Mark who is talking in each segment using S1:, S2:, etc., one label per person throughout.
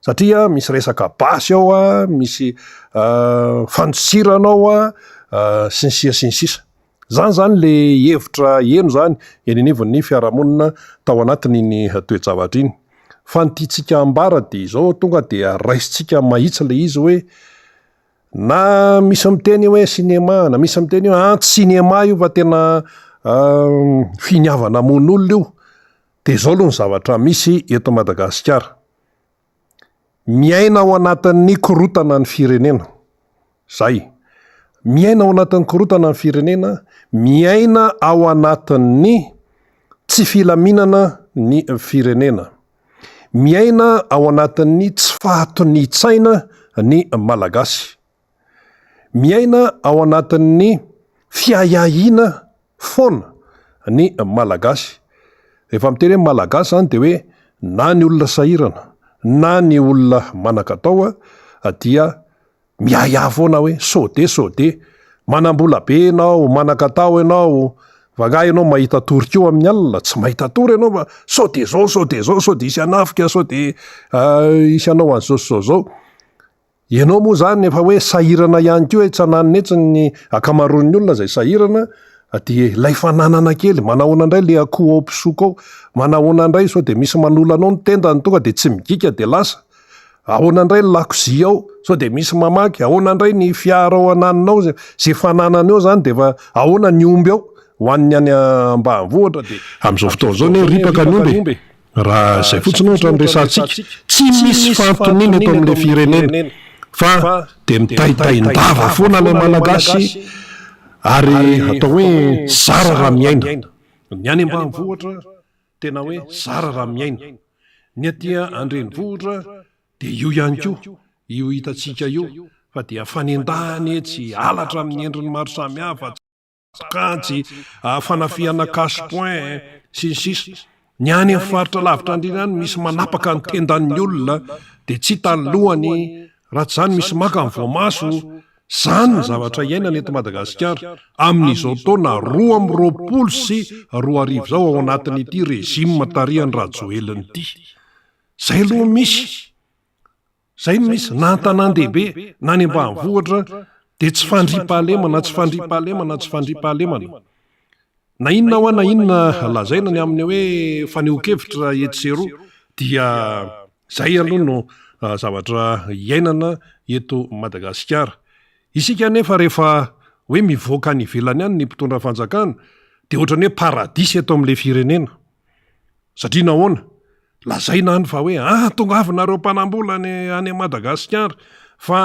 S1: Satria misy resaka basy ao a, misy fandosirana ao a, sy ny sisa sy ny sisa. Zany zany le hevitra heno zany eny anivon'ny fiarahamonina tao anatin'iny toe-javatra iny. Fa ny tiantsika ambara dia izao, tonga dia raisintsika mahitsy le izy hoe na misy miteny hoe cinéma, na misy miteny hoe an tsy cinéma io fa tena finiavana hamono olona io, dia izao aloha ny zavatra misy eto Madagasikara. Miaina ao anatin'ny korontana ny firenena. Zay. Miaina ao anatin'ny korontana ny firenena, miaina ao anatin'ny tsy filaminana ny firenena. Miaina ao anatin'ny tsy fahatonian-tsaina ny Malagasy. Miaina ao anatin'ny fiahiahiana foana ny Malagasy. Rehefa miteny hoe Malagasy izany dia hoe na ny olona sahirana na ny olona manan-katao dia miahiahy foana hoe sao dia sao dia manam-bola be ianao, manan-katao ianao, fa angaha ianao mahita tory koa amin'ny alina? Tsy mahita tory ianao fa sao dia izao, sao dia izao, sao dia hisy hanafika, sao dia hisy hanao an'izao sy izao izao. Ianao moa izany efa hoe sahirana ihany koa etsy ananona etsy ny ankamaroan'ny olona izay sahirana dia ilay fananana kely, manahoana indray ilay akoho ao mpisoko ao, manahoana indray sao dia misy manolana ao ny tendany tonga dia tsy migika dia lasa, ahoana indray ny lakozia ao sao dia misy mamaky, ahoana indray ny fiara ao ananona ao, izay fananana eo izany dia efa ahoana ny omby ao, ho an'ny any ambanivohitra dia. Amin'izao fotoana izao anie ripaka ny omby e! Raha izay fotsiny ohatra no resahantsika, tsy misy fahantoniana eto amin'ilay firenena fa dia mitaintain-dava foana ilay Malagasy ary atao hoe zara raha miaina. Ny any ambanivohitra tena hoe zara raha miaina. Ny aty an-drenivohitra dia io ihany koa, io hitantsika io fa dia fanendahana etsy, halatra amin'ny endriny maro samihafa. Kajy, fanafihana cash point, sy ny sisa Ny any amin'ny faritra lavitra andriana any misy manapaka ny tendan'ny olona dia tsy hita ny lohany, raha tsy izany misy maka ny voamaso, izany ny zavatra iainana eto Madagasikara amin'izao taona 2022 izao ao anatin'ity régime tarihan'i Rajoelina ity. Izay aloha misy. Izay no misy, na an-tanàn-dehibe na any ambanivohitra dia tsy fandriampahalemana, tsy fandriampahalemana, tsy fandriampahalemana. Na inona hoa na inona lazaina ny amin'ny hoe fanehoan-kevitra etsy sy eroa dia izay aloha no zavatra iainana eto Madagasikara. Isika anefa rehefa hoe mivoaka any ivelany any ny mpitondra fanjakana dia ohatran'ny hoe paradisa eto amin'ilay firenena. Satria nahoana? Lazaina any fa hoe ah tongava nareo mpanambola any any Madagasikara fa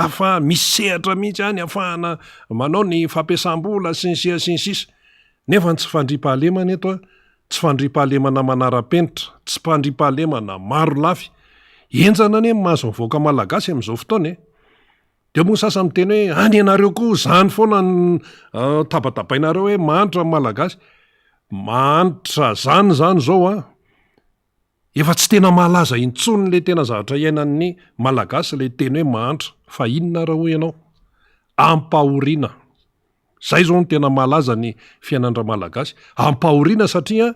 S1: afa misy sehatra mihitsy any afahana manao ny fampiasam-bola sy ny sisa sy ny sisa. Nefa ny tsy fandriampahalemana eto a, tsy fandriampahalemana manara-penitra, tsy fandriampahalemana maro lafy. Henjana anie ny mahazo ny vahoaka malagasy amin'izao fotoana e. Dia moa ny sasany miteny hoe any ianareo koa izany foana no tabatabainareo hoe mahantra ny Malagasy. Mahantra izany izany izao an, efa tsy tena mahalaza intsony ilay tena zavatra iainan'ny Malagasy ilay teny hoe mahantra. Fa inona ary hoy ianao? Ampahoriana. Zay zao no tena mahalaza ny fiainan-dRamalagasy. Ampahoriana satria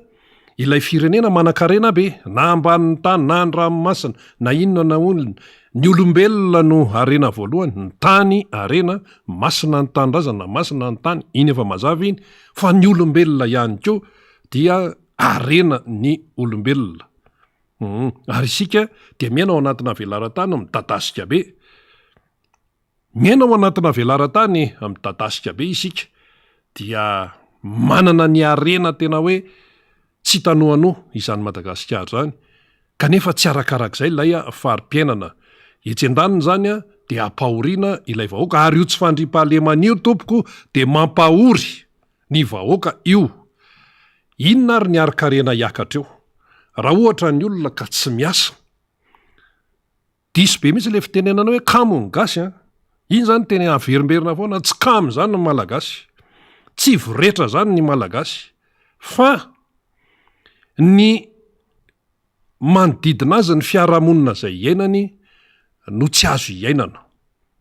S1: ilay firenena manankarena be, na ambanin'ny tany, na an-dranomasina, na inona na olona. Ny olombelona no harena voalohany, ny tany harena, masina ny tanindrazana, masina ny tany, iny efa mazava iny, fa ny olombelona ihany koa dia harena ny olombelona. Ary isika dia miaina ao anatina velaran-tany midadasika be. Miaina ao anatina velaran-tany midadasika be isika dia manana ny harena tena hoe tsy hita noanoa izany Madagasikara izany kanefa tsy arakarak'izay ilay fari-piainana. Etsy andaniny izany dia ampahoriana ilay vahoaka ary io tsy fandriampahalemana io tompoko dia mampahory ny vahoaka io. Inona ary ny harin-karena hiakatra eo raha ohatra ny olona ka tsy miasa? Diso be mihitsy ilay fitenenana hoe kamo ny gasy an! Iny zany teny averimberina foana, tsy kamo zany ny malagasy, tsy voretra zany ny malagasy fa ny manodidina azy ny fiarahamonina izay iainany no tsy azo iainana.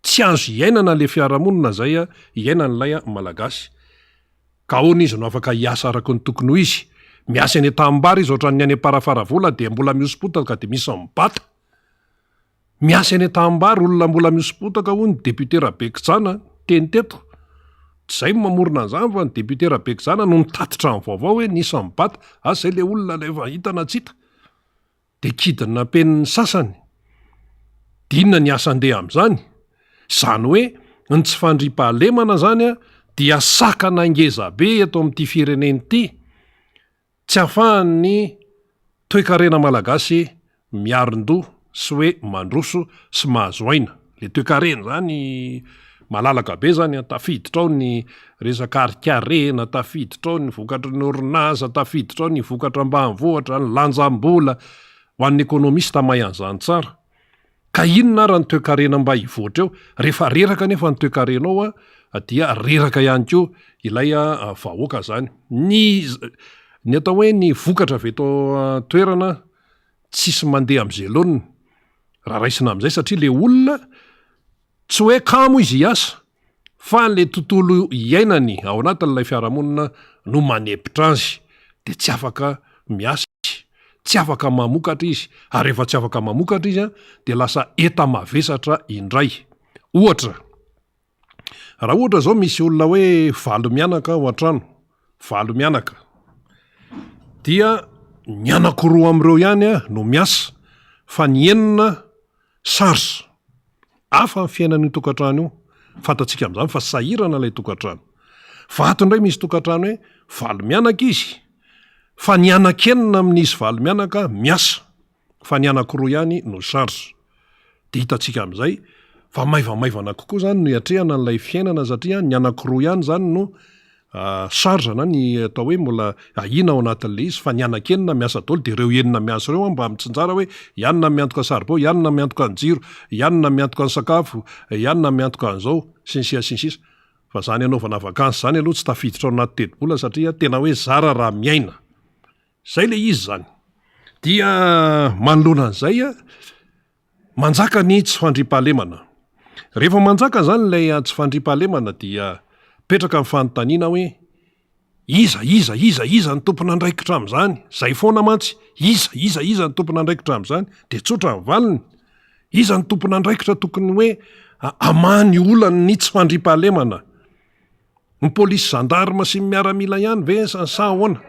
S1: Tsy azo iainana ilay fiarahamonina izay iainan'ilay malagasy. Ka ahoana izy no afaka hiasa araka ny tokony ho izy? Miasa eny an-tanimbary izy ohatran'ny any am-parafaravola dia mbola mihoso-potaka dia misy mibata. Miasa eny an-tanimbary olona mbola mihoso-potaka hoy ny député Rabekijana niteny teto. Tsy izay no mamorona an'izany fa ny député Rabekijana no nitatitra ny vaovao hoe nisy nibata, asa izay ilay olona ilay efa hita na tsy hita. Dia kidnapen'ny sasany. Dia inona ny asa andeha amin'izany? Izany hoe ny tsy fandriampahalemana izany dia sakana ngezabe eto amin'ity firenena ity. Tsy ahafahan'ny toekarena malagasy miarin-doha sy hoe mandroso sy mahazo aina. Le toekarena zany malalaka be zany an, tafiditra ao ny resaka harikarena, tafiditra ao ny vokatry ny orinasa, tafiditra ao ny vokatra ambanivohitra, ny lanjam-bola, ho an'ny ekonomista mahay an'izany tsara. Ka inona ara ny toekarena mba hivoatra eo? Rehefa reraka anefa ny toekarena ao dia reraka ihany koa ilay vahoaka zany. Ny ny atao hoe ny vokatra avy eto an-toerana tsisy mandeha am'zay laoniny raha raisina am'zay satria le olona tsy hoe kamo izy hiasa fa le tontolo iainany ao anatin'ilay fiarahamonina no manepitra azy de tsy afaka miasa izy, tsy afaka mamokatra izy, ary rehefa tsy afaka mamokatra izy de lasa enta-mavesatra indray. Ohatra, raha ohatra zao misy olona hoe valo mianaka ao an-trano, valo mianaka, dia ny anankiroa amin'ireo ihany no miasa fa ny enina charge. Hafa ny fiainan'io tokantrano io. Fantatsika amin'izany fa sahirana ilay tokantrano. Fa ato indray misy tokantrano hoe valo mianaka izy, fa ny anankenina amin'izy valo mianaka miasa, fa ny anankiroa ihany no charge. Dia hitantsika amin'izay fa maivamaivana kokoa izany no iatrehana an'ilay fiainana satria ny anankiroa ihany izany no charge na ny atao hoe mbola ahiana ao anatin'ilay izy fa ny anankenina miasa daholo dia ireo enina miasa ireo mba mitsinjara hoe i anona miantoka saribao, i anona miantoka ny jiro, i anona miantoka ny sakafo, i anona miantoka an'izao sy ny sisa sy ny sisa. Fa izany hanaovana vakansy izany aloha tsy tafiditra ao anaty tetibola satria tena hoe zara raha miaina. Izay ilay izy izany. Dia manoloana an'izay, Manjaka ny tsy fandriampahalemana. Rehefa manjaka izany ilay tsy fandriampahalemana dia mipetraka ny fanontaniana hoe, iza, iza, iza, iza no tompon'andraikitra amin'izany? Izay foana mantsy, iza, iza, iza no tompon'andraikitra amin'izany? Dia tsotra ny valiny, iza no tompon'andraikitra tokony hoe hamaha ny olan'ny tsy fandriampahalemana? Ny polisy zandarma sy ny miaramila ihany ve sa ahoana?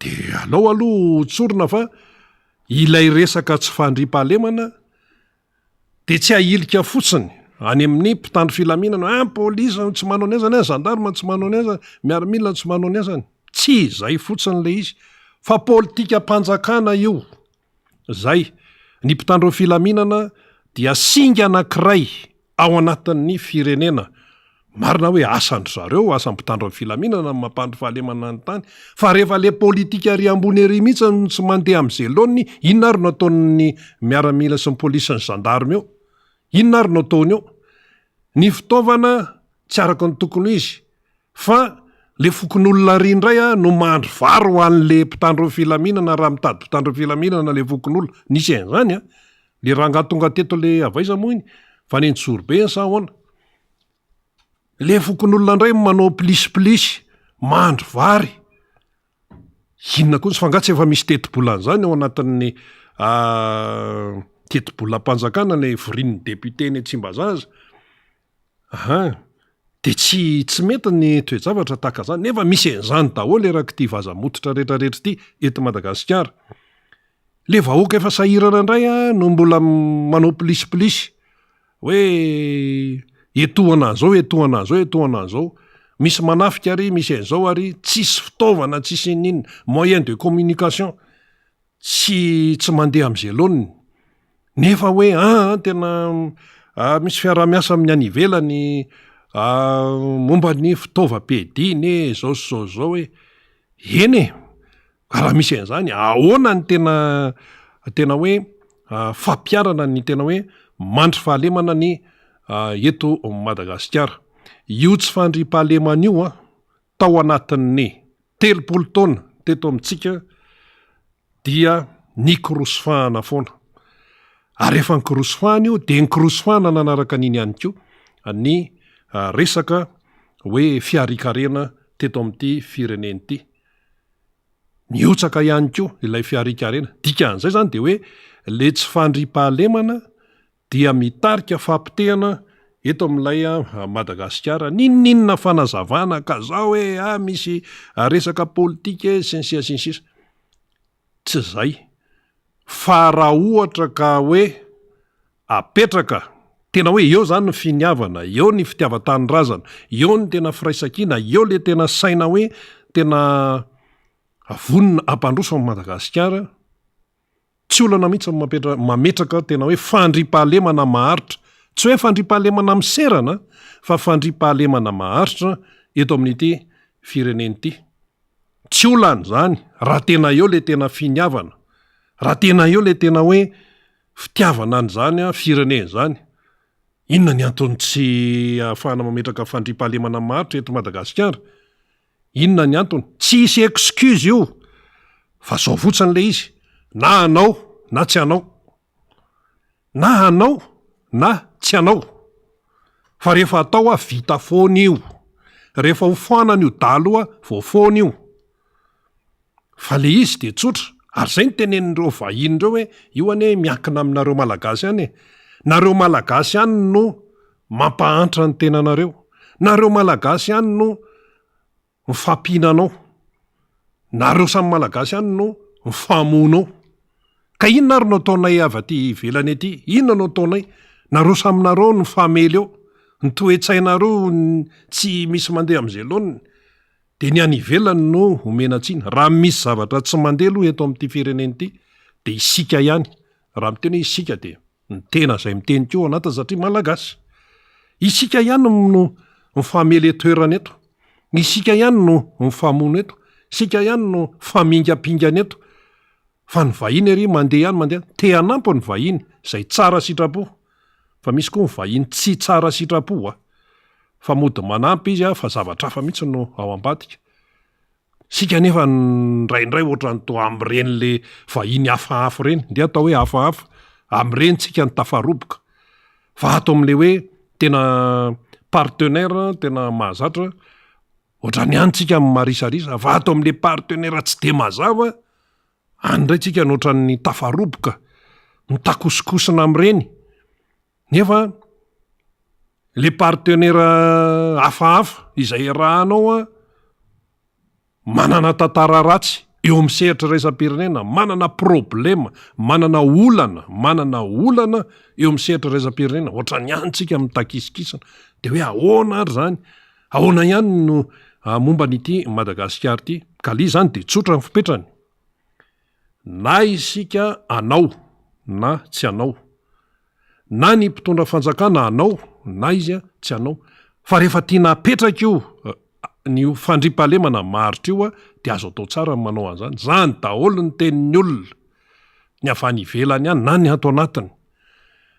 S1: Dia alao aloha ho tsorina fa Ilay resaka tsy fandriampahalemana dia tsy ahilika fotsiny any amin'ny mpitandro filaminana hoe ah polisy tsy manao ny asany, ah gendarme tsy manao ny asany, miaramila tsy manao ny asany. Tsy izay fotsiny ilay izy fa politikam-panjakana io. Izay. Ny mpitandro filaminana dia singa anankiray ao anatin'ny firenena. Marina hoe asan-dry zareo, asan'ny mpitandro ny filaminana ny mampandry fahalemana ny tany, fa rehefa le politika ary ambony ery mihitsy no tsy mandeha amin'izay laoniny, inona ary no ataon'ny miaramila sy ny polisy sy ny gendarme eo? Inona ary no ataony eo? Ny fitaovana tsy araka ny tokony ho izy, fa le fokonolona ary indray no mandry vary ho an'le mpitandro ny filaminana raha mitady mpitandro ny filaminana le fokonolona. Nisy an'izany an! Le rangahy tonga teto le avy aiza moa iny? Fa any Antsorobe iny sa ahoana? Le fokonolona indray manao plisy-plisy, mandry vary. Inona koa, fa angaha tsy efa misy tetibola an'izany ao anatin'ny tetibolam-panjakana le vorian'ny député eny Tsimbazaza? Aha, de tsy tsy mety ny toe-javatra tahaka izany, nefa misy an'izany daholo erak'ity vaza-mototra retraretra ity eto Madagasikara. Le vahoaka efa sahirana indray no mbola manao plisy-plisy hoe etohana an'izao, etohana an'izao, etohana an'izao. Misy manafika ary, misy an'izao ary, tsisy fitaovana, tsisy n'inona n'inona, moyen de communication. Tsy tsy mandeha amin'izay laoniny. Nefa hoe aa tena misy fiaraha-miasa amin'ny any ivelany momba ny fitaovam-piadiana e, zao sy zao sy zao e. Eny e, raha misy an'izany, ahoana ny tena tena hoe fampiharana ny tena hoe mandry fahalemana ny eto Madagasikara. Io tsy fandriampahalemana io an, tao anatin'ny 30 taona teto amintsika dia nikorosofahana foana. Ary rehefa nikorosofahana io dia nikorosofahana nanaraka an'iny ihany koa ny resaka hoe fiharikarena teto amin'ity firenena ity. Nihotsaka ihany koa ilay fiharikarena. Dikan'izay izany dia hoe le tsy fandriampahalemana. dia mitarika fahapotehana eto amin'ilay Madagasikara. N'inon'inona fanazavana ka zao e, ah misy resaka politika e, sy ny sisa sy ny sisa. Tsy zay. Fa raha ohatra ka hoe apetraka, tena hoe eo zany ny finiavana, eo ny fitiavan-tanindrazana, eo ny tena firaisankina, eo le tena saina hoe tena vonona hampandroso an'i Madagasikara, Tsy olana mihitsy ny mampetra mametraka tena hoe fandriampahalemana maharitra. Tsy hoe fandriampahalemana miserana fa fandriampahalemana maharitra eto amin'ity firenena ity. Tsy olana izany raha tena eo ilay tena finiavana, raha tena eo ilay tena hoe fitiavana an'izany firenena izany. Inona ny antony tsy ahafahana mametraka fandriampahalemana maharitra eto Madagasikara? Inona ny antony? Tsy hisy excuse io fa zao fotsiny le izy, na hanao na tsy hanao. Na hanao na tsy hanao. Fa rehefa atao a vita foana io. Rehefa ho foanana io dalo io a vao foana io. Fa le izy de tsotra, ary zay no tenenin'ireo vahiny ireo hoe io anie miankina aminareo malagasy ihany e. Nareo malagasy ihany no mampahantra ny tenanareo. Nareo malagasy ihany no mifampihinana ao. Nareo samy malagasy ihany no mifamono ao. Ka inona ary no ataonay avy aty ivelany aty? Inona no ataonay? Nareo samy nareo no mifamely eo. Ny toe-tsainareo tsy misy mandeha amin'izay laoniny. Dia ny any ivelany no omena tsiny. Raha misy zavatra tsy mandeha aloha eto amin'ity firenena ity dia isika ihany. Raha miteny hoe isika dia ny tena izay miteny koa ao anatiny satria Malagasy. Isika ihany no mifamely toerana eto. Isika ihany no mifamono eto. Isika ihany no mifamingampingana eto. Fa ny vahiny ery mandeha ihany mandeha any. Te hanampy ny vahiny izay tsara sitrapo. Fa misy koa ny vahiny tsy tsara sitrapo a. Fa mody manampy izy a, fa zavatra hafa mihitsy no ao ambadika. Isika anefa indraindray ohatran'ny toa amin'ireny le vahiny hafahafa ireny, ndeha atao hoe hafahafa, amin'ireny tsika no tafaroboka. Fa ato amin'le hoe tena partenaire tena mahazatra, ohatran'ny any tsika marisarisa, fa ato amin'le partenaire tsy de mazava, any indray tsika no ohatran'ny tafaroboka, mitakosokosona amin'ireny. Nefa le partenaire hafahafa izay iarahanao an, manana tantara ratsy eo amin'ny sehatra iraisam-pirenena, manana problema, manana olana, manana olana eo amin'ny sehatra iraisam-pirenena, ohatran'ny any tsika mitakisikisina, de hoe ahoana ary zany, ahoana ihany no momba an'ity Madagasikara ity, ka le izy zany de tsotra ny fipetrany, Na isika hanao na tsy hanao. Na ny mpitondra fanjakana hanao na izy tsy hanao. Fa rehefa tiana hapetraka io ny fandriampahalemana maharitra io dia azo atao tsara ny manao an'izany. Izany daholo ny tenin'ny olona, ny avy any ivelany any na ny ato anatiny.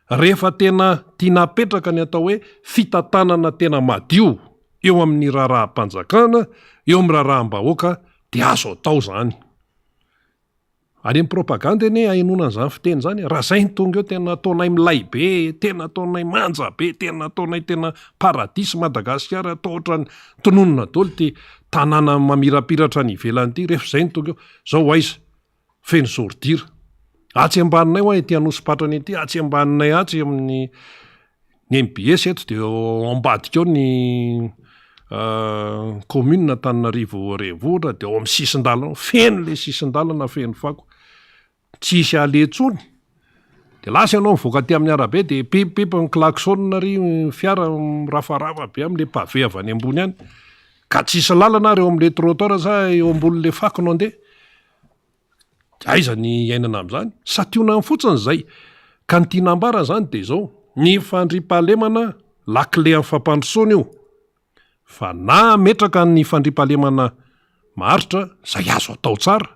S1: Rehefa tena tiana hapetraka ny atao hoe fitantanana tena madio eo amin'ny raharaham-panjakana, eo amin'ny raharaham-bahoaka dia azo atao izany. Any amin'ny propagande anie ahenoana an'izany fiteny izany e, raha zay no tonga eo tena ataonay milay be, tena ataonay manja be, tena ataonay tena paradisa Madagasikara, atao ohatran'ny tononina daholo ity tanàna mamirapiratra any ivelany ity rehefa zay no tonga eo, zao aiza? Feno ordure. Atsy ambaninay hoa ety Anosipatrana ety, atsy ambaninay atsy amin'ny Ny mbs eto dia ao ambadika ao ny commune Antananarivo renivohitra dia ao amin'ny sisin-dalana ao, feno le sisin-dalana feno fako, tsy hisy aleha intsony, de lasa ianao mivoaka aty amin'ny arabe de pipipipy ny klaxon ary ny fiara mirafarafa be am'le pavé avy any ambony any, ka tsisy lalana ary eo am'le trottoir sa eo ambonin'le fako no andeha. Aiza ny iainana amin'izany? Santionany fotsiny izay. Ka ny tiana ambara izany dia izao, ny fandriampahalemana lakile amin'ny fampandrosoana io. Fa na hametraka ny fandriampahalemana maharitra, izay azo atao tsara,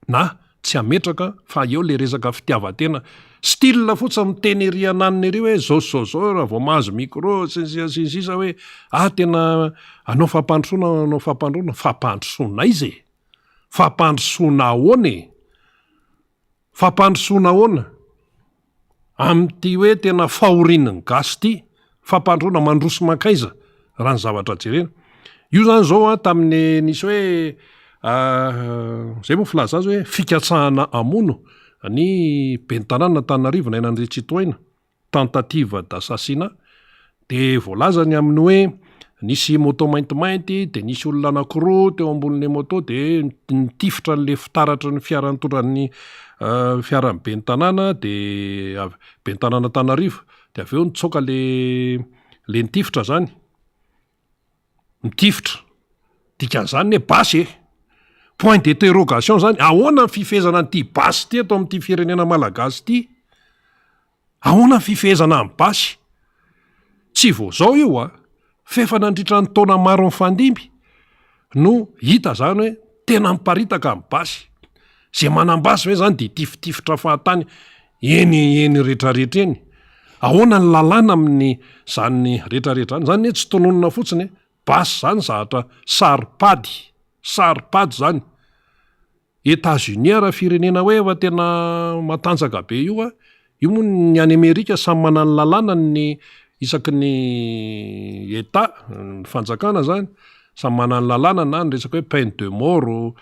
S1: na tsy hametraka fa eo ilay resaka fitiavan-tena. Style fotsiny miteny ery ananona ery hoe zao sy zao zao raha vao mahazo micro sy ny sisa sy ny sisa hoe ah tena hanao fampandrosoana hanao fampandroana, fampandrosoana aiza e? Fampandrosoana ahoana e? Fampandrosoana ahoana? Amin'ity hoe tena fahorian'ny gasy ity, fampandroana mandroso mankaiza raha ny zavatra jerena. Io zany zao an, tamin'ny nisy hoe zay moa filaza azy hoe fikatsahana hamono ny ben'ny tanàna Antananarivo Naina Andriantsitohaina. tentative d'assassinat dia voalaza ny amin'ny hoe nisy moto maintimainty dia nisy olona anankiroa teo ambonin'ilay moto dia nitifitra an'ilay fitaratry ny fiara nitondra ny fiaran'ny ben'ny tanàna dia ben'ny tanàna Antananarivo dia avy eo nitsoaka le le nitifitra zany, mitifitra, dikan'izany ne basy e! Point d'interrogation zany, ahoana ny fifehezana an'ity basy ity eto amin'ity firenena malagasy ity? Ahoana ny fifehezana ny basy? Tsy vao izao io a! F'efa nandritra ny taona maro nifandimby no hita zany hoe tena miparitaka ny basy. Izay manam-basy ve zany dia hitifitifitra fahatany eny eny retraretra eny? Ahoana ny lalàna amin'ny zany retraretra zany? Zany anie tsy tononina fotsiny e! Basy zany zahatra saro-pady, saro-pady zany. Etats-Unis ara firenena hoe efa tena matanjaka be io a, io moa ny any Amerika samy manana ny lalànany ny isaky ny Etat, ny fanjakana zany, samy manana ny lalàna na ny resaka hoe peine de mort,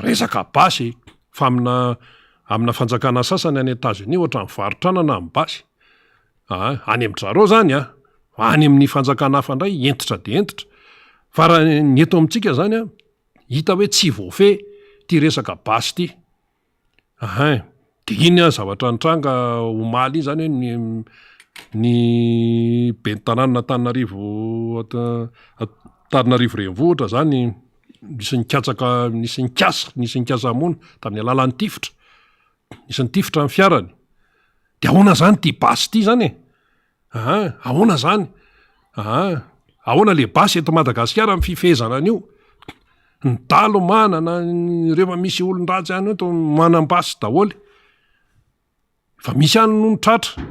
S1: resaka basy, fa amina amina fanjakana sasany any Etats-Unis ohatra mivarotra anana ny basy, aa any amin-dry zareo zany a, fa any amin'ny fanjakana hafa indray hentitra dia hentitra, fa raha ny eto amintsika zany a, Hita hoe tsy voafehy ity resaka basy ity. Ahin. Dia iny an zavatra nitranga omaly iny zany hoe ny ny ben'ny tanànan'Antananarivo Antananarivo renivohitra zany nisy nikatsaka nisy nikasa nisy nikasa hamono tamin'ny alalan'ny tifitra. Nisy nitifitra ny fiarany. Dia ahoana zany ity basy ity zany e? Aa ahoana zany? Aa ahoana le basy eto Madagasikara amin'ny fifehezana an'io? Ny dalo manana, rehefa misy olon-dratsy any eto manam-basy daholo. Fa misy ihany no tratra.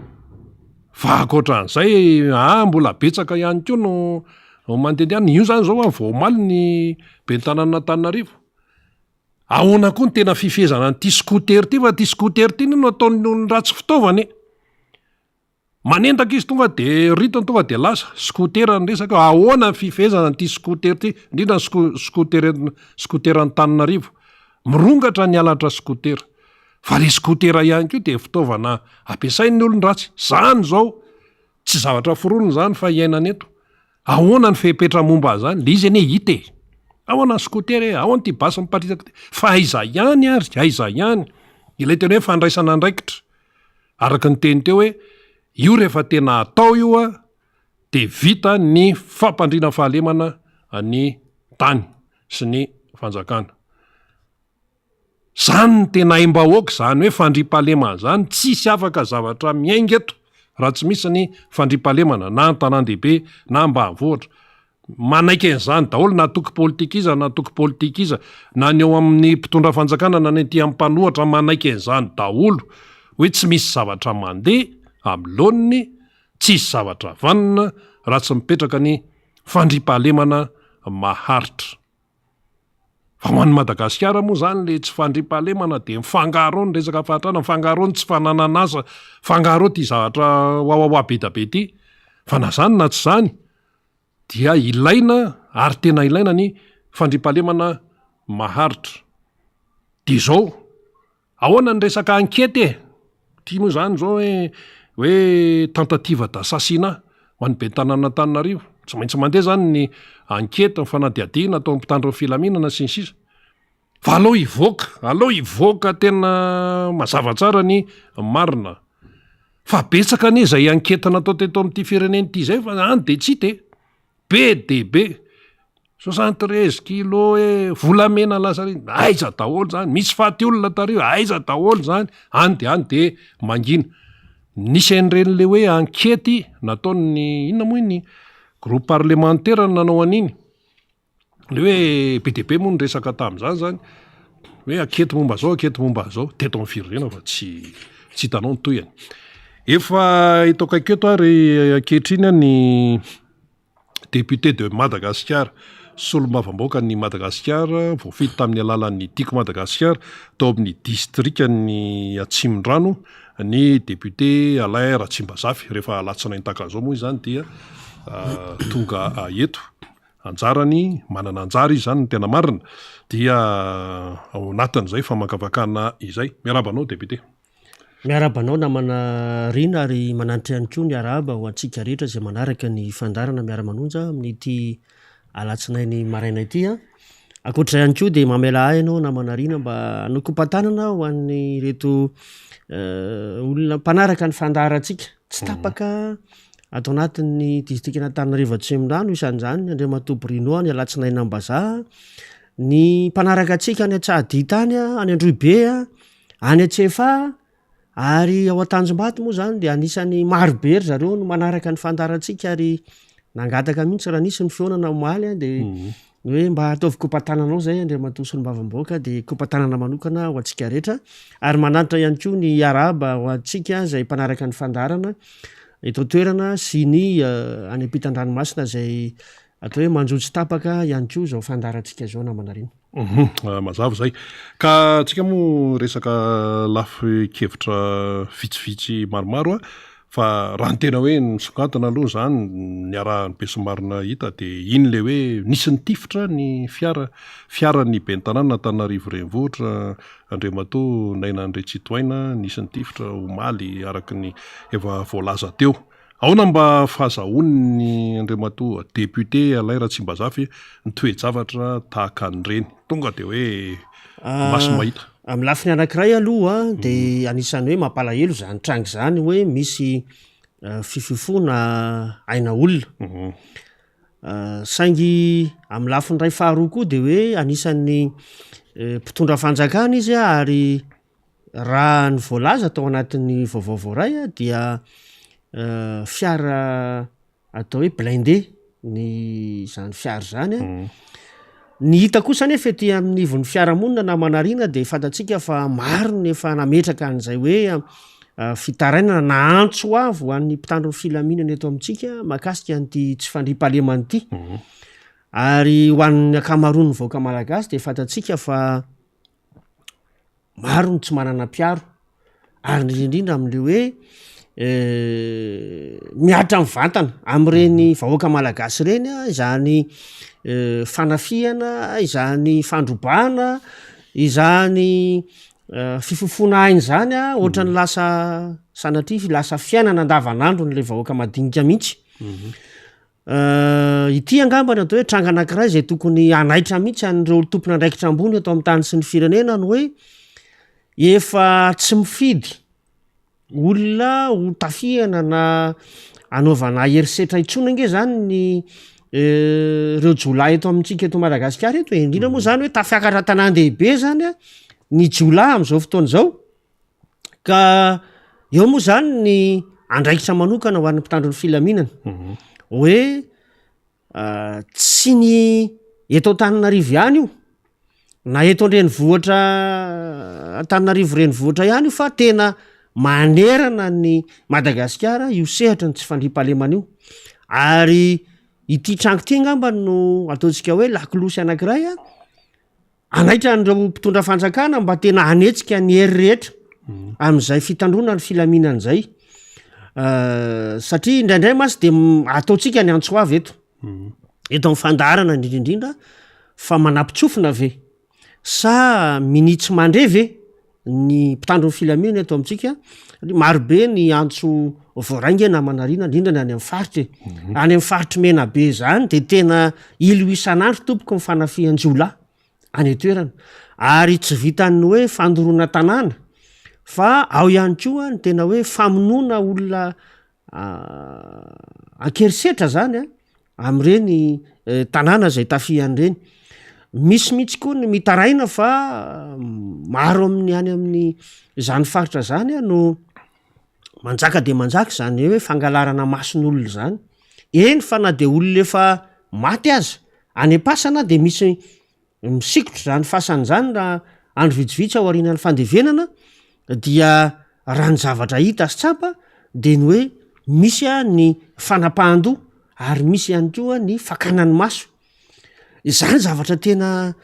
S1: Fa ankoatran'izay aa mbola betsaka ihany koa no mandehandeha any. Io zany zao an vao omaly ny ben'ny tanànan'Antananarivo. Ahoana koa ny tena fifehezana an'ity scooter ity fa ity scooter ity no ataon'ny olon-dratsy fitaovana e. Manendaka izy tonga de ritiny tonga de lasa, scooter ny resaka, ahoana ny fifehezana an'ity scooter ity, indrindra ny sco- scooter scooter Antananarivo, mirongatra ny halatra scooter, fa le scooter ihany koa dia fitaovana ampiasain'ny olon-dratsy, zany zao tsy zavatra foronina zany fa iainana eto, ahoana ny fepetra momba an'izany, le izy anie hita e, ahoana ny scooter e, ahoana ity basy miparitaka ity, fa aiza ihany ary, aiza ihany ilay tena hoe fandraisana andraikitra. Araka ny teny teo hoe io rehefa tena atao io a dia vita ny fampandriana fahalemana ny tany sy ny fanjakana. Zany ny tena aim-bahoaka izany hoe fandriampahalemana izany, tsisy afaka zavatra miainga eto raha tsy misy ny fandriampahalemana na an-tanàn-dehibe na ambanivohitra. Manaiky an'izany daholo na antoko politika iza na antoko politika iza, na ny ao amin'ny mpitondra fanjakana na ny aty amin'ny mpanohatra manaiky an'izany daholo hoe tsy misy zavatra mandeha amin'ny laoniny, tsisy zavatra vanona raha tsy mipetraka ny fandriampahalemana maharitra. Fa ho an'i Madagasikara moa izany ilay tsy fandriampahalemana dia mifangaro ao ny resaka fahantrana, mifangaro ao ny tsy fananana asa, mifangaro ao ity zavatra wawawa be dia be ity. Fa na izany na tsy izany dia ilaina ary tena ilaina ny fandriampahalemana maharitra. Dia izao, ahoana ny resaka ankety e? Ity moa izany izao hoe hoe tentative d'assassinat ho an'ny ben'ny tanànan'Antananarivo. Tsy maintsy mandeha izany ny ankety, ny fanadihadiana atao amin'ny mpitandro ny filaminana sy ny sisa. Fa aleo hivoaka, aleo hivoaka tena mazava tsara ny marina. Fa betsaka anie izay enquête natao teto amin'ity firenena ity izay fa any dia tsy hita e! Be dia be. 73 kilo e, volamena lasa ary, aiza daholo izany, misy faty olona tary, aiza daholo izany, any dia any dia mangina. Nisy an'ireny le hoe enquête nataon'ny, inona moa iny, groupe parlementaire no nanao an'iny. Le hoe be dia be moa ny resaka tamin'izany zany hoe ankety momba zao ankety momba an'izao teto amin'ny firenena fa tsy tsy hitanao ny tohiny. Efa eto akaiky eto ary ankehitriny ny député de Madagasikara, solombavambahoakan'i Madagasikara voafidy tamin'ny alalan'ny Tiako Madagasikara tao amin'ny distrikan'i Atsimondrano ny député Alain Ratsimbazafy. Rehefa alatsinainy tahaka an'izao moa izany dia tonga eto. Anjarany, manana anjara izy izany ny tena marina, dia ao anatin'izay famakafakana izay. Miarahaba anao député.
S2: Miarahaba anao namana Rina ary manantitra ihany koa ny arahaba ho antsika rehetra izay manaraka ny fandaharana Miara-manonja amin'ity alatsinainy maraina ity an. Ankoatr'izay ihany koa dia mamelà ahy ianao namana Rina mba hanokopa-tanana ho an'ireto olona mpanaraka ny fandaharantsika tsy tapaka ato anatin'ny distrikan'Antananarivo Atsimondrano, isan'izany Andriamatoa Bruno any Alatsinainy Ambazaha, ny mpanaraka antsika any Antsahadinta any, any Androhibe, Any Antsefaha ary ao Antanjombato moa zany dia anisan'ny maro be ry zareo no manaraka ny fandaharantsika ary nangataka mihitsy raha nisy ny fihaonana omaly an dia ny hoe mba ataovy kopa-tanana ao zay Andriamatoa Solombavambahoaka dia kopa-tanana manokana ho antsika rehetra ary manatitra ihany koa ny arahaba ho antsika izay mpanaraka ny fandaharana eto an-toerana sy ny any ampitan-dranomasina izay atao hoe manjo tsy tapaka ihany koa izao fandaharantsika izao namana Rina.
S1: Hum, mazava izay. Ka antsika moa resaka lafin-kevitra vitsivitsy maromaro a, fa raha ny tena hoe nisongadina aloha izany niarahan'ny besinimaro nahita dia iny ilay hoe nisy nitifitra ny fiara, fiaran'ny ben'ny tanàna Antananarivo Renivohitra Andriamatoa Naina Andriantsitohaina nisy nitifitra omaly araka ny efa voalaza teo. Ahoana mba fahazahoan'ny Andriamatoa Député Alain Ratsimbazafy ny toe-javatra tahaka an'ireny? Tonga dia hoe maso mahita.
S2: Amin'ny lafiny anankiray aloha dia anisan'ny hoe mampalahelo izany tranga izany hoe misy fifofoana aina olona. Saingy amin'ny lafiny iray faharoa koa dia hoe anisan'ny mpitondra fanjakana izy ary Raha ny voalaza tao anatin'ny vaovao voaray dia fiara atao hoe blindé ny izany fiara izany an. Ny hita kosa anefa ety amin'ny ivon'ny fiarahamonina namana Rina dia fantatsika fa maro ny efa nametraka an'izay hoe fitarainana na antso avo ho an'ny mpitandro ny filaminana eto amintsika mahakasika an'ity tsy fandriampahalemana ity. Ary ho an'ny ankamaroan'ny vahoaka malagasy dia fantatsika fa Maro ny tsy manana mpiaro ary indrindra indrindra amin'le hoe mihatra mivantana amin'ireny vahoaka malagasy ireny a izany fanafihana, izany fandrobana, izany fifofoana aina izany a ohatran'ny lasa sanatria lasa fiainana andavanandron'le vahoaka madinika mihitsy. Ity angamba no atao hoe tranga anankiray izay tokony hanaitra mihitsy an'ireo tompon'andraikitra ambony eto amin'ny tany sy ny firenena ny hoe efa tsy mifidy olona ho tafihana na hanaovana herisetra intsony ange zany ny ireo jiolahy eto amintsika eto Madagasikara eto e, indrindra moa zany hoe tafiakatra an-tanàn-dehibe zany a ny jiolahy am'zao fotoana izao. Ka eo moa zany ny andraikitra manokana ho an'ny mpitandro ny filaminana hoe tsy ny eto Antananarivo ihany io na eto an-drenivohitra Antananarivo renivohitra ihany io fa tena manerana ny Madagasikara io sehatry ny tsy fandriampahalemana io ary ity tranga ity angamba no ataontsika hoe lakolosy anankiray a Hanaitra an'ireo mpitondra fanjakana mba tena hanetsika ny hery rehetra amin'izay fitandroana ny filaminana izay. Satria indraindray mantsy de ataontsika ny antso avo eto, eto amin'ny fandaharana indrindra indrindra fa manampin-tsofina ve sa minia tsy mandre ve ny mpitandro ny filaminana eto amintsika? Marobe ny antso voaray nge namana Rina indrindra ny any amin'ny faritra e. Any amin'ny faritry Menabe zany de tena ilo isan'andro tompoko ny fanafihan-jiolahy any an-toerana ary tsy vitan'ny hoe fandoroana tanàna fa ao ihany koa ny tena hoe famonoana olona an-kerisetra zany a amin'ireny tanàna izay tafihany ireny. Misy mihitsy koa ny mitaraina fa maro amin'ny any amin'ny izany faritra zany a no manjaka de manjaka izany hoe fangalarana mason'olona izany. Eny fa na de olona efa maty aza any am-pasana de misy Misikotra izany fasana izany raha andro vitsivitsy ao aorianan'ny fandevenana dia raha ny zavatra hita sy tsapa dia ny hoe misy ny fanapahan-doha ary misy ihany koa ny fakana ny maso. Izany zavatra tena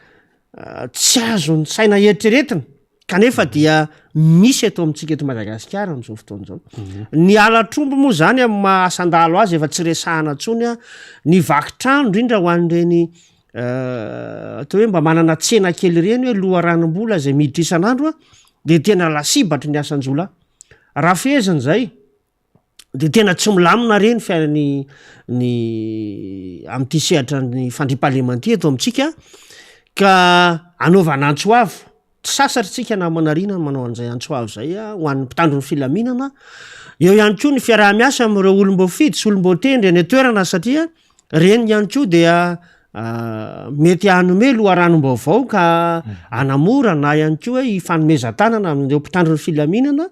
S2: tsy azon'ny saina eritreretina kanefa dia misy eto amintsika eto Madagasikara amin'izao fotoana izao. Ny halatr'omby moa izany amin'ny maha asan-dahalo azy efa tsy resahana intsony a, ny vaky trano indrindra ho an'ireny atao hoe mba manana tsena kely ireny hoe loharanom-bola izay miditra isan'andro a, de tena lasibatry ny asan-jiolahy. Raha fehezina izay de tena tsy milamina re ny fiainan'ny ny amin'ity sehatra ny fandriampahalemana ity eto amintsika ka anaovana antso avo, tsy sasatra isika namana Rina ny manao an'izay antso avo izay ho an'ny mpitandro ny filaminana, eo ihany koa ny fiaraha-miasa amin'ireo olom-boafidy sy olom-boatendry eny an-toerana satria ireny ihany koa dia mety hanome loharanom-baovao ka hanamora na ihany koa hoe hifanomezan-tanana amin'ireo mpitandro ny filaminana.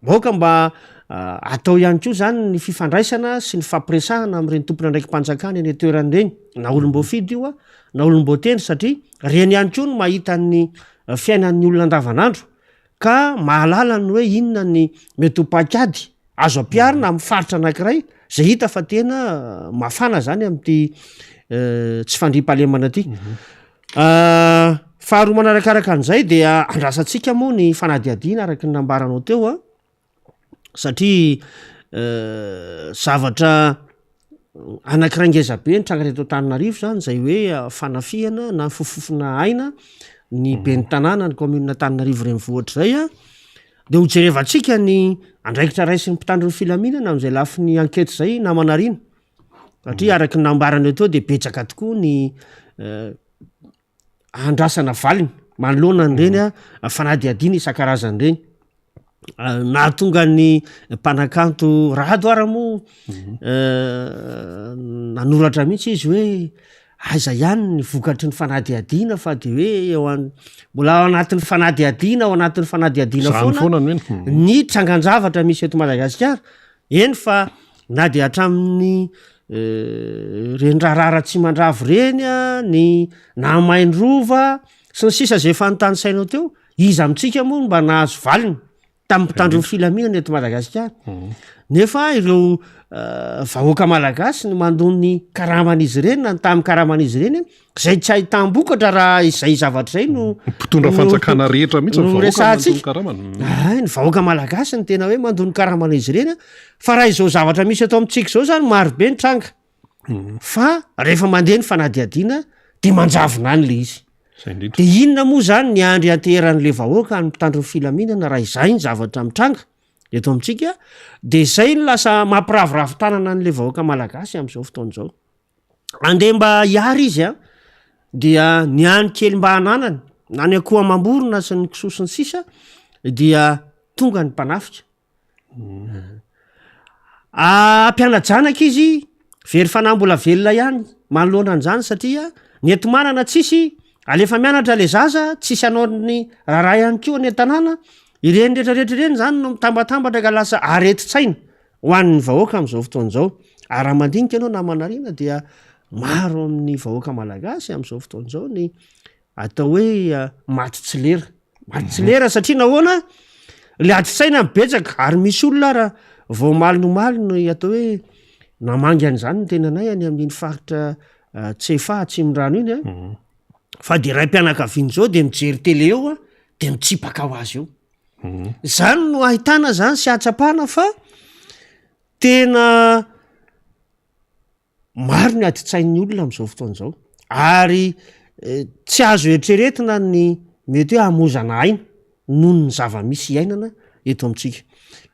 S2: Aoka mba atao ihany koa izany ny fifandraisana sy ny fampiresahana amin'ireny tompon'andraiki-panjakana eny an-toerana ireny, na olom-boafidy io na olom-boatendry satria ireny ihany koa no mahita ny fiainan'ny olona andavanandro ka mahalala ny hoe inona ny mety ho paikady azo ampiharina amin'ny faritra anankiray izay hita fa tena mafana izany amin'ity tsy fandriampahalemana ity. Faharoa manarakaraka an'izay dia andrasantsika moa ny fanadihadiana araka ny nambaranao teo a, satria zavatra anankiray ngeza be nitranga teto Antananarivo zany zay hoe fanafihana na fofofona aina ny ben'ny tanàna ny commune Antananarivo renivohitra zay a, de ho jerevantsika ny andraikitra raisin'ny mpitandro ny filaminana am'zay lafiny enquête zay namana Rina. Satria araka ny nambarany eo teo dia betsaka tokoa ny andrasana valiny manoloana an'ireny a fanadihadiana isan-karazany ireny. Nahatonga ny mpanakanto Rado ara moa nanoratra mihitsy izy hoe aiza ihany ny vokatry ny fanadihadiana fa de hoe eo an- mbola ao anatin'ny fanadihadiana ao anatin'ny fanadihadiana
S1: Zany
S2: foana
S1: foana no eny.
S2: ny trangan-javatra misy eto Madagasikara. Eny fa na dia hatramin'ny ireny raharaha Ratsimandrava ireny, ny nahamay ny rova sy ny sisa izay efa notanisainao teo, iza amintsika moa no mba nahazo valiny tamin'ny mpitandro ny filaminana eto Madagasikara? Nefa ireo vahoaka malagasy no mandoa ny karaman'izy ireny na ny tamin'ny karaman'izy ireny Zay tsy ahitam-bokatra raha izay zavatra izay no
S1: Mpitondra fanjakana rehetra mihitsy ny
S2: no
S1: vahoaka mandoa
S2: resahantsika.
S1: ny karamany.
S2: Ay, ny vahoaka malagasy no tena hoe mandoa ny karaman'izy ireny a. Fa raha izao zavatra misy eto amintsika izao zany marobe ny tranga. Fa rehefa mandeha ny fanadihadiana de manjavona any le izy.
S1: Zay indrindra.
S2: De inona moa zany ny andry ianteheran'le vahoaka any mpitandro ny filaminana raha izay ny zavatra mitranga eto amintsika? De izay no lasa mampiraviravy tanana an'le vahoaka malagasy amin'izao fotoana izao. Andeha mba hiary izy a, dia ny hany kely mba ananany, na ny akoho amam-borona sy ny kisoa sy ny sisa dia tonga ny mpanafika. Hampiana-janaka izy, very fanahy mbola velona ihany manoloana an'izany satria ny enti-manana tsisy, alefa mianatra le zaza, tsisy hanao ny raharaha ihany koa any an-tanàna, ireny rehetrarehetra ireny zany no mitambatambatra ka lasa aretin-tsaina. Ho an'ny vahoaka amin'izao fotoana izao. Ary raha mandinika ianao namana Rina dia maro amin'ny vahoaka malagasy amin'izao fotoana izao ny atao hoe maty tsy lera. Maty tsy lera satria nahoana? Le adin-tsaina no betsaka ary misy olona ara vao omaly ny omaly no atao hoe namangy an'izany ny tenanay any amin'iny faritra Tsefa Atsimondrano iny an, fa de raim-pianakaviana izao de mijery tele eo an, de mitsipaka ho azy eo. Zany no ahitana zany sy ahatsapana fa tena maro ny adin-tsain'ny olona amin'izao fotoana izao ary tsy azo eritreretina ny mety hoe hamoizana aina noho ny zava-misy iainana eto amintsika.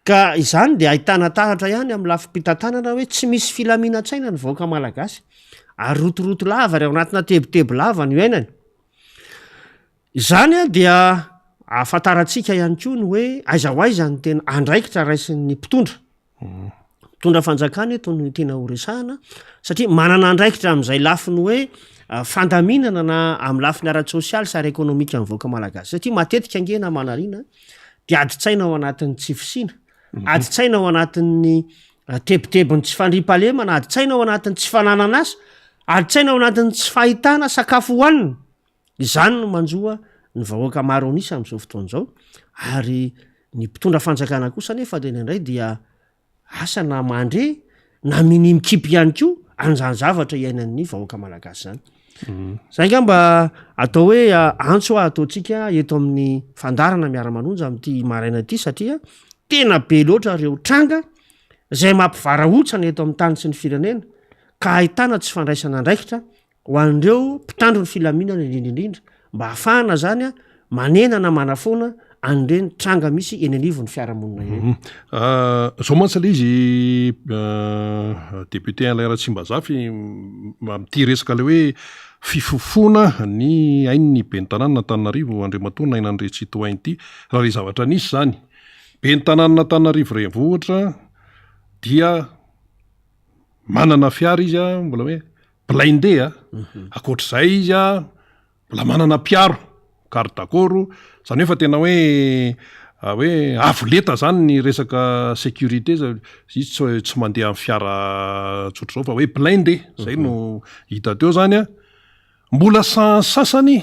S2: Ka izany dia ahitana taratra ihany amin'ny lafim-pitantanana hoe tsy misy filaminan-tsaina ny vahoaka malagasy ary rotoroto lava ary ao anatina tebiteby lava no iainany. Izany dia ahafantarantsika ihany koa ny hoe aiza ho aiza ny tena andraikitra raisin'ny mpitondra. Mpitondra fanjakana eto no tena ho resahana satria manana andraikitra amin'izay lafiny hoe fandaminana na amin'ny lafiny ara-tsosialy sy ara-ekonomika ny vahoaka malagasy satria matetika ange namana Rina dia adin-tsaina ao anatin'ny tsy fisiana, adin-tsaina ao anatin'ny tebitebin'ny tsy fandriampahalemana, adin-tsaina ao anatin'ny tsy fananana asa, adin-tsaina ao anatin'ny tsy fahitana sakafo hohanina. Izany no manjo ny vahoaka maro an'isa amin'izao fotoana izao ary ny mpitondra fanjakana kosa anefa dia indraindray dia asa na mandre na minia mikipy ihany koa an'izany zavatra iainan'ny vahoaka malagasy izany. Zay angamba atao hoe antso ataontsika eto amin'ny fandaharana miara-manonja amin'ity maraina ity satria tena be loatra ireo tranga izay mampivarahontsana eto amin'ny tany sy ny firenena ka ahitana tsy fandraisana andraikitra ho an'ireo mpitandro ny filaminana indrindra indrindra mba hahafahana zany manena na manafoana an'ireny tranga misy eny anivon'ny fiarahamonina ireny.
S1: Zao mantsy ilay izy député Alain Ratsimbazafy amin'ity resaka ilay hoe fifofoana ny ain'ny ben'ny tanànan'Antananarivo Andriamatoa Naina André Tsitohaina ity, raha ilay zavatra nisy izany, ben'ny tanànan'Antananarivo renivohitra dia manana fiara izy mbola hoe blindé a, ankoatr'izay izy a Mbola manana mpiaro, garde corps, zany hoe efa tena hoe hoe avo lenta zany ny resaka sécurité, izy tsy hoe tsy mandeha amin'ny fiara tsotra zao fa hoe blindé, zay no hita teo zany an. Mbola sahany sasany,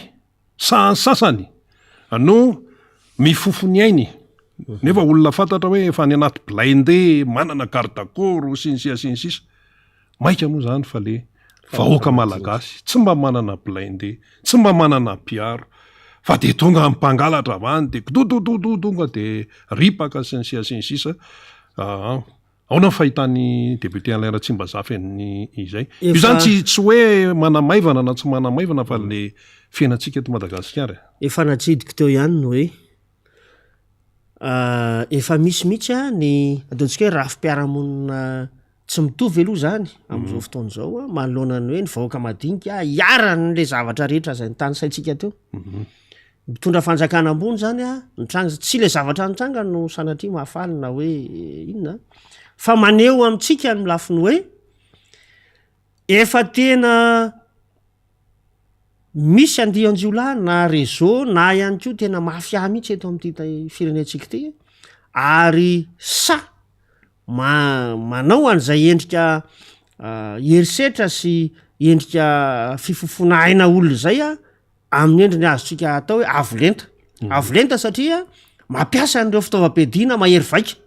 S1: sahany sasany no mifofo ny ainy, nefa olona fantatra hoe efa any anaty blindé, manana garde corps sy ny sisa sy ny sisa. Maika moa zany fa le vahoaka malagasy tsy mba manana blindé, tsy mba manana mpiaro fa de tonga ny mpangalatra avy any de kidodododo tonga de ripaka sy ny sisa sy ny sisa aa. Ahoana ny fahitan'ny député Alain Ratsimbazafy an'ny izay? Io zany tsy tsy hoe manamaivana na tsy manamaivana fa le fiainantsika eto Madagasikara e.
S2: Efa natsidiko teo ihany ny hoe efa misy mihitsy ny ataontsika hoe rafi-piarahamonina Tsy mitovy aloha izany amin'izao fotoana izao a, manoloana ny hoe ny vahoaka madinika iharan'le zavatra rehetra izay notanisaintsika teo. Mitondra fanjakana ambony zany a, nitranga, tsy le zavatra nitranga no sanatria mahafaly na hoe inona fa maneho amintsika ny lafiny hoe efa tena misy andian-jiolahy na réseau na ihany koa tena mafia mihitsy eto amin'ity firenentsika ity ary sahy ma- manao an'izay endrika herisetra sy endrika fifofoana aina olona izay a, amin'ny endriny azontsika atao hoe avo lenta. Avo lenta satria mampiasa an'ireo fitaovam-piadiana mahery vaika,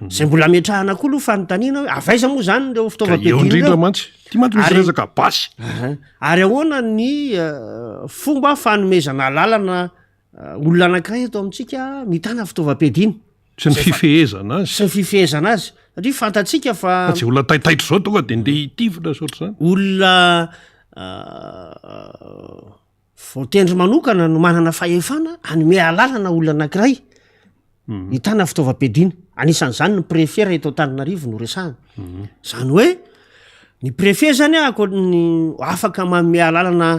S2: zay mbola ametrahana koa aloha fanontaniana hoe avy aiza moa zany ireo
S1: Ka eo
S2: fitaovam-piadiana
S1: indrindra
S2: ireo?
S1: mantsy, ity mantsy misy
S2: Ary-
S1: resaka basy.
S2: Aha. Ary ahoana ny fomba fanomezana alalana Olona anankiray eto amintsika mitana fitaovam-piadiana.
S1: Sy ny fifehezana azy.
S2: Sy ny fifehezana azy. Satria fantatsika fa.
S1: Fa tsy olona taitaitra izao tonga dia ndeha hitifitra sy ohatr'izany.
S2: Olona voatendry manokana no manana fahefana hanome alalana olona anankiray hitana fitaovam-piadiana. Anisan'izany ny préfet raha eto Antananarivo no resahana. Izany hoe ny préfet zany ankoatran'ny afaka manome alalana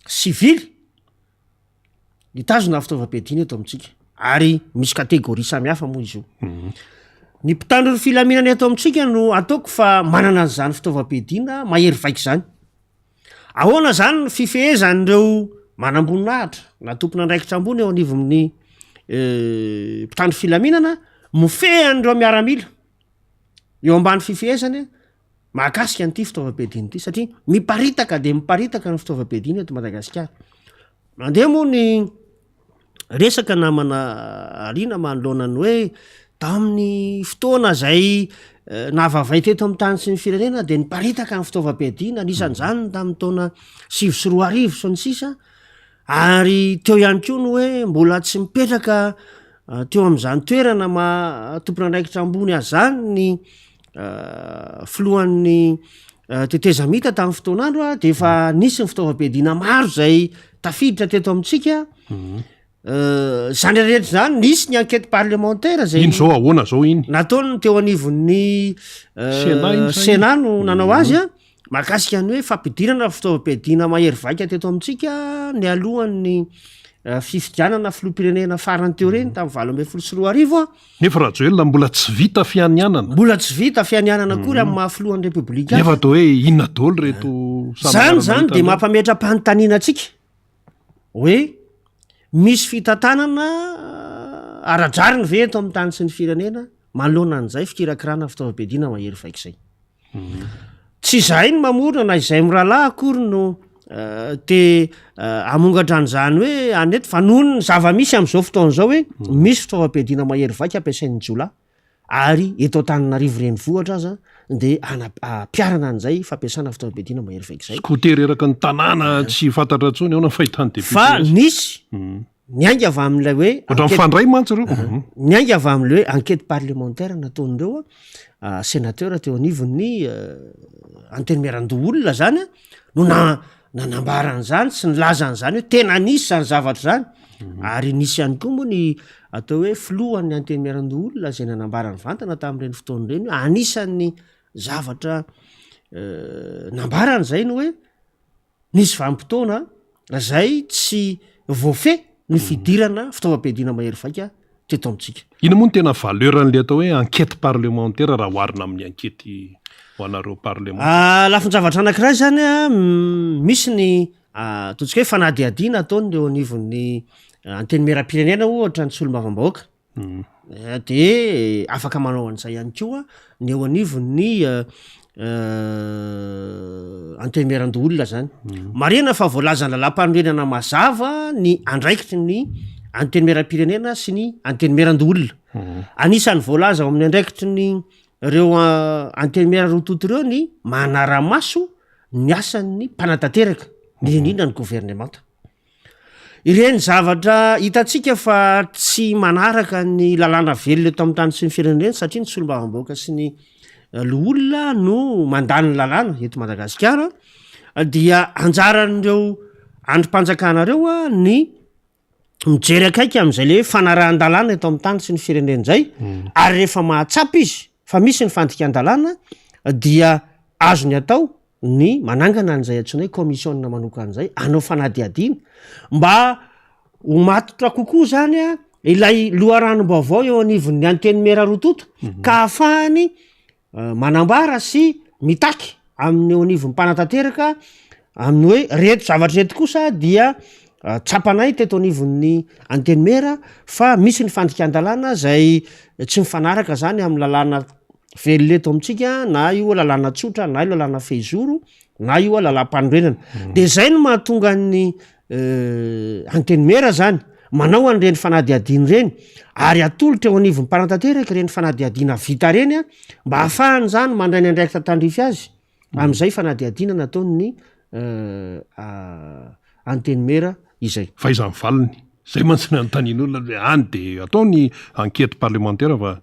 S2: sivily Mitazona fitaovam-piadiana eto amintsika ary misy kategoria samihafa moa izy io. Ny mpitandro ny filaminana eto amintsika no ataoko fa manana an'izany fitaovam-piadiana mahery vaika izany. Ahoana izany ny fifehezan'ireo manamboninahitra na tompon'andraikitra ambony eo anivon'ny mpitandro filaminana mifehy an'ireo miaramila eo ambany fifehezany mahakasika an'ity fitaovam-piadiana ity satria miparitaka dia miparitaka ny fitaovam-piadiana eto Madagasikara. Mandeha moa ny resaka namana Arina manoloana ny hoe tamin'ny fotoana izay nahavavay teto amin'ny tany sy ny firenena dia niparitaka ny fitaovam-piadiana, anisan'izany ny tamin'ny taona 2009 sy ny sisa, ary teo ihany koa ny hoe mbola tsy mipetraka teo amin'izany toerana maha tompon'andraikitra ambony azy izany ny filohan'ny tetezamita tamin'ny fotoan'andro a de efa nisy ny fitaovam-piadiana maro zay tafiditra teto amintsika zany rehetra zany nisy ny enquête parlementaire zay
S1: Iny zao ahoana zao iny?
S2: nataony teo anivon'ny
S1: Sénat iny sa iny?
S2: Sénat no nanao azy a mahakasika ny hoe fampidirana fitaovam-piadiana mahery vaika teto amintsika nialohan'ny fifidianana filoham-pirenena farany teo ireny tamin'ny 2018 a.
S1: Nefa Rajoelina mbola tsy vita fianianana.
S2: Mbola tsy vita fianianana akory amin'ny maha filohan'ny Repoblika azy.
S1: Nefa atao hoe inona daholo ireto samy
S2: Zany zany
S1: miara-mahita
S2: dia
S1: an'ireo.
S2: mampametra-panontaniana antsika hoe misy fitantanana ara-drariny ve eto amin'ny tany sy ny firenena manoloana an'izay fikirakirana fitaovam-piadiana mahery vaika izay. Tsy izahay no mamorona na izahay mirahalahy akory no te hamongatra an'izany hoe any eto fa noho ny zava-misy amin'izao fotoana izao hoe misy fitaovam-piadiana mahery vaika ampiasain'ny jiolahy ary eto Antananarivo renivohitra aza dia ana- ampiharana an'izay fampiasana fitaovam-piadiana mahery vaika izay.
S1: Scooter eraky ny tanàna tsy fantatra intsony, ahoana ny fahitan'ny député
S2: Fa
S1: azy?
S2: nisy Niainga avy amin'ilay hoe
S1: Ohatran'ny mifandray mantsy ireo.
S2: Mhm. Niainga avy amin'ilay hoe enquête parlementaire nataon'ireo sénateur teo anivon'ny antenimierandoholona zany no na- nanambara an'izany sy nilaza an'izany hoe tena nisy zany zavatra zany. Ary nisy ihany koa moa ny atao hoe filohan'ny Antenimierandoholona izay nanambara nivantana tamin'ireny fotoana ireny hoe anisan'ny zavatra nambarany izay ny hoe nisy vanim-potoana izay tsy voafehy ny fidirana fitaovam-piadiana mahery vaika teto amintsika.
S1: Inona moa no tena valeur an'ilay atao hoe enquête parlementaire raha oharina amin'ny enquête ho anareo parlemantera?
S2: Lafin-javatra anankiray izany an, misy ny ataontsika hoe fanadihadiana ataon'ny eo anivon'ny antenimierampirenena ohatra ny solombavambahoaka. De afaka manao an'izay ihany koa ny eo anivon'ny antenimierandoholona zany. Marihina fa voalazan'ny lalàmpanorenana mazava ny andraikitry ny antenimierampirenena sy ny antenimierandoholona. Anisan'ny voalaza ao amin'ny andraikitry ny reo antenimiera roa tonta ireo ny manara-maso ny asan'ny mpanatanteraka, indrindra indrindra ny governemanta. Ireny zavatra hitantsika fa tsy manaraka ny lalàna velona eto amin'ny tany sy ny firenena ireny satria ny solombavambahoaka sy ny loholona no mandany ny lalàna eto Madagasikara dia anjaran'ireo andrim-panjakana ireo ny mijery akaiky amin'izay le hoe fanarahan-dalàna eto amin'ny tany sy ny firenena izay ary rehefa mahatsapa izy fa misy ny fandikan-dalàna dia azony atao ny manangana an'izay antsoina hoe kaomisiona manokana izay hanao fanadihadiana mba ho matotra kokoa zany a ilay loharanom-baovao eo anivon'ny antenimiera roa tonta ka ahafahany manambara sy mitaky amin'ny eo anivon'ny mpanatanteraka amin'ny hoe reto zavatra reto kosa dia tsapanay teto anivon'ny antenimiera fa misy ny fandikan-dalàna zay tsy mifanaraka zany amin'ny lalàna velona eto amintsika na io lalàna tsotra na io lalàna fehizoro na io lalàm-panorenana de zay no mahatonga ny antenimiera zany manao an'ireny fanadihadiana ireny ary atolotra eo anivon'ny mpanatanteraka ireny fanadihadiana vita ireny a mba ahafahany zany mandray ny andraikitra tandrify azy amin'izay fanadihadiana nataon'ny antenimiera izay.
S1: Fa iza ny valiny? Zay mantsy ny anontanian'olona hoe any de atao ny enquête parlementaire fa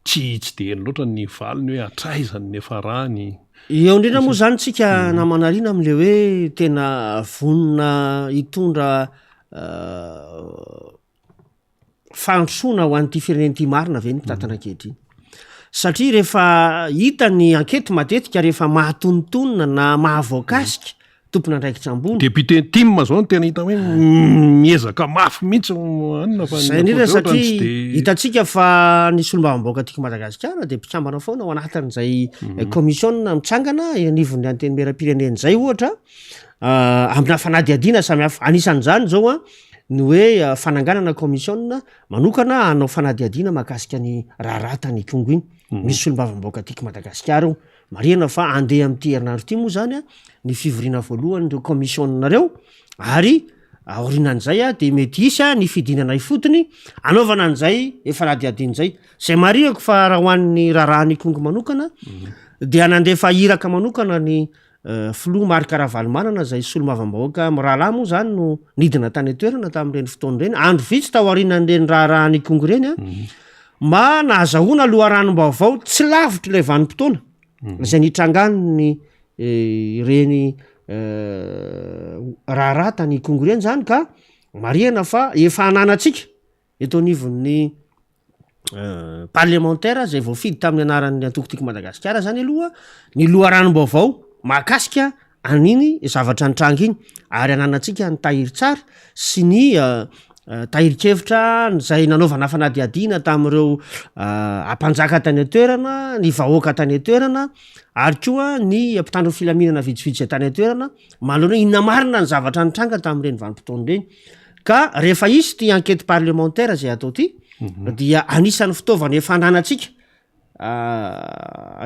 S1: Tsy tsy dia heno loatra ny valiny hoe hatraiza ny niafarany.
S2: Eo indrindra moa izany tsika namana Rina amin'ilay hoe tena vonona hitondra fandrosoana ho an'ity firenena ity marina ve ny mpitantana ankehitriny? Satria rehefa hita ny ankety matetika rehefa mahatonontonona na mahavoakasika tompon'andraikitra ambony.
S1: Député tim zao no tena hita hoe miezaka mafy mihitsy anona
S2: fa Zay indrindra satria hitantsika fa ny solombavambahoaka tiako Madagasikara dia mpikambana foana ao anatin'izay commission mitsangana eo anivon'ny antenimierampirenena izay ohatra amina fanadihadiana samihafa. Anisan'izany izao an ny hoe fananganana commission manokana hanao fanadihadiana mahakasika ny raharaha tany Ikongo iny. Misy solombavambahoaka tiako Madagasikara eo. Marihana fa handeha amin'ity herinandro ity moa izany ny fivoriana voalohan'ireo kaomisiona ireo ary aorianan'izay dia mety hisy ny fidinana ifotony hanaovana an'izay fanadihadiana izay. Izay marihako fa raha ho an'ny raharahan'Ikongo manokana dia nandefa iraka manokana ny filoha Marc Ravalomanana izay solombavambahoaka mirahalahy moa izany no nidina tany an-toerana tamin'ireny fotoana ireny, andro vitsy tao aorianan'ireny raharahan'Ikongo ireny Mba nahazahoana loharanom-baovao tsy lavitry ilay vanim-potoana izay nitrangan'ny ireny raharaha tany Ikongo ireny izany ka marihana fa efa ananantsika eto anivon'ny parlemantera izay voafidy tamin'ny anaran'ny antoko Tiako Madagasikara izany aloha ny loharanom-baovao mahakasika an'iny zavatra nitranga iny ary ananantsika ny tahirin-tsary sy ny tahirin-kevitra izay nanaovana fanadihadiana tamin'ireo ampanjaka tany an-toerana, ny vahoaka tany an-toerana ary koa ny mpitandro ny filaminana vitsivitsy izay tany an-toerana manoloana hoe inona marina ny zavatra nitranga tamin'ireny vanim-potoana ireny. Ka rehefa hisy ity enquête parlementaire izay atao ity dia anisan'ny fitaovana efa ananantsika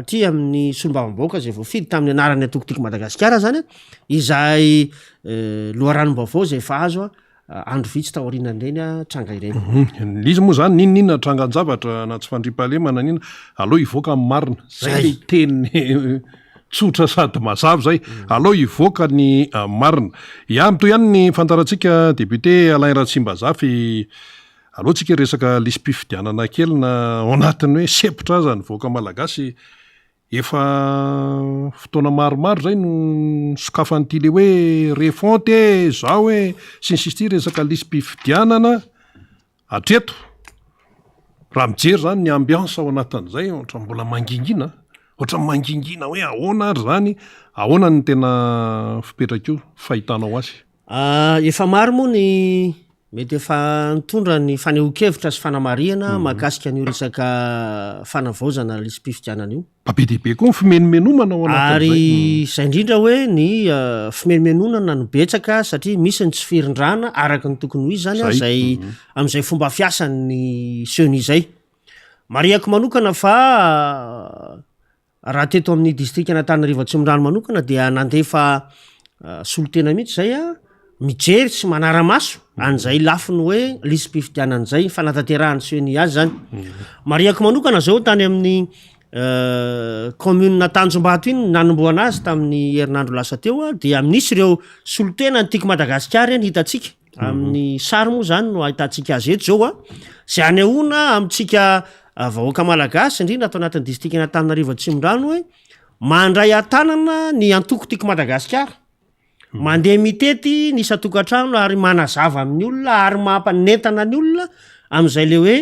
S2: aty amin'ny solombavambahoaka izay voafidy tamin'ny anaran'ny antoko Tiako Madagasikara zany a, izay loharanom-baovao izay efa azo andro vitsy taorianan'ireny tranga ireny.
S1: Ilay izy moa zany n'inon'inona trangan-javatra na tsy fandriampahalemana na inona, aleo hivoaka ny marina. Zay ilay teny tsotra sady mazava zay. Aleo hivoaka ny marina. Ya, mitohy ihany ny fandaharantsika député Alain Ratsimbazafy. Aleo tsika hiresaka lisi-pifidianana kely na ao anatin'ny hoe sempotra aza ny vahoaka malagasy. Efa fotoana maromaro izay no nisokafan'ity le hoe refonte e, zao e, sy ny sisa ity resaka lisi-pifidianana hatreto. Raha mijery zany ny ambiance ao anatin'izay ohatran'ny mbola mangingina, ohatran'ny mangingina hoe ahoana ary zany, ahoana ny tena fipetrak'io, fahitanao azy?
S2: Efa maro moa ny mety efa nitondra ny fanehoan-kevitra sy fanamarihana mahakasika an'io resaka fanavaozana lisi-pifidianana io.
S1: Mba be dia be koa ny fimenomenomana ao anatin'izay.
S2: Ary izay indrindra hoe ny fimenomenonana no betsaka satria misy ny tsy firindrana araka ny tokony ho izy izany izay amin'izay fomba fiasan'ny ceni izay. Marihako manokana fa Raha teto amin'ny distrikan'Antananarivo Atsimondrano manokana dia nandefa solontena mihitsy izay a, mijery sy manara-maso an'izay lafiny hoe lisi-pifidianana izay, fanatanterahan'ny ceni azy zany. Marihako manokana zao tany amin'ny commune Tanjombato iny nanombohana azy tamin'ny herinandro lasa teo a, dia nisy ireo solontena ny Tiako Madagasikara eny hitantsika. Amin'ny sary moa zany no ahitantsika azy eto zao a, zay anehoana amintsika vahoaka malagasy indrindra ato anatin'ny distrikan'Antananarivo Atsimondrano hoe mandray an-tanana ny antoko Tiako Madagasikara, mandeha mitety ny isan-tokantrano ary manazava amin'ny olona ary mampanentana ny olona amin'izay le hoe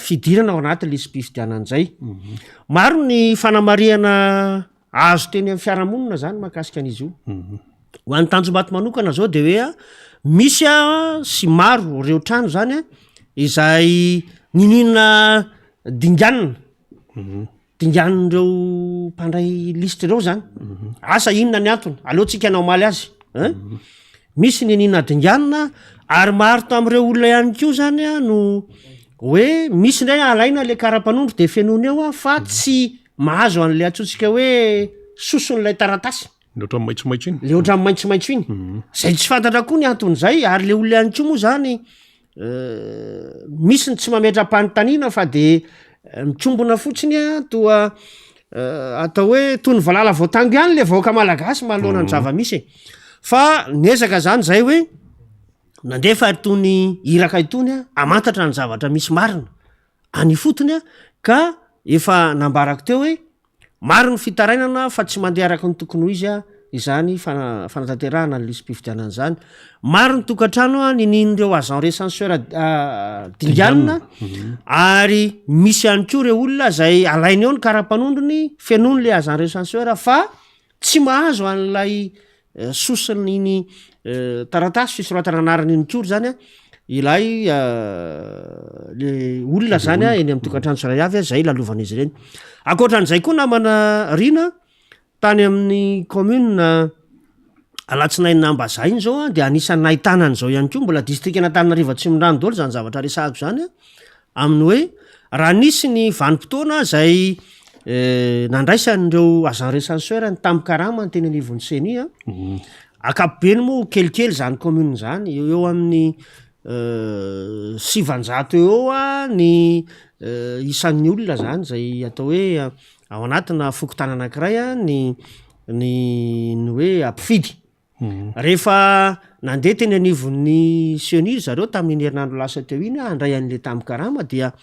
S2: fidirana ao anaty lisi-pifidianana izay. Maro ny fanamarihana Azo teny amin'ny fiarahamonina zany mahakasika an'izy io. Ho an'ny Tanjombato manokana zao de hoe misy a sy maro ireo trano zany a izay niniana dinganina, dinganin'ireo mpandray lisitra ireo zany. Asa inona ny antony, aleo tsika hanao omaly azy ein. Misy niniana dinganina ary maro tamin'ireo olona ihany koa zany a no hoe misy indray alaina le kara-panondro de fenoina eo a fa tsy Mahazo an'ilay antsointsika hoe soson'ilay taratasy.
S1: Le ohatran'ny maitsomaitso iny.
S2: Le ohatran'ny maitsomaitso iny. Zay tsy fantatra koa ny anton'izay ary le olona ihany koa moa zany misy ny tsy mametra-panontaniana fa de mikombona fotsiny a toa atao hoe toy ny valala voatango ihany le vahoaka malagasy manoloana ny zava-misy e. Fa niezaka zany zay hoe nandefa itony iraka itony a hamantatra ny zavatra misy marina. any ifotony ka efa nambarako teo hoe maro ny fitarainana fa tsy mandeha araka ny tokony ho izy izany fanatanterahana ny lisi-pifidianana izany. Maro ny tokantrano ninian'ireo agent recenseur dinganina ary misy ihany koa ireo olona izay alainy eo ny kara-panondrony fenoiny le agent recenseur fa tsy mahazo an'ilay soson'iny taratasy fisoratana anarana iny koa zany a ilay le olona zany a eny amin'ny tokantrano tsirairay avy a zay lalovan'izy ireny. Ankoatran'izay koa namana Rina, tany amin'ny commune Alatsinainy Ambazaha iny zao a de anisan'ny nahitana an'izao ihany koa, mbola distrikan'Antananarivo Atsimondrano daholo zany zavatra resahako zany a. Amin'ny hoe raha nisy ny vanim-potoana izay nandraisan'ireo agent recenseur ny tambin-karamany teny anivon'ny ceni a, ankapobeny moa kelikely izany commune izany, eo ho eo amin'ny 900 eo ho eo ny isan'ny olona zany izay atao hoe ao anatina fokontany anankiray ny ny ny hoe mpifidy. Rehefa nandeha teny anivon'ny ceni ry zareo tamin'iny herinandro lasa teo iny handray an'ilay tambin-karama dia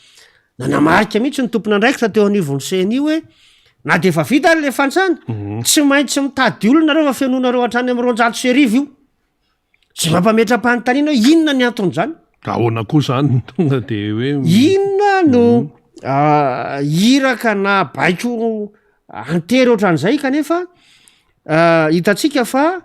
S2: nanamarika mihitsy ny tompon'andraikitra teo anivon'ny ceni hoe na dia efa vita ary ilay fantsana, tsy maintsy mitady olona nareo fa fenoinareo hatrany amin'ny 1200 io. Izay mampametra-panontaniana hoe inona ny anton'izany?
S1: Ahoana koa izany tonga dia hoe.
S2: Inona no iraka na baiko antery ohatran'izay kanefa Hitantsika fa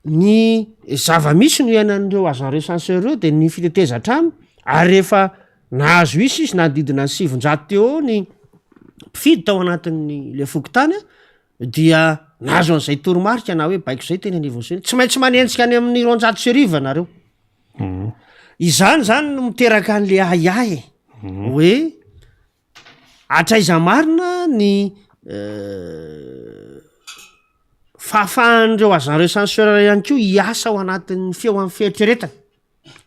S2: ny zava-misy no iainan'ireo agent recenseur ireo de ny fitetezan-trano ary rehefa nahazo isa izy nanodidina ny 900 teo eo ny mpifidy tao anatin'ny le fokontany a dia nahazo an'izay toromarika na hoe baiko zay teny anivon'ny ceni, tsy maintsy manenjika any amin'ny 1200 nareo. Izany zany no miteraka an'le ahiahy e, hoe Hatraiza marina ny fahafahan'ireo agent recenseur ihany koa hiasa ao anatin'ny feo amin'ny fieritreretana?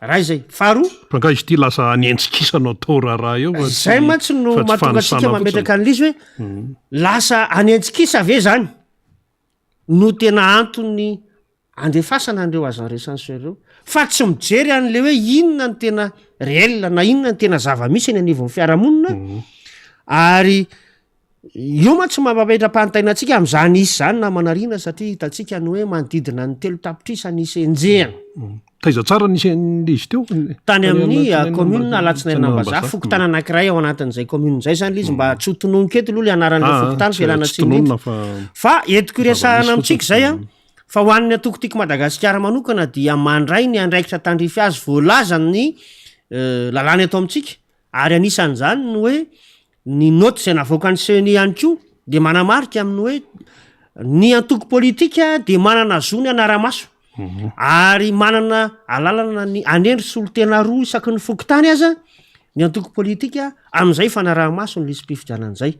S2: Raha izay. Faharoa.
S1: Fa angaha izy ity lasa hanenjikisa no atao raharaha eo fa tsy
S2: Izay mantsy no
S1: fa tsy
S2: mahatonga antsika
S1: fanisana fotsiny.
S2: mametraka an'ilay izy hoe lasa hanenjikisa ve zany no tena antony andefasana an'ireo agent recenseur ireo fa tsy mijery an'le hoe inona ny tena réel na inona ny tena zava-misy eny anivon'ny fiarahamonina ary. Io mantsy mampametra-panontaniana antsika amin'izany isa izany namana Rina satria hitantsika ny hoe manodidina ny 3 tapitrisa ny isa enjehina.
S1: Taiza tsara nisy an'ilay izy teo?
S2: Tany amin'ny commune Alatsinainy Ambazaha, fokontany anankiray ao anatin'izay commune izay zany ilay izy, mba tsy ho tononiko eto aloha ilay anaran'ilay fokontany fa ialana tsiny indrindra. Fa entiko hiresahana amintsika izay an, fa ho an'ny antoko Tiako Madagasikara manokana dia mandray ny andraikitra tandrify azy voalazan'ny lalàna eto amintsika ary anisan'izany ny hoe Ny naoty izay navoakan'ny Ceni ihany koa dia manamarika amin'ny hoe ny antoko politika dia manana zo ny hanara-maso ary manana alalana ny hanendry solontena roa isaky ny fokontany aza ny antoko politika amin'izay fanaraha-maso ny lisi-pifidianana izay.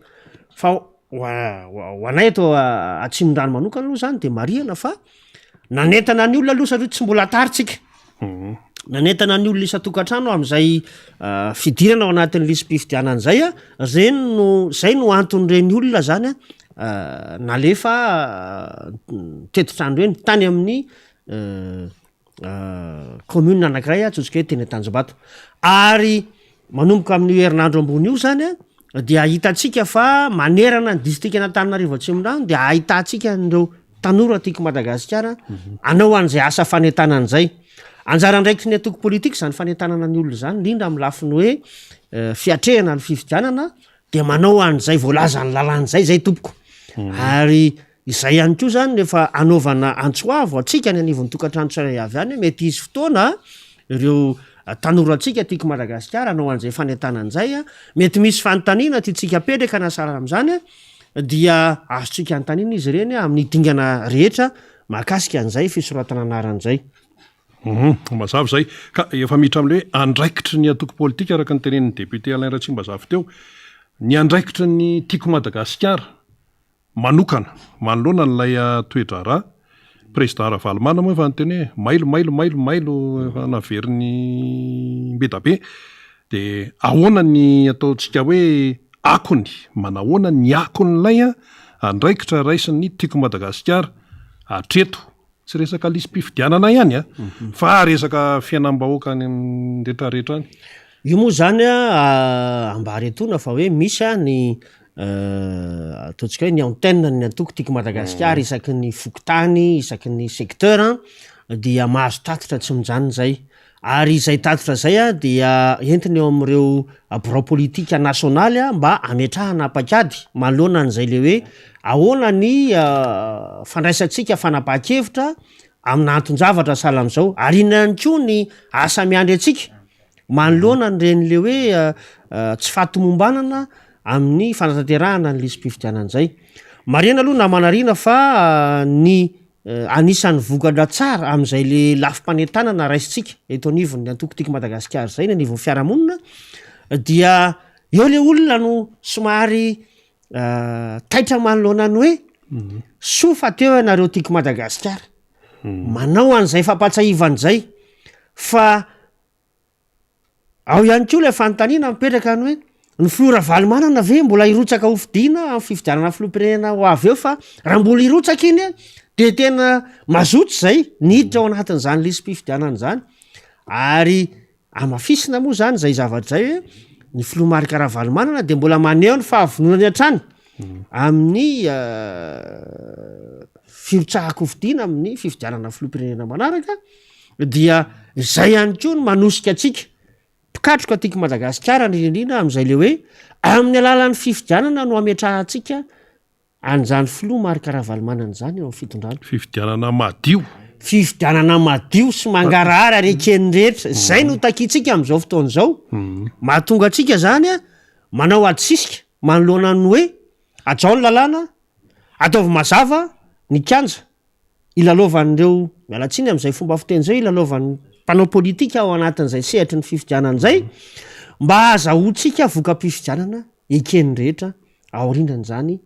S2: Fa ho ho anay eto Atsimondrano manokana aloha zany de marihana fa nanentana ny olona aloha satria tsy mbola tary tsika. Nanentana ny olona isan-tokantrano amin'izay fidirana ao anatin'ny lisi-pifidianana izay a, reny no zay no anton'ireny olona zany a nalefa nitety trano ireny tany amin'ny commune anankiray antsointsika hoe teny Antanjombato. Ary manomboka amin'io herinandro ambony io zany a dia hitantsika fa manerana ny distrikan'Antananarivo Atsimondrano dia ahitantsika an'ireo tanora tiako Madagasikara hanao an'izay asa fanentanana izay. Anjara andraikitry ny antoko politika izany fanentanana ny olona izany, indrindra amin'ny lafiny hoe fiatrehana ny fifidianana dia manao an'izay voalazan'ny lalàna izay izay tompoko. Ary izay ihany koa izany no efa anaovana antso avo antsika any anivon'ny tokantrano tsirairay avy any hoe mety hisy fotoana ireo tanorantsika tiako Madagasikara hanao an'izay fanentanana izay, mety misy fanontaniana tiantsika apetraka na sahala amin'izany dia azontsika anontaniana izy ireny amin'ny dingana rehetra mahakasika an'izay fisoratana anarana izay.
S1: Hum, mazava izay. Ka efa miditra amin'ilay hoe andraikitry ny antoko politika araka ny tenenin'ny député Alain Ratsimbazafy teo, ny andraikitry ny Tiako Madagasikara manokana manoloana an'ilay toe-draharaha. Président Ravalomanana moa efa niteny hoe mailo, mailo, mailo, mailo, efa naveriny im-bedabe. Dia ahoana ny ataontsika hoe akony, manahoana ny akon'ilay andraikitra raisin'ny Tiako Madagasikara hatreto? Tsy resaka lisi-pifidianana ihany an, fa resaka fiainam-bahoaka any amin'ny retraretra any.
S2: Io moa izany an, ambara etoana fa hoe misy ny ataontsika hoe ny antenne ny antoko Tiako Madagasikara isaky ny fokontany, isaky ny secteur dia mahazo tatitra tsy mijanona izay. Ary izay tatitra izay dia entiny eo amin'ireo birao politika nasionaly mba hametrahana paikady manoloana an'izay le hoe ahoana ny fandraisantsika fanapahan-kevitra amina anton-javatra sahala amin'izao ary inona ihany koa ny asa miandry antsika manoloana an'ireny le hoe tsy fahatomombanana amin'ny fanatanterahana ny lisi-pifidianana izay. Marihana aloha namana Rina fa ny Anisan'ny vokatra tsara amin'izay le lafim-panentanana raisintsika eto anivon'ny antoko Tiako Madagasikara izay ny anivon'ny fiarahamonina dia eo le olona no somary taitra manoloana ny hoe soa fa teo ianareo Tiako Madagasikara manao an'izay fampahatsiahivana izay fa Ao ihany koa ilay fanontaniana mipetraka ny hoe ny filoha Ravalomanana ve mbola hirotsaka ho fidiana amin'ny fifidianana filoham-pirenena ho avy eo fa raha mbola hirotsaka iny dia tena mazoto izay ny hiditra ao anatin'izany lisi-pifidianana izany ary hamafisina moa izany izay zavatra izay hoe ny filoha Marc Ravalomanana dia mbola maneho ny fahavononany hatrany amin'ny firotsahan-kofidiana amin'ny fifidianana filoham-pirenena manaraka dia izay ihany koa no manosika antsika mpikatroka tiako Madagasikara indrindra indrindra amin'izay le hoe amin'ny alalan'ny fifidianana no hametrahantsika an'izany filoha Marc Ravalomanana izany eo amin'ny fitondrana.
S1: Fifidianana madio.
S2: Fifidianana madio sy mangarahara ary eken'ny rehetra. Izay no takintsika amin'izao fotoana izao. Mahatonga antsika izany manao ady sisika manoloana ny hoe hajao ny lalàna, ataovy mazava ny kianja. ilalaovan'ireo, miala tsiny amin'izay fomba fiteny izay, ilalaovan'ny mpanao politika ao anatin'izay sehatry ny fifidianana izay, mba hahazahoantsika voka-pifidianana eken'ny rehetra aorianan'izany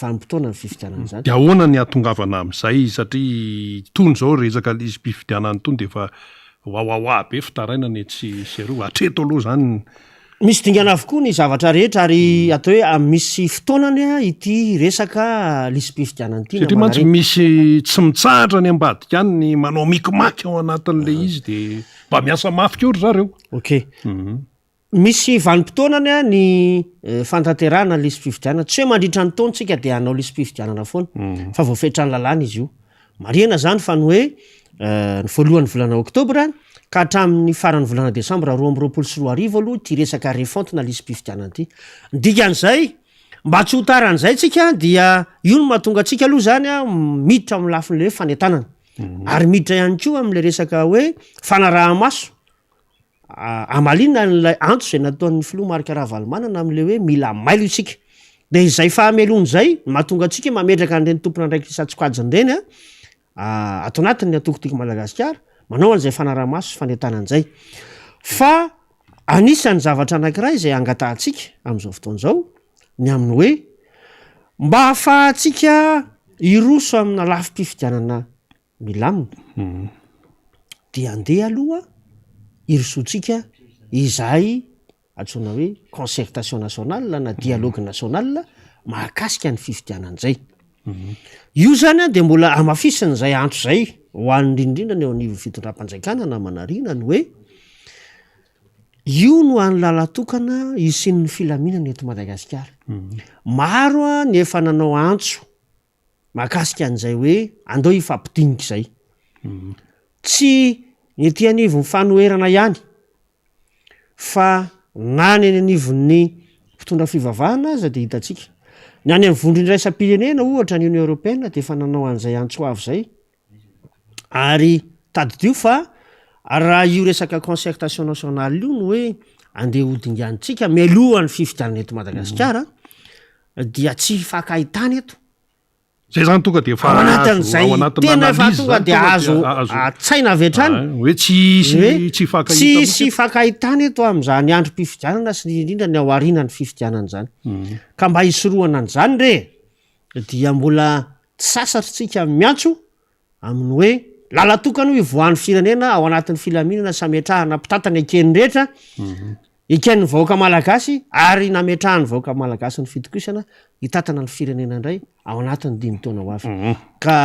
S2: vanim-potoanan'ny fifidianana izany.
S1: Dia ahoana ny hahatongavana amin'izay satria itony izao resaka lisi-pifidianana itony dia efa wawawa be fitarainana etsy sy eroa, hatreto aloha izany.
S2: Misy dingana avokoa ny zavatra rehetra ary atao hoe misy fotoanany ity resaka lisi-pifidianana ity.
S1: Satria mantsy misy tsy mitsahatra any ambadika any ny manao micmac ao anatin'ilay izy dia mba miasa mafy koa ry zareo.
S2: Ok. Misy vanim-potoanany ny fanatanterahana ny lisi-pifidianana. Tsy hoe mandritra ny taona tsika dia hanao lisi-pifidianana foana fa voafetran'ny lalàna izy io. Marihana izany fa ny hoe ny voalohan'ny volana oktobra ka hatramin'ny faran'ny volana desambra 2022 aloha ity resaka refonte na lisi-pifidianana ity. Ny dikan'izay, mba tsy ho taran'izay tsika dia io no mahatonga antsika aloha izany miditra amin'ny lafiny hoe fanentanana ary miditra ihany koa amin'ilay resaka hoe fanaraha-maso Hamaliana an'ilay antso izay nataon'ny filoha Marc Ravalomanana amin'ilay hoe mila mailo isika. Dia izay fahamelohana izay no mahatonga antsika mametraka an'ireny tompon'andraikitra isan-tsokajiny ireny ato anatin'ny antoko Tiako Madagasikara, manao an'izay fanaraha-maso sy fanentanana izay. Fa anisan'ny zavatra anankiray izay angatahantsika amin'izao fotoana izao ny amin'ny hoe mba hahafahantsika hiroso amina lafim-pifidianana milamina dia andeha aloha hirosoantsika izay antsoina hoe concertation nationale na dialogue national mahakasika ny fifidianana izay. Io zany an dia mbola hamafisina izay antso izay ho an'ny indrindrindra ny eo anivon'ny fitondram-panjakana namana Rina ny hoe io no hany lalan-tokana hisian'ny filaminana eto Madagasikara. Maro an ny efa nanao antso mahakasika an'izay hoe andao hifampidinika izay. Tsy ny ety anivon'ny fanoherana ihany fa na ny eny anivon'ny mpitondra fivavahana aza dia hitantsika. Ny any amin'ny vondrona iraisam-pirenena ohatra ny Union Européenne dia efa nanao an'izay antso avo izay ary tadidio fa raha io resaka concertation nationale io no hoe andeha hodinganintsika mialohan'ny fifidianana eto Madagasikara dia tsy hifankahitana eto.
S1: Zay zany tonga dia efa
S2: Ao anatin'izay
S1: ao anatin'ny
S2: tena efa
S1: analyse
S2: tonga
S1: zany
S2: dia
S1: tonga
S2: azo
S1: dia azo
S2: an-tsaina avy hatrany.
S1: Ah, hoe tsy hisy
S2: Hoe
S1: tsy hifankahita
S2: tsy
S1: mihitsy
S2: hisy
S1: eto.
S2: hifankahitana eto amin'izany androm-pifidianana sy ny indrindra ny ao aorianan'ny fifidianana izany. Ka mba hisorohana an'izany re dia mbola tsy sasatra isika miantso amin'ny hoe lalan-tokana io ivoahan'ny firenena ao anatin'ny filaminana sy hametrahana mpitantana eken'ny rehetra, eken'ny vahoaka malagasy ary nametrahan'ny vahoaka malagasy ny fitokisana hitantana ny firenena indray ao anatin'ny dimy taona ho avy. Ka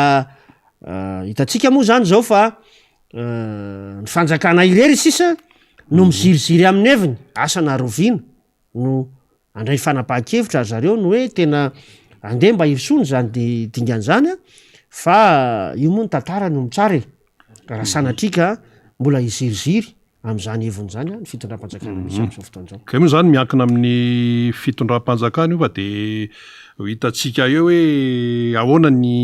S2: hitantsika moa izany izao fa ny fanjakana irery sisa no miziriziry amin'ny heviny, asa na roviana no handray fanapahan-kevitra ry zareo ny hoe tena andeha mba hirosoana izany dingana izany an, fa io moa ny tantara no mitsara e, raha sanatria ka mbola hiziriziry amin'izany heviny izany ny fitondram-panjakana misy amin'izao fotoana izao.
S1: Kay moa izany miankina amin'ny fitondram-panjakana io fa dia ho hitantsika eo hoe ahoana ny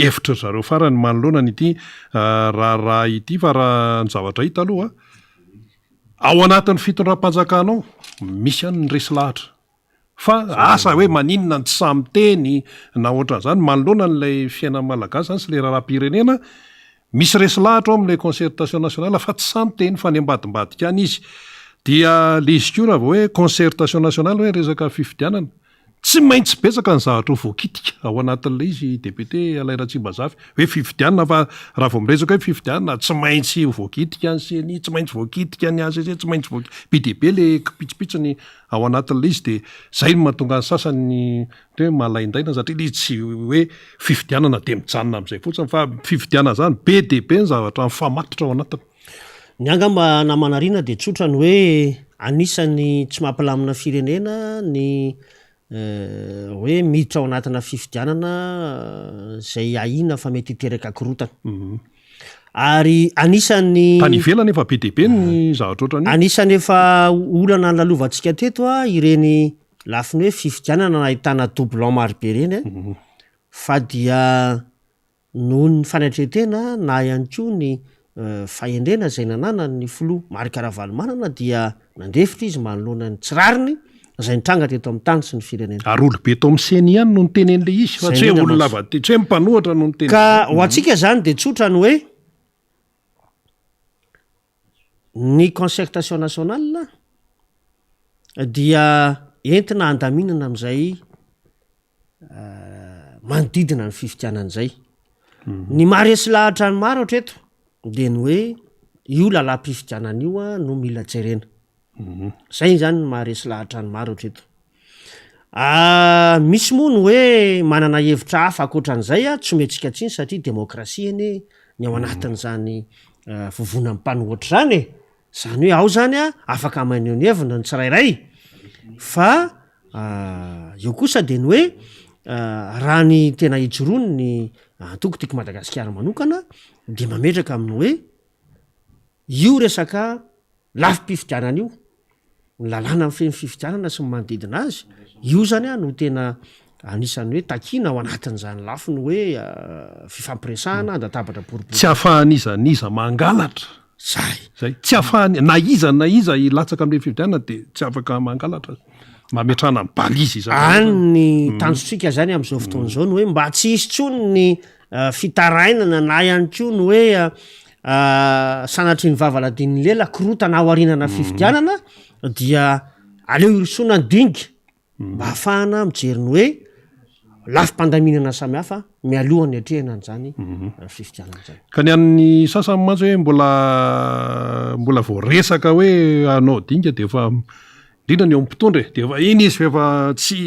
S1: hevitry ry zareo farany manoloana an'ity raharaha ity fa raha ny zavatra hita aloha Ao anatin'ny fitondram-panjakana ao, misy ihany ny resy lahatra. Fa asa hoe maninona no tsy sahy miteny na ohatran'izany, manoloana an'ilay fiainan'ny Malagasy izany sy ilay raharaham-pirenena, misy resy lahatra ao amin'ilay concertation nationale fa tsy sahy miteny fa any ambadimbadika any izy. Dia ilay izy koa raha vao hoe concertation nationale hoe resaka fifidianana, Tsy maintsy betsaka ny zavatra ho voakitika ao anatin'ilay izy député Alain Ratsimbazafy hoe fifidianana fa raha vao miresaka hoe fifidianana tsy maintsy ho voakitika ny ceni, tsy maintsy voakitika ny HCC, tsy maintsy voakitika, be dia be le kipitsopitsony ao anatin'ilay izy dia zay no mahatonga ny sasany hoe malaindaina satria ilay izy tsy hoe fifidianana dia mijanona amin'izay fotsiny fa fifidianana zany be dia be ny zavatra mifamatotra ao anatiny.
S2: Ny ahy angamba namana Rina dia tsotra ny hoe anisan'ny tsy mampilamina firenena ny hoe miditra ao anatina fifidianana izay ahiana fa mety hiteraka korontana. Ary anisan'ny.
S1: Tany ivelany efa be dia be ny zavatra ohatran'io.
S2: Anisan'ny efa olana nolalovantsika teto ireny lafiny hoe fifidianana nahitana doublon marobe ireny fa dia Noho ny fanetren-tena na ihany koa ny fahendrena izay nananan'ny filoha Marc Ravalomanana dia nandefitra izy manoloana ny tsy rariny izay nitranga teto amin'ny tany sy ny firenena.
S1: Ary olobe tao amin'ny ceni ihany no niteny an'ilay izy fa tsy hoe olona avy aty, tsy hoe mpanohatra no niteny
S2: Ka ho antsika izany dia tsotra ny hoe ny concertation nationale dia entina handaminana amin'izay manodidina ny fifidianana izay. Ny maha resy lahatra ny maro hatreto dia ny hoe io lalam-pifidianana io no mila jerena. Zay izany ny maha resy lahatra ny maro hatreto. Misy moa ny hoe manana hevitra hafa ankoatran'izay tsy omentsika tsiny satria demokrasia anie ny ao anatin'izany vovonan'ny mpanohitra izany e. Izany hoe ao izany an, afaka maneho ny heviny ny tsirairay fa eo kosa de ny hoe raha ny tena ijoroany ny antoko Tiako Madagasikara manokana de mametraka amin'ny hoe io resaka lafim-pifidianana io, ny lalàna mifehy ny fifidianana sy ny manodidina azy, io zany an no tena anisan'ny hoe takiana ao anatin'izany lafiny hoe fifampiresahana an-databatra boribory.
S1: Tsy ahafahan'iza n'iza mangalatra.
S2: Zay.
S1: Zay. Tsy ahafahany, na iza na iza hilatsaka amin'ilay fifidianana dia tsy afaka mangalatra. Mametrahana ny balise izany.
S2: Any ny tanjontsika zany amin'izao fotoana izao ny hoe mba tsy hisy intsony ny fitarainana na ihany koa ny hoe sanatria ny vava ladin'ny lela korontana aorianana fifidianana dia aleo hirosoana ny dinika mba hahafahana mijery ny hoe lafim-pandaminana samihafa mialohan'ny hiatrehana an'izany fifidianana izany.
S1: Ka ny an'ny sasany mantsy hoe mbola mbola vao resaka hoe hanao dinika dia efa indrindra ny eo amin'ny mpitondra e, dia efa iny izy fa efa tsy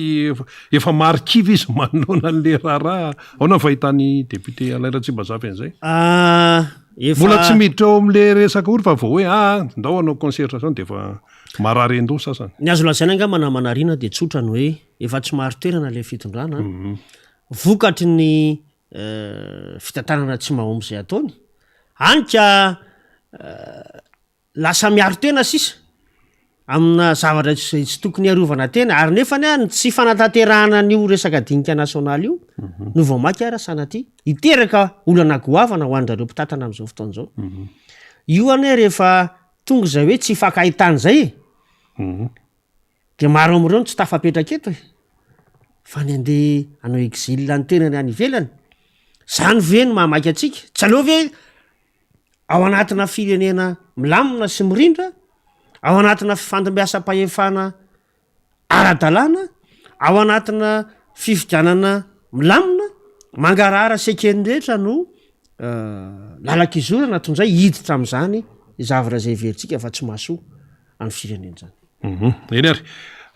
S1: efa marikivy izy manoloana an'le raharaha. Ahoana ny fahitan'ny député Alain Ratsimbazafy an'izay?
S2: Efa
S1: Mbola tsy miditra eo amin'le resaka ory fa vao hoe ah ndao hanao concertation dia efa marary an-doha sasany.
S2: Ny azo lazaina angamba namana Rina dia tsotra ny hoe efa tsy marin-toerana ilay fitondrana an, vokatry ny fitantanana tsy mahomby izay ataony, hany ka lasa miaro tena sisa amina zavatra izay tsy tokony hiarovana tena, ary nefany an ny tsy fanatanterahana an'io resaka dinika nasionaly io no vao mainka ara sanatria hiteraka olana goavana ho an-dRareo mpitantana amin'izao fotoana izao. Io anie rehefa tonga izay hoe tsy ifankahitana izay e, dia maro amin'ireo no tsy tafapetraka eto e, fa ny andeha hanao exil ny tenany any ivelany, zany ve no mahamaika antsika? Tsy aleo ve ao anatina firenena milamina sy mirindra, ao anatina fifandimbiasam-pahefana ara-dalàna, ao anatina fifidianana milamina, mangarahara sy eken'ny rehetra no lalan-kizorana toy izay hiditra amin'izany zavatra izay heverintsika fa tsy mahasoa an'ny firenena izany.
S1: Eny ary.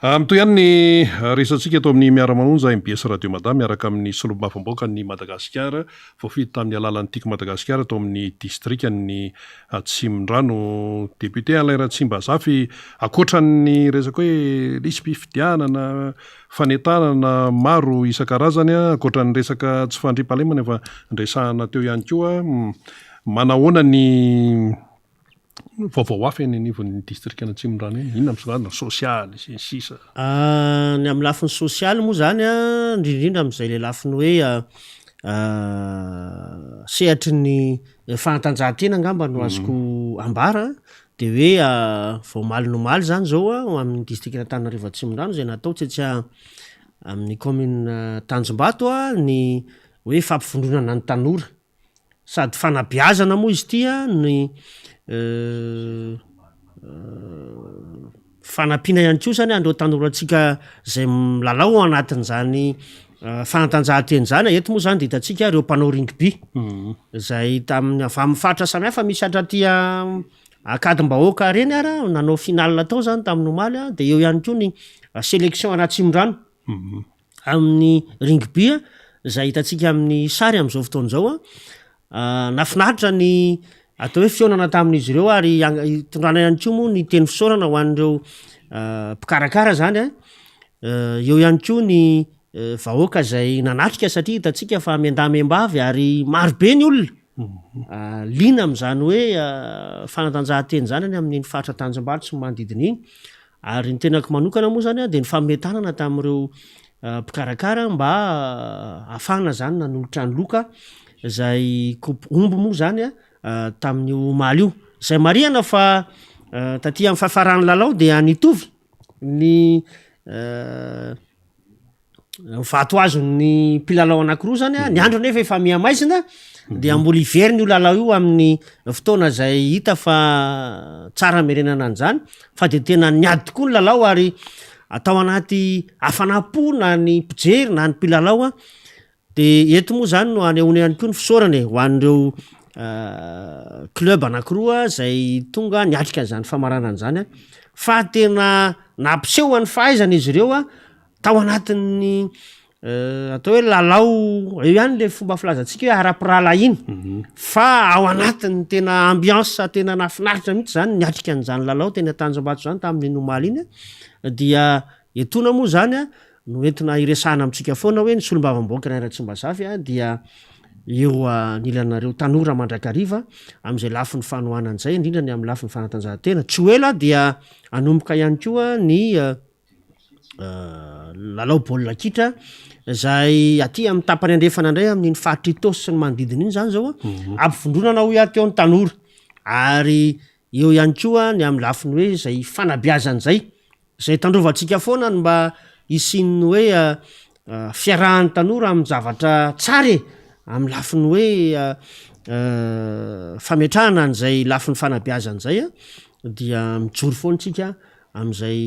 S1: Mitohy ihany ny resatsika eto amin'ny Miara-manonja mbs Radio Mada miaraka amin'ny solombavambahoakan'i Madagasikara voafidy tamin'ny alalan'ny Tiako Madagasikara tao amin'ny distrikan'i Atsimondrano. Député Alain Ratsimbazafy, ankoatra ny resaka hoe lisi-pifidianana, fanentanana maro isan-karazany, ankoatra ny resaka tsy fandriampahalemana efa niresahana teo ihany koa, manahoana ny Vaovao hafa eny anivon'ny distrikan'Atsimondrano eny, inona misongadina, sosialy sy ny sisa.
S2: Ny amin'ny lafiny sosialy moa izany an, indrindra indrindra amin'izay ilay lafiny hoe sehatry ny fanatanjahantena angamba no azoko ambara dia hoe vao omaly no omaly izany izao an, ho an'ny distrikan'Antananarivo Atsimondrano izay natao tetsy amin'ny kaominina Tanjombato ny hoe fampivondronana ny tanora. Sady fanabeazana moa izy ity an, ny fanampiana ihany koa zany an'ireo tanorantsika zay milalao ao anatin'izany fanatanjahantena izany, eto moa zany de hitantsika ireo mpanao rugby zay tamin'ny avy amin'ny faritra samihafa misy hatraty Ankadimbahoaka ireny ara nanao finale tao zany tamin'ny omaly an, de eo ihany koa ny selection an'Atsimondrano. Amin'ny rugby izay hitantsika amin'ny sary amin'izao fotoana izao an, nahafinaritra ny atao hoe fihaonana tamin'izy ireo ary hitondrana ihany koa moa ny teny fisaorana ho an'ireo mpikarakara izany an, eo ihany koa ny vahoaka izay nanatrika satria hitantsika fa miandahy miambavy ary maro be ny olona liana amin'izany hoe fanatanjahantena izany any amin'iny faritra Tanjombato sy ny manodidina iny. Ary ny tenako manokana moa zany dia nifanome tanana tamin'ireo mpikarakara mba hahafahana zany nanolotra ny loka izay coupe omby moa zany tamin'io omaly io. Izay marihana fa taty amin'ny fahafaran'ny lalao dia nitovy ny Vato azon'ny mpilalao anankiroa zany a, ny andro anefa efa miha-maizina dia mbola hiverina io lalao io amin'ny fotoana izay hita fa tsara hamerenana an'izany fa dia tena niady tokoa ny lalao ary atao anaty hafanam-po na ny mpijery na ny mpilalao a, de eto moa zany no anehoana ihany koa ny fisaorana e ho an'ireo club anankiroa izay tonga niatrika an'izany famaranana izany a, fa tena nampiseho an'ny fahaizana izy ireo a. Tao anatin'ny Atao hoe lalao, eo ihany le fomba filazantsika hoe ara-pirahalahiana fa ao anatin'ny tena ambiance tena nahafinaritra mihitsy zany niatrika an'izany lalao teny Antanjombato zany tamin'iny omaly iny dia etoana moa zany a no entina hiresahana amintsika foana hoe ny solombavambahoaka Alain Ratsimbazafy a dia eo anilanareo tanora mandrakariva amin'izay lafiny fanohanana izay indrindra ny amin'ny lafiny fanatanjahantena. Tsy ho ela dia hanomboka ihany koa ny lalao baolina kitra izay aty amin'ny tapany andrefana indray amin'iny faritra Itaosy sy ny manodidina iny zany zao a, ampivondronana hoy aho teo ny tanora ary eo ihany koa ny amin'ny lafiny hoe izay fanabeazana izay, izay tandrovantsika foana ny mba hisian'ny hoe fiarahan'ny tanora amin'ny zavatra tsara e, amin'ny lafiny hoe fametrahana an'izay lafiny fanabeazana izay a dia mijoro foana isika amin'izay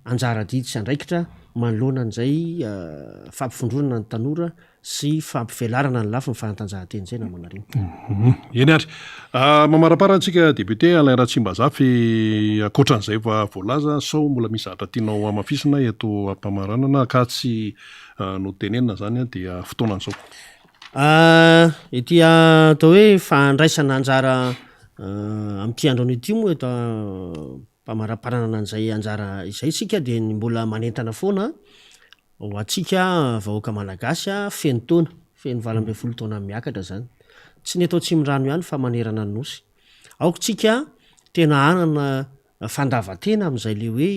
S2: anjara adidy sy andraikitra manoloana an'izay fampivondronana ny tanora sy fampivelarana ny lafiny fanatanjahantena izay namana Rina.
S1: Eny ary. Mamaraparana antsika député Alain Ratsimbazafy, ankoatran'izay efa voalaza, sao mbola misy zavatra tianao hamafisina eto am-pamaranana ka tsy notenenina izany dia fotoanan'izao.
S2: Ity atao hoe fandraisana anjara amin'ity andro anio ity moa eto Famaraparanana an'izay anjara izay isika dia ny mbola manentana foana ho antsika vahoaka Malagasy feno taona, feno 18 taona miakatra izany. Tsy ny eto Atsimondrano ihany fa manerana ny Nosy. Aoka isika tena hanana fandavan-tena amin'izay le hoe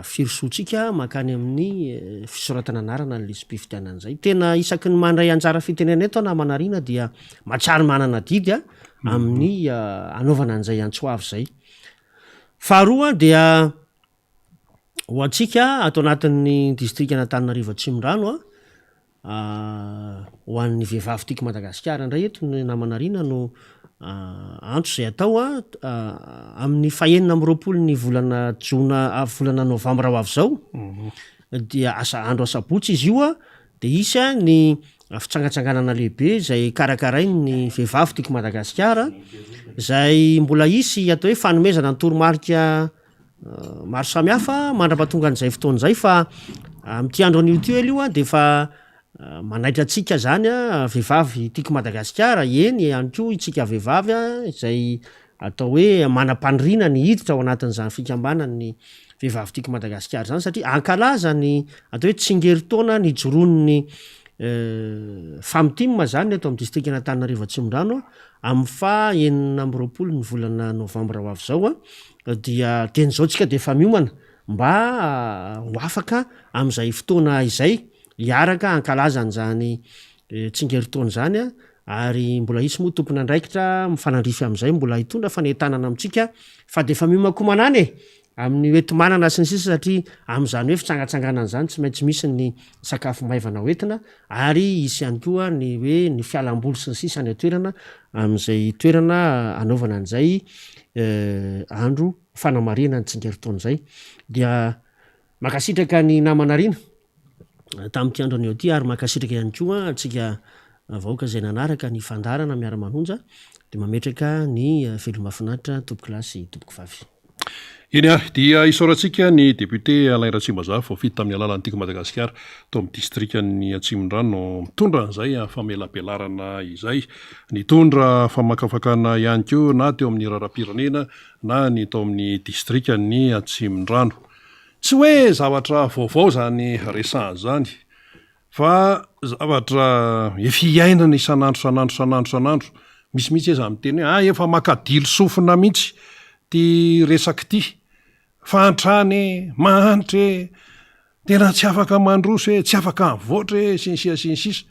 S2: firosoantsika mankany amin'ny fisoratana anarana ny lisi-pifidianana izay. Tena isaky ny mandray anjara fitenenana eto aho namana Rina dia mahatsiaro manana adidy amin'ny hanaovana an'izay antso avo izay. Faharoa dia ho antsika ato anatin'ny distrikan'Antananarivo Atsimondrano ho an'ny vehivavy tiako Madagasikara indray eto ny namana Rina no antso izay atao amin'ny fahenina amby roapolo ny volana jona volana novambra ho avy izao dia asa andro asabotsy izy io Dia hisy ny fitsangatsanganana lehibe izay karakarain'ny Vehivavy Tiako Madagasikara, izay mbola hisy atao hoe fanomezana ny toromarika maro samihafa mandra-pahatonga an'izay fotoana izay fa amin'ity andro anio ity aloha dia efa manaitra antsika izany vehivavy Tiako Madagasikara, eny ihany koa isika vehivavy izay atao hoe manam-paniriana ny hiditra ao anatin'izany fikambanan'ny Vehivavy Tiako Madagasikara izany satria hankalaza ny atao hoe tsingerin-taona nijoroan'ny Famitim izany eto amin'ny distrikan'Antananarivo Atsimondrano amin'ny faha 26 ny volana novambra ho avy izao dia dieny izao tsika dia efa miomana mba ho afaka amin'izay fotoana izay hiaraka hankalaza an'izany tsingerin-taona izany ary mbola hisy moa tompon'andraikitra mifanandrify amin'izay mbola hitondra fanentanana amintsika fa dia efa miomankomana any e! amin'ny hoenti-manana sy ny sisa satria amin'izany hoe fitsangatsanganana izany tsy maintsy misy ny sakafo maivana hoentina ary hisy ihany koa ny hoe ny fialamboly sy ny sisa any an-toerana amin'izay toerana anaovana an'izay andro fanamarihana ny tsingerin-taona izay dia mankasitraka ny namana Rina. tamin'ity andro anio ity ary mankasitraka ihany koa antsika vahoaka izay nanaraka ny fandaharana miara-manonja dia mametraka ny veloma finaritra tompokolahy sy tompokovavy.
S1: Eny ary, dia isaorantsika ny député Alain Ratsimbazafy voafidy tamin'ny alalan'ny Tiako Madagasikara tao amin'ny distrikan'ny Atsimondrano mitondra an'izay famelabelarana izay. Nitondra famakafakana ihany koa na teo amin'ny raharaham-pirenena na ny tao amin'ny distrikan'ny Atsimondrano. Tsy hoe zavatra vaovao izany resahana izany fa zavatra efa iainana isan'andro isan'andro isan'andro isan'andro. Misy mihitsy aza miteny hoe ah efa makadilo sofina mihitsy ity resaka ity, fahantrana e, mahantra e, tena tsy afaka mandroso e, tsy afaka mivoatra e, sy ny sisa sy ny sisa.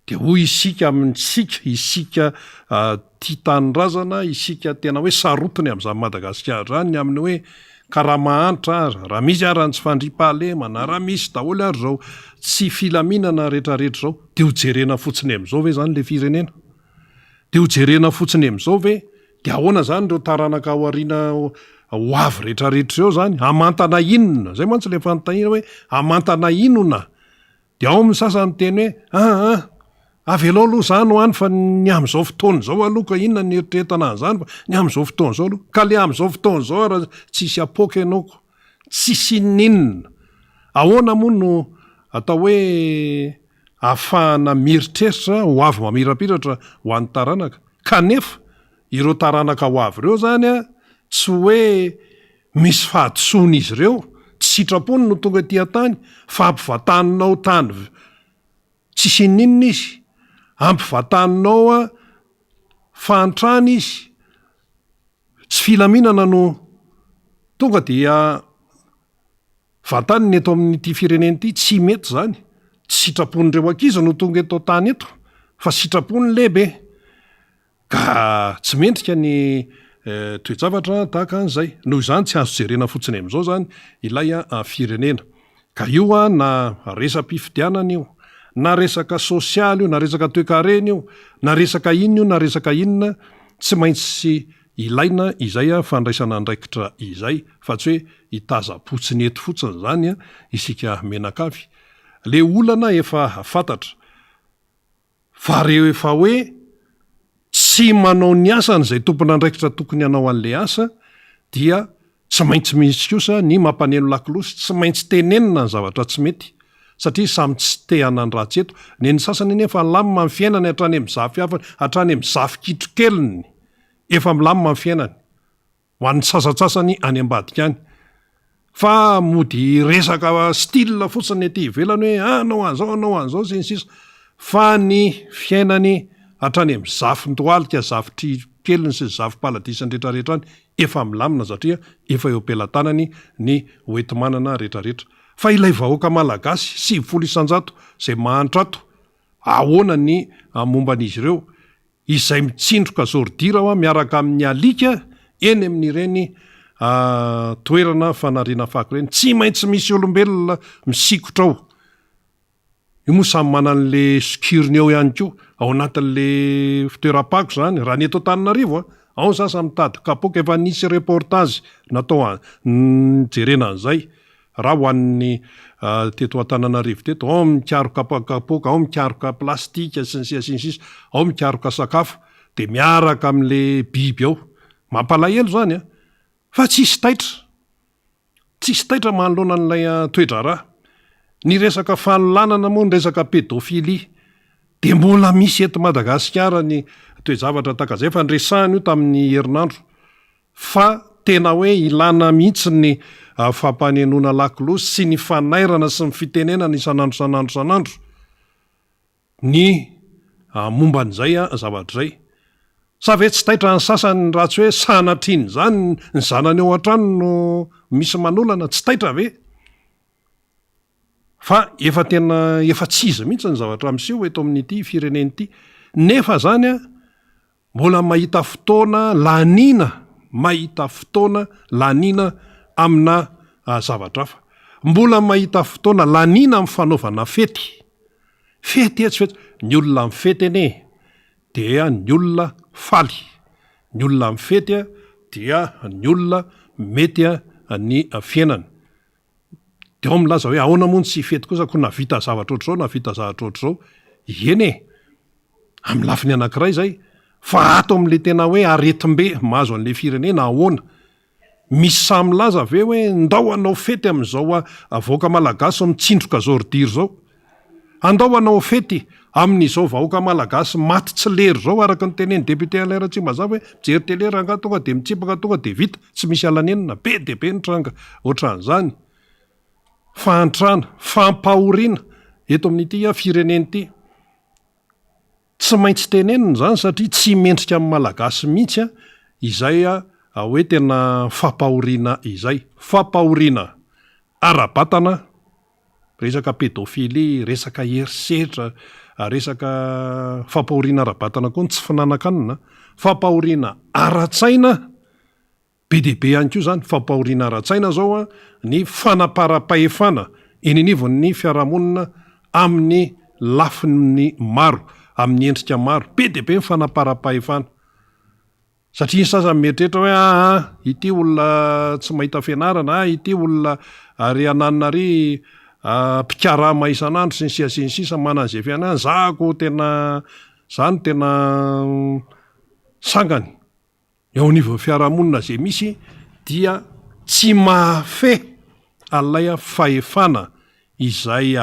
S1: Dia hoy isika amintsika, isika tia tanindrazana, isika tena hoe sarotiny amin'izany Madagasikara izany, ny amin'ny hoe ka raha mahantra aza, raha misy ara ny tsy fandriampahalemana, raha misy daholo ary izao tsy filaminana rehetrarehetra izao, dia ho jerena fotsiny amin'izao ve izany ilay firenena? Dia ho jerena fotsiny amin'izao ve? Dia ahoana izany ireo taranaka ao aoriana ho avy rehetrarehetra ireo izany? Hamantana inona? Izay mantsy ilay fanontaniana hoe hamantana inona? Dia ao amin'ny sasany miteny hoe, aa, avelao aloha izany ho any fa ny amin'izao fotoana izao aloha ka inona ny eritreretana an'izany fa ny amin'izao fotoana izao aloha. Ka le amin'izao fotoana izao ary tsisy apoaka ianao ko. Tsisy inon'inona. Ahoana moa no atao hoe ahafahana mieritreritra ho avy mamirapiratra ho an'ny taranaka. Kanefa ireo taranaka ho avy ireo izany tsy hoe misy fahadisoan'izy ireo, tsy sitrapony no tonga ety an-tany fa ampivantaninao tany tsisy ininona izy, ampivantaninao fahantrana izy, tsy filaminana no tonga dia Vantany ny eto amin'ity firenena ity, tsy mety izany. Tsy sitrapon'ireo ankizy no tonga eto an-tany eto fa sitrapon'ny lehibe. Ka tsy mendrika ny toe-javatra tahaka an'izay. Noho izany tsy azo jerena fotsiny amin'izao izany ilay firenena. Ka io na resa-pifidianana io, na resaka sosialy io, na resaka toekarena io, na resaka inona io na resaka inona, tsy maintsy Ilaina izay fandraisana andraikitra izay fa tsy hoe hitazam-potsiny eto fotsiny izany isika mianakavy. Le olana efa fantatra fa rehefa hoe tsy manao ny asany izay tompon'andraikitra tokony hanao an'le asa dia Tsy maintsy misy kosa ny mampaneno lakolosy, tsy maintsy tenenina ny zavatra tsy mety, satria samy tsy te hanan-dratsy eto. Ny an'ny sasany anefa milamina ny fiainany hatrany amin'ny zafy havany, hatrany amin'ny zafy kitrokeliny, efa milamina ny fiainany, ho an'ny sasantsasany any ambadika any. Fa mody resaka style fotsiny aty ivelany hoe hanao an'izao, hanao an'izao, sy ny sisa Fa ny fiainany hatrany amin'ny zafin-dohalika, zafitrikeliny sy ny zafim-paladisany rehetrarehetra any, efa milamina satria efa eo am-pelatanany ny hoenti-manana retraretra. Fa ilay vahoaka malagasy 90% izay mahantra ato, ahoana ny momba an'izy ireo? Izay mitsindroka zôridira hoa miaraka amin'ny alika eny amin'ireny toerana fanariana fako ireny. Tsy maintsy misy olombelona misikotra ao. Io moa samy manana an'le sokiriny eo ihany koa, ao anatin'le fitoeram-pako izany, raha ny eto Antananarivo an, ao ny sasany mitady kapoaka, efa nisy reportage natao an, nijerena an'izay, raha ho an'ny teto Antananarivo teto, ao mikaroka kapoaka, ao mikaroka plastika sy ny sisa sy ny sisa, ao mikaroka sakafo, dia miaraka amin'le biby ao. Mampalahelo izany an, fa tsisy taitra. Tsisy taitra manoloana an'ilay toe-draharaha. Ny resaka fanolanana moa, ny resaka pédophilie dia mbola misy eto Madagasikara ny toe-javatra tahaka izay, efa niresahana io tamin'ny herinandro fa tena hoe ilana mihitsy ny fampanenoana lakolosy sy ny fanairana sy ny fitenenana isan'andro isan'andro isan'andro. Ny momba an'izay zavatra izay. Sa ve tsy taitra ny sasany raha tsy hoe sanatrian'izany ny zanany ao an-trano no misy manolana, tsy taitra ve? Fa efa tena efa tsy izy mihitsy ny zavatra miseho eto amin'ity firenena ity. Nefa izany an, Mbola mahita fotoana laniana, mahita fotoana laniana amina zavatra hafa. Mbola mahita fotoana laniana amin'ny fanaovana fety. Fety etsy, fety. Ny olona mifety anie dia ny olona faly. Ny olona mifety dia ny olona mety ny fiainany. Dia ao milaza hoe ahoana moa no tsy hifety kosa koa nahavita zavatra ohatr'izao, nahavita zavatra ohatr'izao. Eny e! Amin'ny lafiny anankiray izay. Fa ato amin'ilay tena hoe aretim-be mahazo an'ilay firenena, ahoana? Misy sahy milaza ve hoe ndao hanao fety amin'izao vahoaka malagasy mitsindroka zôridira izao? Andao hanao fety amin'izao vahoaka malagasy maty tsy lery izao araka ny tenenin'ny député Alain Ratsimbazafy hoe mijery télé rangahy tonga dia mitsipaka tonga dia vita, tsy misy alanenina, be dia be ny tranga ohatran'izany. Fahantrana, fampahoriana eto amin'ity firenena ity. Tsy maintsy tenenina izany satria tsy mendrika amin'ny Malagasy mihitsy izay hoe tena fampahoriana izay. Fampahoriana ara-batana, resaka pédophilie, resaka herisetra, resaka fampahoriana ara-batana koa ny tsy fihinanan-kanina, fampahoriana ara-tsaina. Be dia be ihany koa izany fampahoriana ara-tsaina izao ny fanaparam-pahefana eny anivon'ny fiarahamonina amin'ny lafiny maro, amin'ny endrika maro. Be dia be ny fanaparam-pahefana. Satria ny sasany mieritreritra hoe aa ity olona tsy mahita fianarana, aa ity olona ary ananona ary mpikarama isan'andro sy ny sisa sy ny sisa manana izay fiainana, za ko tena, za no tena sangany. Eo anivon'ny fiarahamonina izay misy dia tsy mahafehy an'ilay fahefana izay.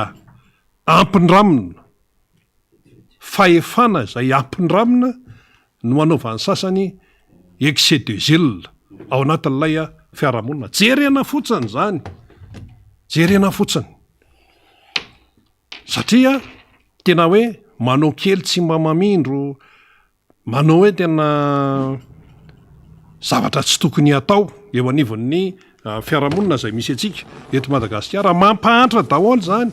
S1: Ampindramina, fahefana izay ampindramina no anaovan'ny sasany excès de zèle ao anatin'ilay fiarahamonina. Jerena fotsiny izany, jerena fotsiny. Satria tena hoe manao kely tsy mba mamindro, Manao hoe tena zavatra tsy tokony hatao eo anivon'ny fiarahamonina izay misy antsika eto Madagasikara. Mampahantra daholo izany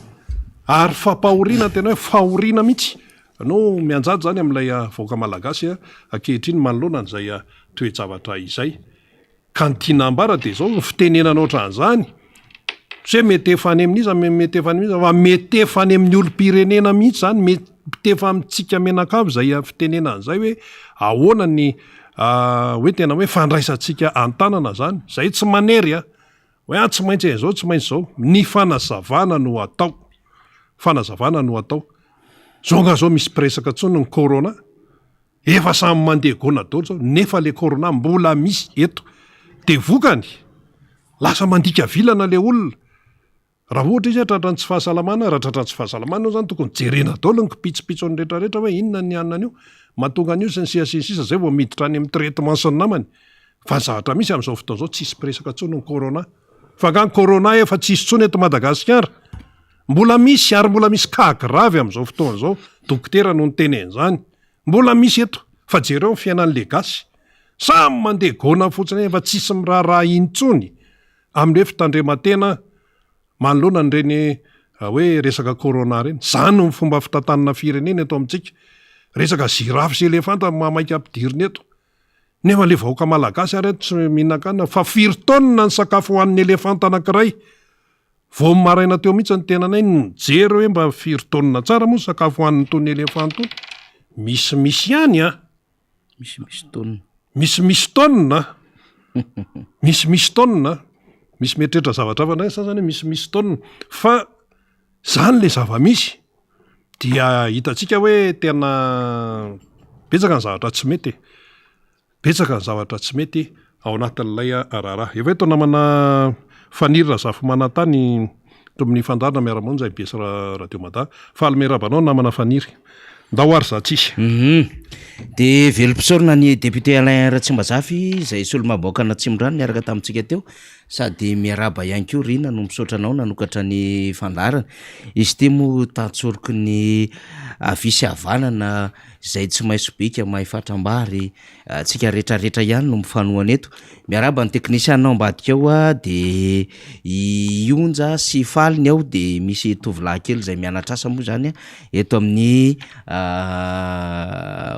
S1: ary fampahoriana tena hoe fahoriana mihitsy no mianjady izany amin'ilay vahoaka malagasy ankehitriny manoloana an'izay toe-javatra izay. Ka ny tiana ambara dia izao, ny fitenenana ohatran'izany, tsy hoe mety efa any amin'iza, mety efa any amin'iza, fa mety efa any amin'ny olom-pirenena mihitsy izany, mety efa amintsika mianakavy izay fitenenana izay hoe ahoana ny hoe tena hoe fandraisantsika an-tanana izany. Izay tsy manery an, hoe an tsy maintsy an'izao, tsy maintsy izao. Ny fanazavana no atao, fanazavana no atao. Izao angaha izao misy mpiresaka intsony ny corona? Efa samy mandeha gona daholo zao nefa le corona mbola misy eto de vokany lasa mandika vilana le olona raha ohatra izy hoe tratran'ny tsy fahasalamana raha tratran'ny tsy fahasalamana io zany tokony jerena daholo ny kipitsopitsony retraretra hoe inona ny anona an'io mahatonga an'io sy ny sisa sy ny sisa zay vao miditra any amin'ny traitement sy ny namany fa ny zavatra misy amin'izao fotoana izao tsisy mpiresaka intsony ny corona fa nga ny corona efa tsisy intsony eto Madagasikara Mbola misy ary mbola misy cas grave amin'izao fotoana izao, dokotera no niteny an'izany. Mbola misy eto, fa jereo ny fiainan'le gasy. Samy mandeha gona fotsiny eny fa tsisy miraharaha intsony amin'ny hoe fitandreman-tena manoloana an'ireny hoe resaka corona ireny. Izany no fomba fitantanana firenena eto amintsika. Resaka giraffe sy elefanta no maha-maika ampidirina eto. Nefa le vahoaka malagasy ary eto tsy mihinan-kanina fa firy taonina ny sakafo hohanin'ny elefanta anankiray. Vao ny maraina teo mihitsy ny tenanay no nijery hoe mba firy taonina tsara moa ny sakafo hohanin'itony elefanta itony. Misimisy ihany an!
S3: Misimisy taonina.
S1: Misimisy taonina an! Misimisy taonina an! Misy mieritreritra zavatra hafa indray ny sasany hoe misimisy taonina. Fa izany ilay zava-misy. Dia hitantsika hoe tena betsaka ny zavatra tsy mety e. Betsaka ny zavatra tsy mety ao anatin'ilay raharaha. Efa eto namana Faniry Razafimanantany eto amin'ny fandaharana Miara-monja mbs Radio Mada. Faly miarahaba anao namana Faniry. Ndao ary za tsisy.
S3: Hum. Dia velom-pisaorana ny député Alain Ratsimbazafy izay solombavambahoakan'Atsimondrano niaraka tamintsika teo sady miarahaba ihany koa Rina no misaotra anao nanokatra ny fandaharana. Izy ity moa tantsoroky ny havia sy havanana Izay tsy mahay sobika mahay fatram-bary, tsika retraretra ihany no mifanohana eto. Miarahaba ny teknisiana ao ambadika ao a, de i Onja sy Faly ny ao de misy tovolahy kely izay mianatra asa moa zany eto amin'ny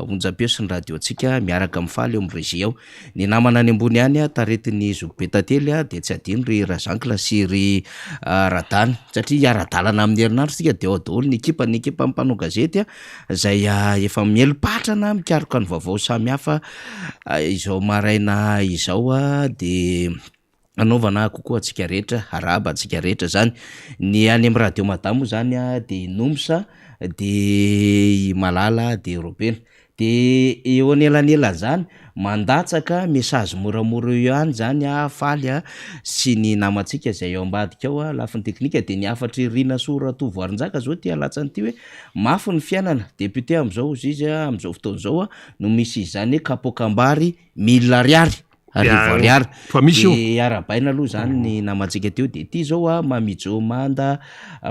S3: onjam-peo sy ny radio-ntsika miaraka amin'i Faly eo amin'ny régie ao. Ny namana any ambony any taretin'ny zokibe tantely dia tsy adino ry Razankla sy ry Radany satria hiara-dalana amin'ny herinandro isika dia ao daholo ny ekipa, ny ekipan'ny mpanao gazety izay efa mieli-patrana mikaroka ny vaovao samihafa izao maraina izao dia anaovana kokoa antsika rehetra, arahaba antsika rehetra zany. Ny any amin'ny radio Mada moa zany dia i Nomsa, dia i Malala, dia i Robena. Dia eo anelanelan'izany, mandatsaka message moramora eo ihany zany aho Faly a, sy ny namantsika izay ao ambadika ao a, lafiny teknika, dia ny hafatr'i Rinasoa Ratovoarinjaka zao ity alatsany ity hoe, mafy ny fiainana, député amin'izao hozy izy a, amin'izao fotoana izao a, no misy izany hoe kapoakam-bary mille ariary, arivo ariary,
S1: Fa misy io.
S3: dia arahabaina aloha zany ny namantsika teo, dia ity zao a, Mamijo Manda,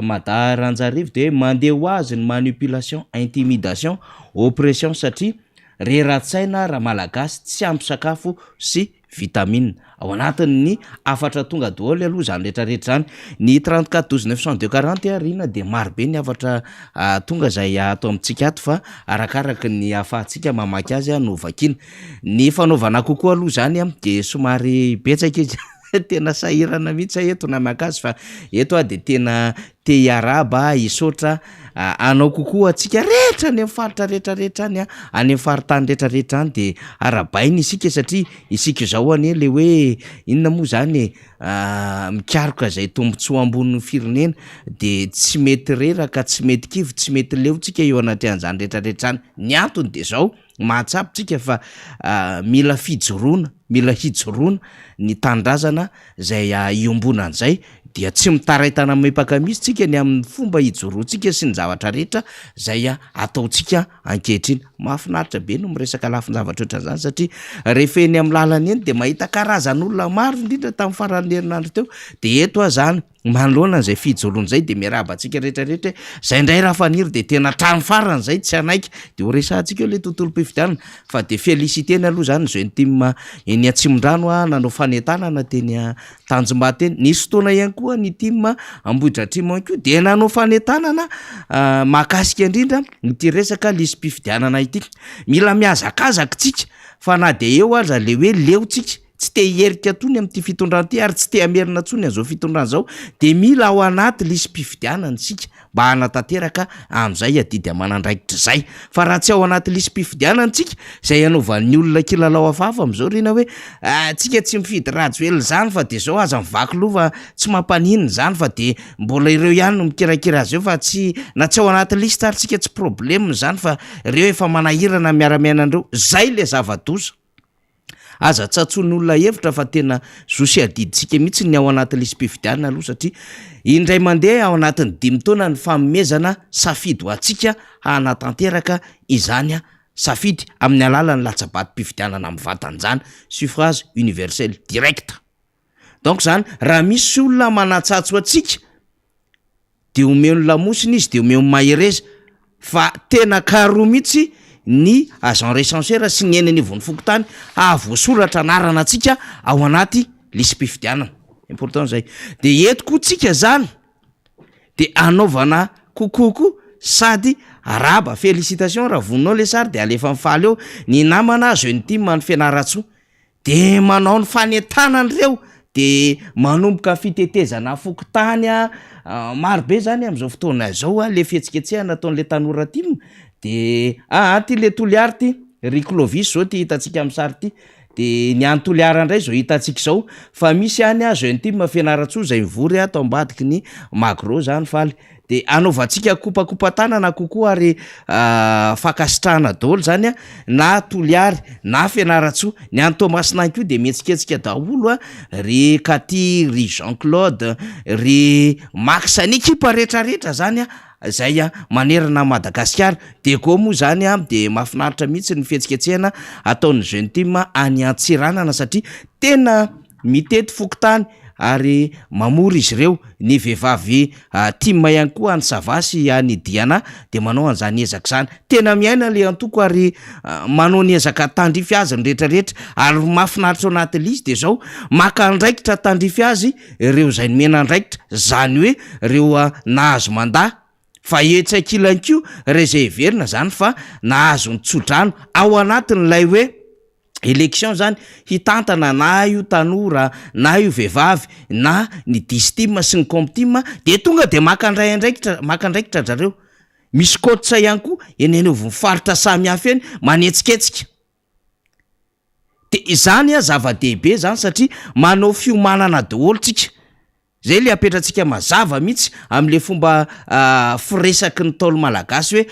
S3: Mada Ranjarivo dia hoe mandeha ho azy ny manipulation, intimidation, oppression satria rera-tsaina ramalagasy tsy ampy sakafo sy vitamine. Ao anatin'ny hafatra tonga daholo aloha izany rehetrarehetra izany. Ny 34 12 902 40 aoriana dia maro be ny hafatra tonga izay ato amintsika ato fa arakaraky ny ahafahantsika mamaky azy no vakiana. Ny fanaovana kokoa aloha izany dia somary betsaka izy tena sahirana mihitsy aho eto namaky azy fa eto aho dia tena te hiarahaba hisaotra anao kokoa antsika rehetra any amin'ny faritra rehetra rehetra any, any amin'ny faritany rehetra rehetra any dia arahabaina isika satria isika izao anie le hoe inona moa zany e, mikaroka izay tombontsoa ambonin'ny firenena de tsy mety reraka, tsy mety kivy, tsy mety leo tsika eo anatrehan'izany rehetra rehetra zany, ny antony de zao mahatsapa tsika fa mila fijoroana, mila hijoroana ny tanindrazana izay iombonana izay. dia tsy mitaraitana mipaka mihitsy tsika ny amin'ny fomba ijoroantsika sy ny zavatra rehetra zay ataontsika ankehitriny. Mahafinaritra be no miresaka lafin-javatra ohatran'izany satria rehefa eny amin'ny lalana eny dia mahita karazan'olona maro indrindra tamin'ny faran'ny herinandro teo dia eto aho zany manoloana an'izay fijoroana izay dia miarahaba antsika rehetra rehetra hoe zay indray raha faniry dia tena hatramin'ny farany zay tsy hanaiky dia ho resahantsika eo le tontolom-pifidianana fa dia féliciter-na aloha zany jeune team eny Atsimondrano nanao fanentanana teny Tanjombato eny. Nisy fotoana ihany koa ny tim Ambohidratrimo ihany koa dia nanao fanentanana mahakasika indrindra ity resaka lisi-pifidianana ity. Mila mihazakazaka tsika fa na dia eo aza le hoe leo tsika, tsy te hiherika intsony amin'ity fitondrana ity ary tsy te hamerina intsony an'izao fitondrana izao dia mila ao anaty lisi-pifidianana isika. mba hanatanteraka an'izay adidy aman'andraikitra izay. Fa raha tsy ao anaty lisi-pifidianana tsika, izay anaovan'ny olona kilalao hafahafa amin'izao ry na hoe ah, tsika tsy mifidy Rajoelina izany fa dia izao aza mivaky loha fa tsy mampaninona izany fa dia mbola ireo ihany no mikirakira azy eo fa tsy na tsy ao anaty liste ary tsika tsy problème izany fa ireo efa manahirana miara-miaina an'ireo. Izay ilay zava-doza. Aza tsatsoin'olona hevitra fa tena zo sy adidintsika mihitsy ny ao anaty lisi-pifidianana aloha satria indray mandeha ao anatin'ny dimy taona ny fanomezana safidy ho antsika hanatanteraka izany safidy amin'ny alalan'ny latsa-batom-pifidianana mivantana izany, suffrage universel direct. Donc zany raha misy olona manatsatso antsika de omeo ny lamosina izy de omeo ny mahereza fa tena karoa mihitsy ny agent recenseur sy ny eny anivon'ny fokontany hahavoasoratra anarana antsika ao anaty lisi-pifidianana, important zay, de eto koa tsika zany de anaovana coucou koa sady arahaba félicitation raha vononao le sary de alefa mifaly eo ny namana jeune team any Fianarantsoa. De manao ny fanentanana ireo de manomboka fitetezana fokontany a, maro be zany am'zao fotoana zao a le fihetsiketsehana ataon'le tanora tim de aa ty le Toliary ty, ry Clovis zao ty hitantsika am'sary ty, de ny any Toliara ndray zao hitantsika zao fa misy any a jeune tim Fianarantsoa zay mivory ato ambadiky ny Magro zany faly. De anaovantsika kopakopa-tanana kokoa ary fankasitrahana daholo zany a, na Toliary na Fianarantsoa, ny any Toamasina any koa de mihetsiketsika daholo a, ry Cathy, ry Jean Claude, ry Max, ny ekipa retraretra zany a zay a manerana an'i Madagasikara, Diego moa zany a de mahafinaritra mihitsy ny fihetsiketsehana ataon'ny jeune team any Antsiranana satria tena Mitety fokontany ary mamory izy ireo. Ny vehivavy tim ihany koa any Sava sy any Diana dia manao an'izany ezaka izany. Tena miaina ilay antoko ary manao ny ezaka tandrify azy ny rehetra rehetra. Ary mahafinaritra ao anatin'ilay izy dia izao, maka andraikitra tandrify azy ireo izay nomena andraikitra, izany hoe ireo nahazo mandat. Fa etsy ankilany koa ireo izay heverina izany fa nahazo ny tsodrano ao anatin'ilay hoe Election zany hitantana na io tanora na io vehivavy na ny distim sy ny comtim de tonga de maka andray andraikitra maka andraikitra zareo, misy coach ihany koa eny anivon'ny faritra samihafa eny manetsiketsika, de izany an zava-dehibe zany satria manao fiomanana daholo tsika. Zay le apetratsika mazava mihitsy amle fomba firesaky ny Ntaolo Malagasy hoe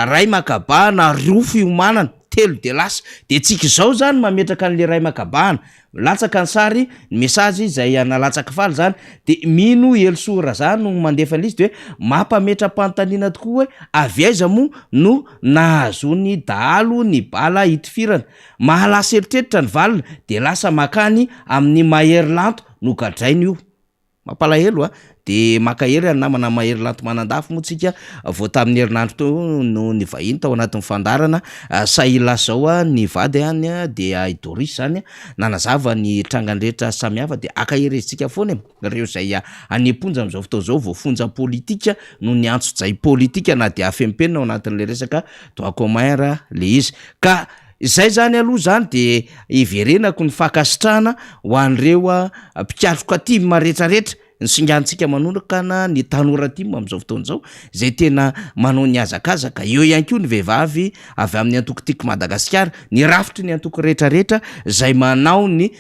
S3: ray makabahana roa fiomanana, telo de lasa. De tsika izao zany mametraka anle ray makabahana, latsaka ny sary, ny message izay nalatsak'i Faly zany, de mino Helisoa Raza no mandefa an'izy de hoe mampametra-panontaniana tokoa hoe avy aiza moa no nahazoan'ny dahalo ny bala hitifirana? Mahalasa eritreritra ny valiny de lasa makany amin'ny Mahery Lanto Nogadraina io. Mampalahelo a! De mankahery any namana Mahery Lanto Manandafy moa tsika vao tamin'ny herinandro teo no nivahiny tao anatin'ny fandaharana Sahila zao a, ny vady any dia i Doris zany nanazava ny trangany rehetra samihafa de ankaherezintsika foana e! Reo zay any am-ponja amin'izao fotoana izao voafonja politika noho ny antsojay politika na dia afempenina ao anatin'le resaka droit commun ara le izy ka Izay zany aloha zany de hiverenako ny fankasitrahana ho an'ireo mpikatroka tim retraretra, ny singantsika manokana ny tanora tim amin'izao fotoana izao izay tena manao ny hazakazaka, eo ihany koa ny vehivavy avy amin'ny antoko Tiako Madagasikara, ny rafitry ny antoko retraretra izay manao ny.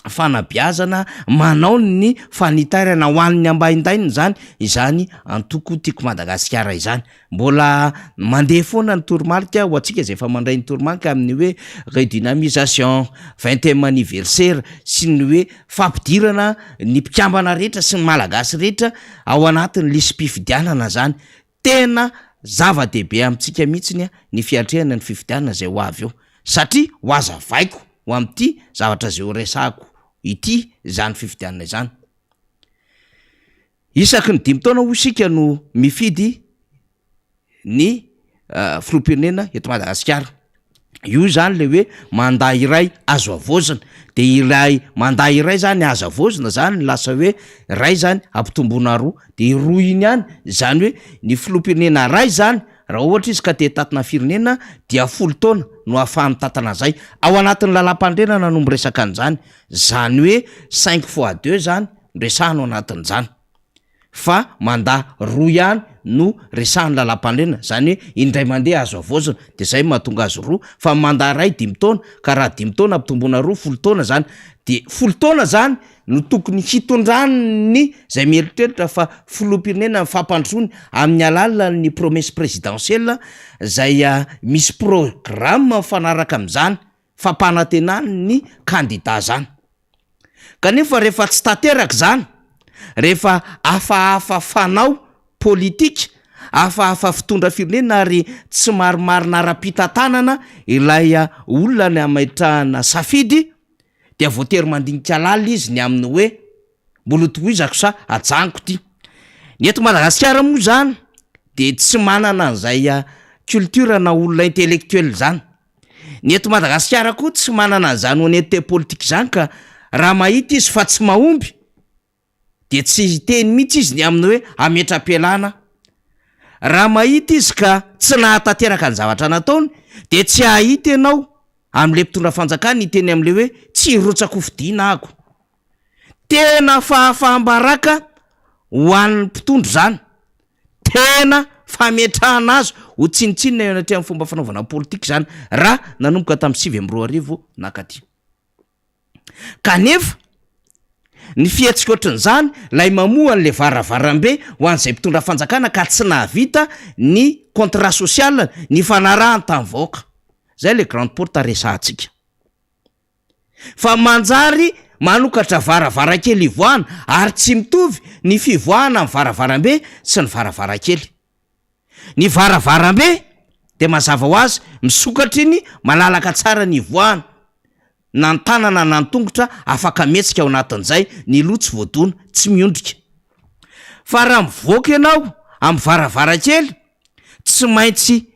S3: fanabeazana, manao ny fanitairana ho an'ny ambaindaininy izany izany antoko Tiako Madagasikara izany. Mbola mandeha foana ny toromarika ho antsika izay efa mandray ny toromarika amin'ny hoe redynamisation, vingtième anniversaire sy ny hoe fampidirana ny mpikambana rehetra sy ny Malagasy rehetra ao anatin'ny lisi-pifidianana izany. Tena zava-dehibe amintsika mihitsy ny fiatrehana ny fifidianana izay ho avy eo satria ho hazavaiko ho amin'ity zavatra izay ho resahako ity izany fifidianana izany. Isaky ny dimy taona hoy isika no mifidy ny filoham-pirenena eto Madagasikara. Io zany le hoe mandat iray azo havaozina, de ilay mandat iray zany azo havaozina zany lasa hoe ray zany ampitomboina roa, de io roa iny ihany zany hoe ny filoham-pirenena ray zany raha ohatra izy ka te hitantana firenena dia folo taona no ahafahany mitantana an'zay, ao anatin'ny lalàmpanorenana no miresaka an'zany, zany hoe cinq fois deux zany resahana ao anatin'izany fa mandat roa ihany no resahan'ny lalàmpanorenana, zany hoe indray mandeha azo havaozina de zay no mahatonga azy roa fa mandat iray dimy taona ka raha dimy taona ampitomboina roa folo taona zany de folo taona zany no tokony hitondran'ny zay mieritreritra fa filoham-pirenena ny fampandrosoany amin'ny alalan'ny promesse présidentielle zay misy programme mifanaraka amin'izany fampanantenany ny kandida zany. Kanefa rehefa tsy tanteraka izany, rehefa hafahafa fanao politika, hafahafa fitondra firenena ary tsy marimarina ara-pitantanana ilay olona ny hametrahana safidy dia voatery mandinika lalina izy ny amin'ny hoe mbola hotohizako sa hajanoko ity. Ny eto Madagasikara moa izany dia tsy manana an'izay culture na olona intellectuel izany. Ny eto Madagasikara koa tsy manana an'izany honnêteté politique izany ka raha mahita izy fa tsy mahomby dia tsy hiteny mihitsy izy ny amin'ny hoe hametra-pialana. Raha mahita izy ka tsy nahatanteraka ny zavatra nataony dia tsy hahita ianao amin'ilay mpitondra fanjakana hiteny amin'ilay hoe tsy hirotsaka-hofidiana aho. Tena fahafaham-baraka ho an'ny mpitondra izany. Tena fametrahana azy ho tsinontsinona eo anatrehan'ny fomba fanaovana politika izany raha nanomboka tamin'ny 2009 nankaty. Kanefa, ny fihetsika ohatran'izany, ilay mamoha an'ilay varavarambe ho an'izay mpitondra fanjakana ka tsy nahavita ny contrat social nifanarahany tamin'ny vahoaka. Izay ilay grande porte resahantsika. Fa manjary manokatra varavarankely hivoahana ary tsy mitovy ny fivoahana amin'ny varavarambe sy ny varavarankely. Ny varavarambe dia mazava ho azy misokatra iny malalaka tsara ny hivoahana, na ny tanana na ny tongotra afaka mihetsika ao anatin'izay, ny loha tsy voadona, tsy miondrika. Fa raha mivoaka ianao amin'ny varavarankely, tsy maintsy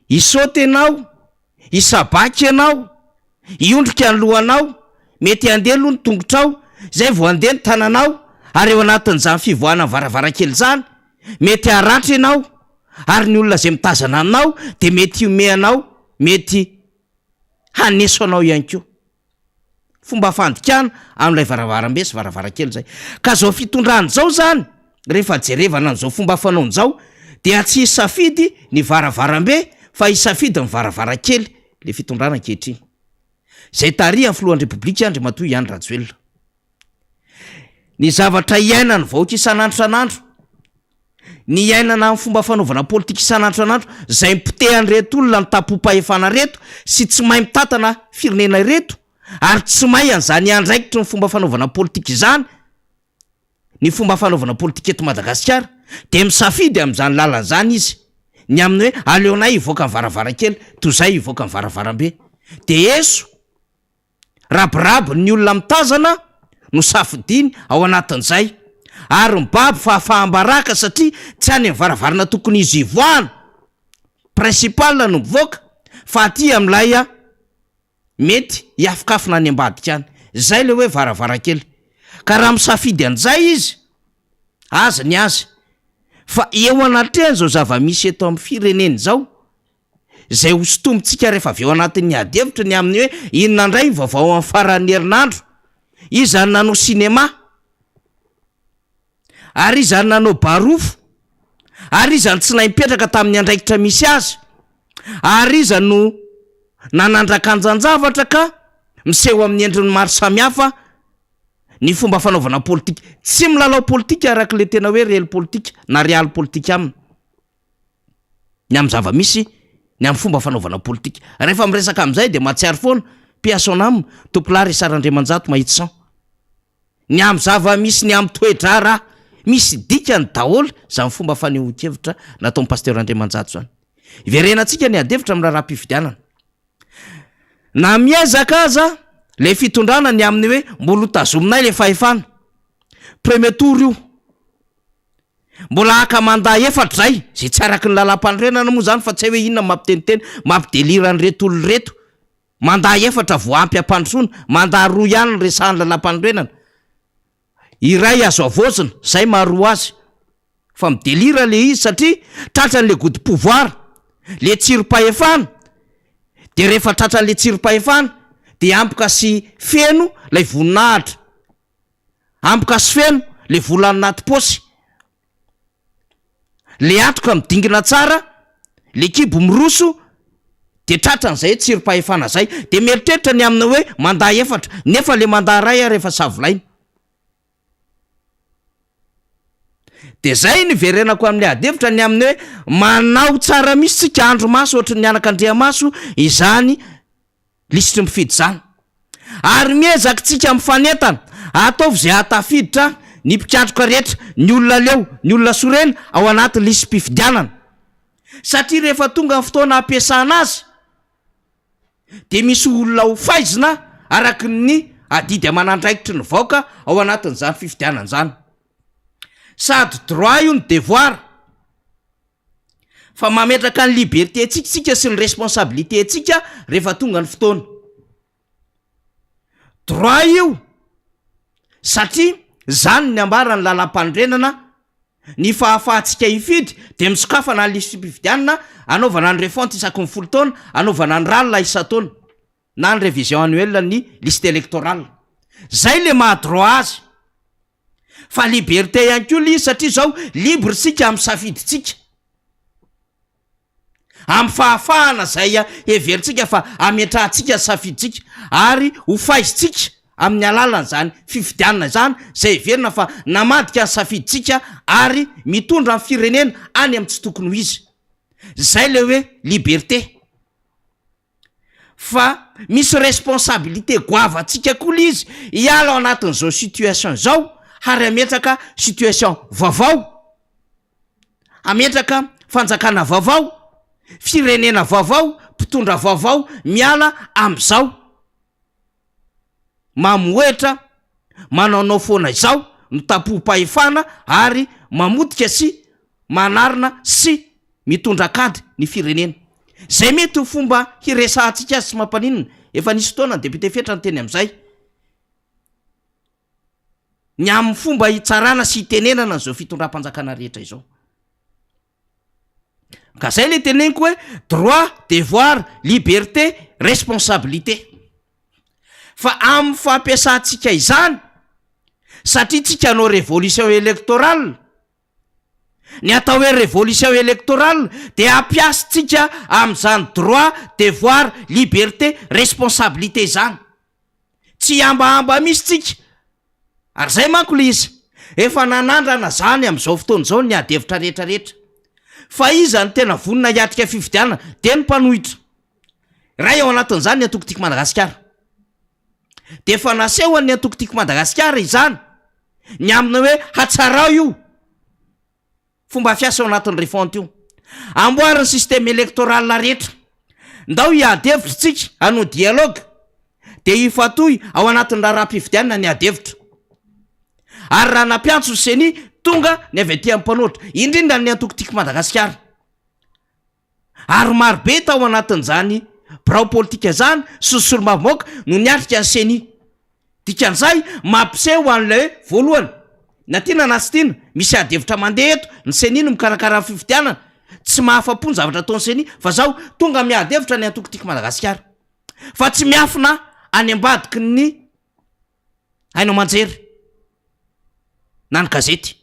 S3: hisaoty ianao Hisabaky ianao, hiondrika ny lohanao, mety handeha aloha ny tongotrao, izay vao handeha ny tananao, ary eo anatin'izany fivoahana ny varavarankely izany, mety haratra ianao, ary ny olona izay mitazana anao dia mety hihomehy anao, mety haneso anao ihany koa. Fomba fandikana amin'ilay varavarambe sy varavarankely izay. Ka izao fitondrana izao izany, rehefa jerevana an'izao fomba fanaony izao, dia tsy hisafidy ny varavarambe fa hisafidy ny varavarankely ilay fitondrana ankehitriny. Izay tarihan'ny filohan'ny Repoblika Andriamatoa Iany Rajoelina. Ny zavatra iainan'ny vahoaka isan'andro isan'andro, ny iainana amin'ny fomba fanaovana politika isan'andro isan'andro, izay nipotehan'ireto olona ny tampom-pahefana ireto sy tsy mahay mitantana firenena ireto ary tsy mahay an'izany andraikitry ny fomba fanaovana politika izany ny fomba fanaovana politika eto Madagasikara dia misafidy amin'izany lalana izany izy ny amin'ny hoe aleonay hivoaka ny varavarankely toy izay hivoaka ny varavarambe dia eso Rabirabo ny olona mitazana no safidiany ao anatin'izay ary mibaby fahafaham-baraka satria tsy any amin'ny varavarana tokony izy hivoahana, principal, no mivoaka fa aty amin'ilay mety hiafokafona any ambadika any. Izay ilay hoe varavarankely. Ka raha misafidy an'izay izy, azy ny azy. Fa eo anatrehan'izao zava-misy eto amin'ny firenena izao, izay hosintomintsika rehefa avy eo anatin'ny ady hevitra ny amin'ny hoe inona indray ny vaovao amin'ny faran'ny herinandro, iza no nanao sinema, ary iza no nanao barofo, ary iza no tsy nahay mipetraka tamin'ny andraikitra misy azy, ary iza no nanandrakanjan-javatra ka miseho amin'ny endriny maro samihafa. Ny fomba fanaovana politika. Tsy milalao politika araka ilay tena hoe réel politique na real politique aminy. Ny amin'ny zava-misy, ny amin'ny fomba fanaovana politika. Rehefa miresaka amin'izay dia mahatsiaro foana, paix à son âme, Tompolahy Richard Andriamanjato Mahitsison. Ny amin'ny zava-misy, ny amin'ny toe-draharaha. Misy dikany daholo izany fomba fanehoan-kevitra nataon'i Pasteur Andriamanjato izany. Iverenantsika ny adihevitra amin'ny raharaham-pifidianana. Na miezaka aza le fitondrana ny amin'ny hoe mbola ho tazominay le fahefana. Premier tour io. Mbola haka mandat efatra zay, zay tsy araky ny lalam-panorenana moa zany fa tsy hay hoe inona no mampiteniteny, mampidelira an'ireto olona ireto. Mandat efatra vao ampy hampandrosoana, mandat roa ihany no resahan'ny lalam-panorenana. Iray azo havaozina, zay maha roa azy. Fa mi-delire le izy satria tratran'le gout de pouvoir, le tsirom-pahefana, de rehefa tratran'le tsirom-pahefana de ampoka sy feno lay voninahitra, ampoka sy feno le vola anaty paosy, le hatoka midingina tsara, le kibo miroso de tratran'izay hoe tsirom-pahefana zay, de mieritreritra ny amina hoe mandat efatra, nefa le mandat ray ary efa savolaina. De zay no iverenako amin'ilay adihevitra ny amin'ny hoe manao tsara mihitsy tsika andro maso ohatry ny anak'Andriamaso izany lisitry ny mpifidy izany. Ary miezaka tsika mifanentana, ataovy izay hahatafiditra ny mpikatroka rehetra, ny olona leo, ny olona sorena ao anaty lisi-pifidianana. Satria rehefa tonga ny fotoana hampiasana azy, dia misy olona ho faizina araka ny adidy aman'andraikitry ny vaoka ao anatin'izany fifidianana izany. Sady droit io no devoir fa mametraka ny liberté-ntsika isika sy ny responsabilité-ntsika rehefa tonga ny fotoana. Droit io satria zany ny ambaran'ny lalam-panorenana, ny fahafahantsika hifidy dia misokafana ny lisitim-pifidianana anaovana ny refonte isaky ny folo taona, anaovana ny ralina isan-taona na ny révision annuelle ny liste électorale. Zay le maha droit azy. Fa liberté ihany koa le izy satria zao libre isika amin'ny safidintsika. Amin'ny fahafahana izay heverintsika fa hametrahantsika ny safidintsika ary ho faizintsika amin'ny alalan'izany fifidianana izany izay heverina fa namadika ny safidintsika ary mitondra ny firenena any amin'ny tsy tokony ho izy. Izay ilay hoe liberté. Fa misy responsabilité goavantsika koa ilay izy hiala ao anatin'izao situation izao ary hametraka situation vaovao. Hametraka fanjakana vaovao, firenena vaovao, mpitondra vaovao miala amin'izao mamohehitra manaonao foana izao, mitapoham-pahefana ary mamotika sy manarina sy mitondra kady ny firenena. Izay mety ho fomba hiresahantsika azy tsy mampaninona, efa nisy fotoana ny député Fetra niteny amin'izay. Ny amin'ny fomba hitsarana sy hitenenana an'izao fitondram-panjakana rehetra izao. Ka zay le teneniko hoe droit, devoir, liberté, responsabilité. Fa amin'ny fampiasantsika izany, satria tsika hanao révolution électorale, ny atao hoe révolution électorale de ampiasintsika amin'izany droit, devoir, liberté, responsabilité izany. Tsy hihambahamba mihitsy tsika. Ary zay manko le izy. Efa nanandrana zany amzao fotoana izao ny ady hevitra rehetra rehetra. Fa iza no tena vonona hiatrika fifidianana? Dia ny mpanohitra. Iray ao anatin'izany ny antoko Tiako Madagasikara. Dia efa nasehon'ny antoko Tiako Madagasikara izany ny amin'ny hoe hatsarao io. Fomba fiasa ao anatin'ny refonte io. Amboary ny système électoral rehetra. Ndao hiady hevitra tsika, hanao dialogue, dia hifatohy ao anatin'ny raharaham-pifidianana ny ady hevitra. Ary raha nampiantso ny ceni, tonga ny avy aty amin'ny mpanohitra, indrindra ny antoko Tiako Madagasikara. Ary marobe tao anatin'izany birao politika izany sy ny solombavambahoaka no niatrika ny ceni. Dikan'izay, mampiseho an'ilay hoe voalohany, na tiana na tsy tiana, misy ady hevitra mandeha eto, ny ceni no mikarakara ny fifidianana, tsy mahafa-po ny zavatra ataon'ny ceni, fa zao, tonga miady hevitra ny antoko Tiako Madagasikara. Fa tsy miafina any ambadiky ny haino aman-jery na ny gazety.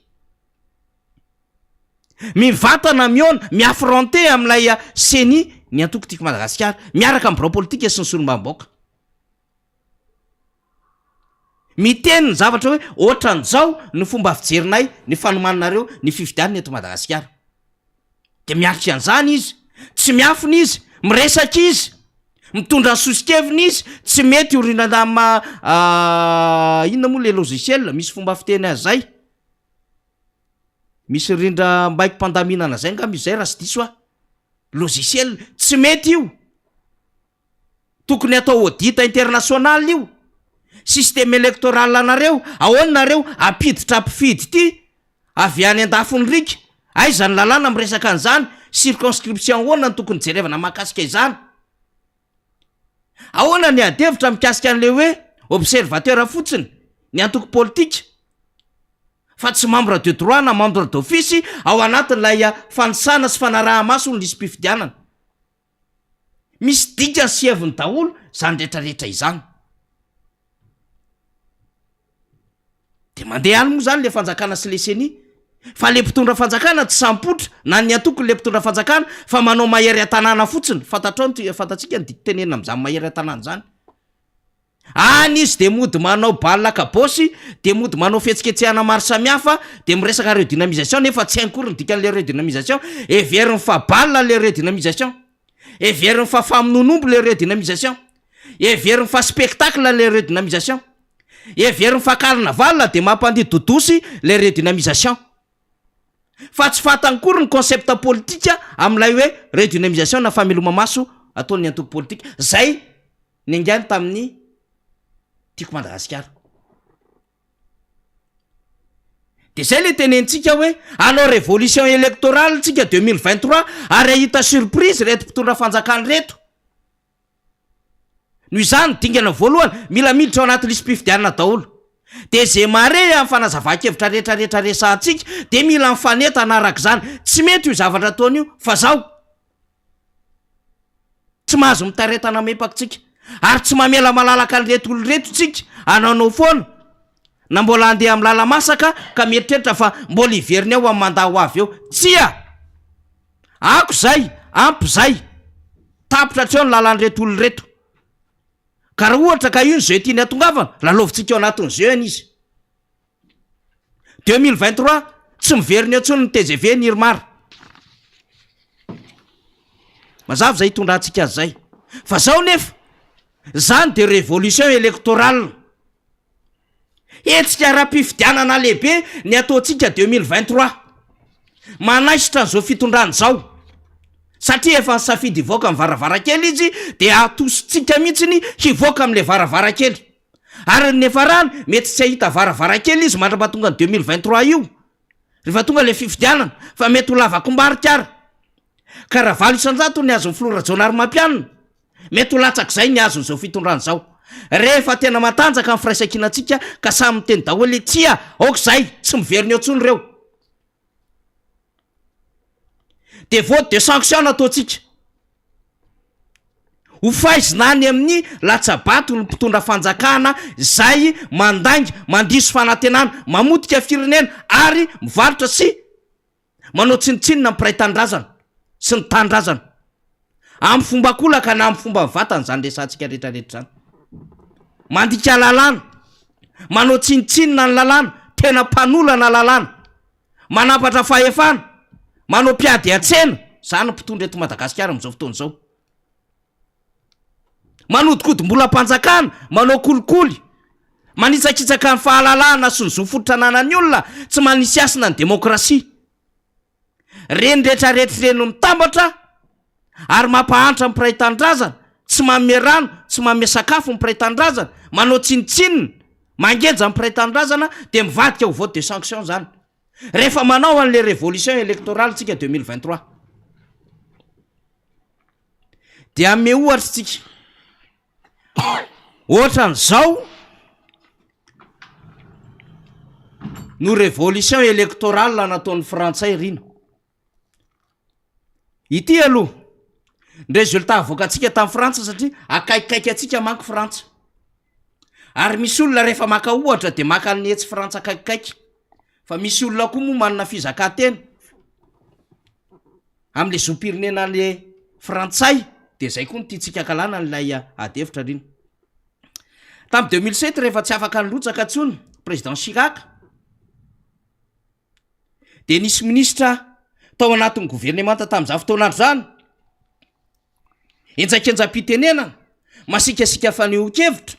S3: Mivantana mihaona, mi-affronter amin'ilay ceni ny antoko Tiako Madagasikara, miaraka amin'ny birao politika sy ny solombavambahoaka. Miteny ny zavatra hoe ohatran'izao ny fomba fijerinay ny fanomananareo ny fifidianana eto Madagasikara. Dia miatrika an'izany izy, tsy miafina izy, miresaka izy, mitondra ny soso-keviny izy, tsy mety io rindran-dama inona moa le logiciel, misy fomba fiteny azy zay, misy rindram-baikom-pandaminana zay angamba izy zay raha tsy diso aho, logiciel, tsy mety io. Tokony atao audit international io système électoral anareo, ahoana nareo ampiditra mpifidy ity avy any andafin'ny riaka, aiza ny lalàna miresaka an'izany, circonscription ahoana no tokony jerevana mahakasika izany? Ahoana ny ady hevitra mikasika an'le hoe observateur fotsiny ny antoko politika fa tsy membre de droit na membre d'office ao anatin'ilay fanisana sy fanaraha-maso ny lisi-pifidianana? Misy dikany sy heviny daholo izany rehetra rehetra izany. De mandeha any moa zany le fanjakana sy le ceni fa le mpitondra fanjakana tsy sampotra na ny antokony le mpitondra fanjakana fa manao mahery an-tanàna fotsiny, fantatrao ny fantatsika ny diky tenenina am'zany mahery an-tanàna zany. Any izy de mody manao bal kabôsy, de mody manao fihetsiketsehana maro samihafa, de miresaka redynamisation nefa tsy hainy akory ny dikan'le redynamisation, heveriny fa bal le redynamisation, heveriny fa famonoan'omby le redynamisation, heveriny fa spectacle le redynamisation, heveriny fa carnaval de mampandihy dodosy le redynamisation. Fa tsy fantany akory ny concept politika amin'ilay hoe redynamisation na fameloma-maso ataon'ny antoko politika, zay Niaingàny tamin'ny Tiako Madagasikara. Dia zay le tenenitsika hoe hanao révolution électorale tsika 2023 ary hahita surprise ireto mpitondra fanjakana ireto. Noho izany, dingana voalohany, mila miditra ao anaty lisi-pifidianana daholo. Dia ze mare amin'ny fanazavan-kevitra rehetra rehetra resahantsika dia mila mifanentana araka izany. Tsy mety io zavatra ataony io fa zao. Tsy mahazo mitaretana mempaka tsika ary tsy mamela malalaka an'ireto olona ireto tsika hanaonao foana na mbola handeha amin'ny lala-masaka ka mieritreritra fa mbola hiverina eo amin'ny mandat ho avy eo. Tsia! Ako izay, ampy izay. Tapitra hatreo ny lalan'ireto olona ireto. Ka raha ohatra ka io ny jeu tiany hatongavana, lalaovintsika ao anatin'ny jeu any izy. 2023, tsy miverina eo intsony ny tgv ny irmar. Mazava izay hitondrantsika azy izay. Fa zao nefa, zany de révolution électorale. Hetsika ara-pifidianana lehibe ny ataontsika 2023. Manaisotra an'izao fitondrana izao. Satria efa nisafidy hivoaka ny varavarankely izy de atositsika mihitsiny hivoaka amin'ilay varavarankely. Ary ny niafarany, mety tsy hahita varavarankely izy mandrapahatonga ny 2023 io, rehefa tonga ilay fifidianana, fa mety ho lavakombarika ary. Ka raha 8% ny azon'ny filoha Rajaonarimampianina, mety ho latsak'izay ny azon'izao fitondrana izao. Rehefa tena matanjaka ny firaisankinantsika ka samy miteny daholo hoe tsia, aoka izay, tsy miverina eo intsony ireo. Dia vote de sanction no ataontsika. Ho faizina any amin'ny latsa-bato ny mpitondra fanjakana izay mandainga, mandiso fanantenana, mamotika firenena ary mivarotra sy manao tsinontsinona ny mpiray tanindrazana sy ny tanindrazana. Amin'ny fomba ankolaka na amin'ny fomba mivantana izany resahantsika rehetrarehetra izany. Mandika lalàna, manao tsinontsinona ny lalàna, tena mpanolana lalàna. Manampatra fahefana, manao mpiady an-tsena, izany ny mpitondra eto Madagasikara amin'izao fotoana izao. Manodikodim-bolam-panjakana, manao kolikoly, manitsakitsaka ny fahalalahana sy ny zo fototra ananan'ny olona, tsy manisy hasina ny demokrasia. Ireny rehetrarehetra ireny no mitambatra ary mampahantra ny mpiray tanindrazana, tsy manome rano, tsy manome sakafo ny mpiray tanindrazana, manao tsinontsinona, mangeja ny mpiray tanindrazana dia mivadika ho vote de sanction zany. Rehefa manao an'le révolution électorale tsika 2023 dia hanome ohatra tsika, ohatran'izao no révolution électorale nataon'ny frantsay rina. Ity aloha ny résultat avoakantsika tamin'i Frantsa satria akaikikaiky antsika manko Frantsa. Ary misy olona rehefa maka ohatra de maka ny etsy Frantsa akaikikaiky. Fa misy olona koa moa manana fizakan-tena am'le zom-pirenena le frantsay de zay koa no tiantsika ankalana an'ilay ady hevitra rina. Tamin'ny 2007 rehefa tsy afaka nirotsaka intsony président Chirac dia nisy minisitra tao anatin'ny governemanta tamin'izany fotoan'andro izany, henjakenjam-pitenenana, masiakasiaka fanehoan-kevitra,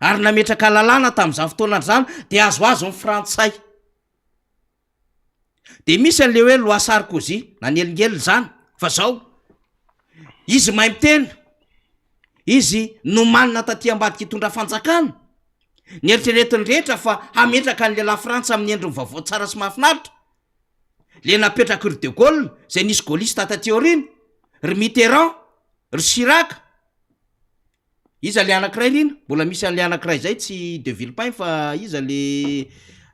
S3: ary nametraka lalàna tamin'izany fotoan'andro izany dia azoazon'ny frantsay. Dia misy an'le hoe loi Sarkozy nanelingelina izany fa zao izy mahay miteny, izy nomanina taty ambadika hitondra fanjakana, Neritreretin'ny rehetra fa hametraka an'ilay Lafrantsa amin'ny endriny vaovao tsara sy mahafinaritra, le napetraky ry De Gaulle izay nisy gaulliste taty aoriana, ry Mitterrand, ry Chirac, iza le anakiray ry ina? Mbola misy an'le anakiray zay tsy de Villepin fa iza le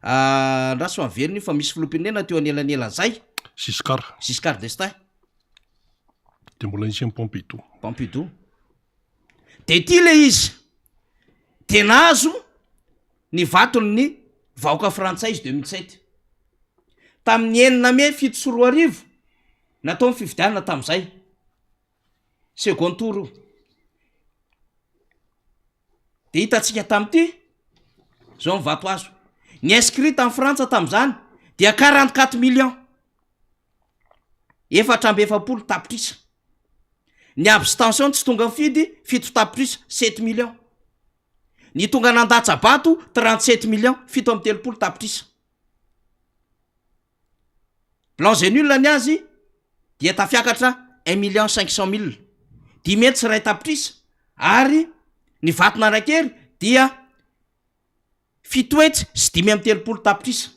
S3: andraso fa miverina io fa misy filoham-pirenena teo anelanelan'izay.
S1: Giscard.
S3: Giscard d'Estaing.
S1: De mbola nisy an'i Pompidou.
S3: Pompidou. De ity le izy, de nahazo ny vaton'ny vahoaka frantsay izy 2007. Tamin'ny enina mey 2007, natao ny fifidianana tamin'izay, second tour io. De hitantsika tamin'ity, zao ny vato azo. Ny inscrit tany Frantsa tamin'izany dia 44 millions, 44 tapitrisa. Ny abstention tsy tonga nifidy, fito tapitrisa, sept millions. Ny tonga nandatsa-bato, 37 millions, 37 tapitrisa. Blancs et nuls ny azy dia tafiakatra un million cinq cent mille, 1 500 tapitrisa, ary ny vato nanan-kery dia 735 tapitrisa.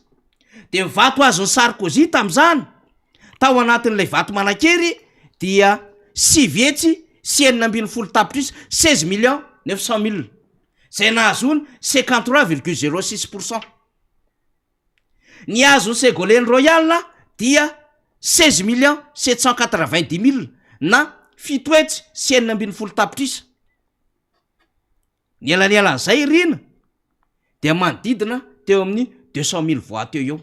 S3: Dia ny vato azon'i Sarkozy tamin'izany, tao anatin'ilay vato manan-kery dia 916 tapitrisa, 16 millions 900 mille, izay nahazoany 53 virgule 06 pour cent. Ny azon'i Ségolène Royal dia 16 millions 790 mille na 716 tapitrisa. Ny elanelan'izay Rina dia manodidina teo amin'ny 200 mille voix teo eo.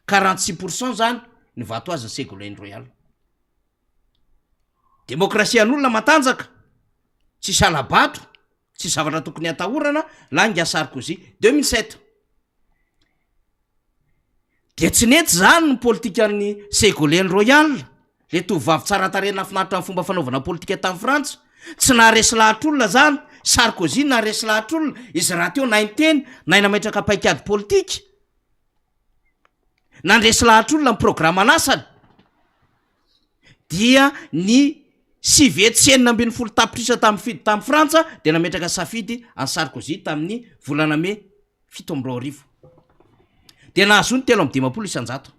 S3: 46 % zany ny vato azon'i Ségolène Royal. Demokrasian'olona matanjaka, tsisy hala-bato, tsisy zavatra tokony hatahorana, lainga Sarkozy 2007. Dia tsy nety zany ny politikan'i Ségolène Royal, le tovovavy tsara tarehy nahafinaritra ny fomba fanaovana politika tany Frantsa, tsy naharesy lahatra olona zany, Sarkozy naharesy lahatra olona, izy rahateo nahay niteny, nahay nametraka paikady politika, nandresy lahatra olona ny programan'asany, dia ny 116 tapitrisa tamin'ny fidy tany Frantsa dia nametraka safidy an'i Sarkozy tamin'ny volana mey 2007 dia nahazoany 53%.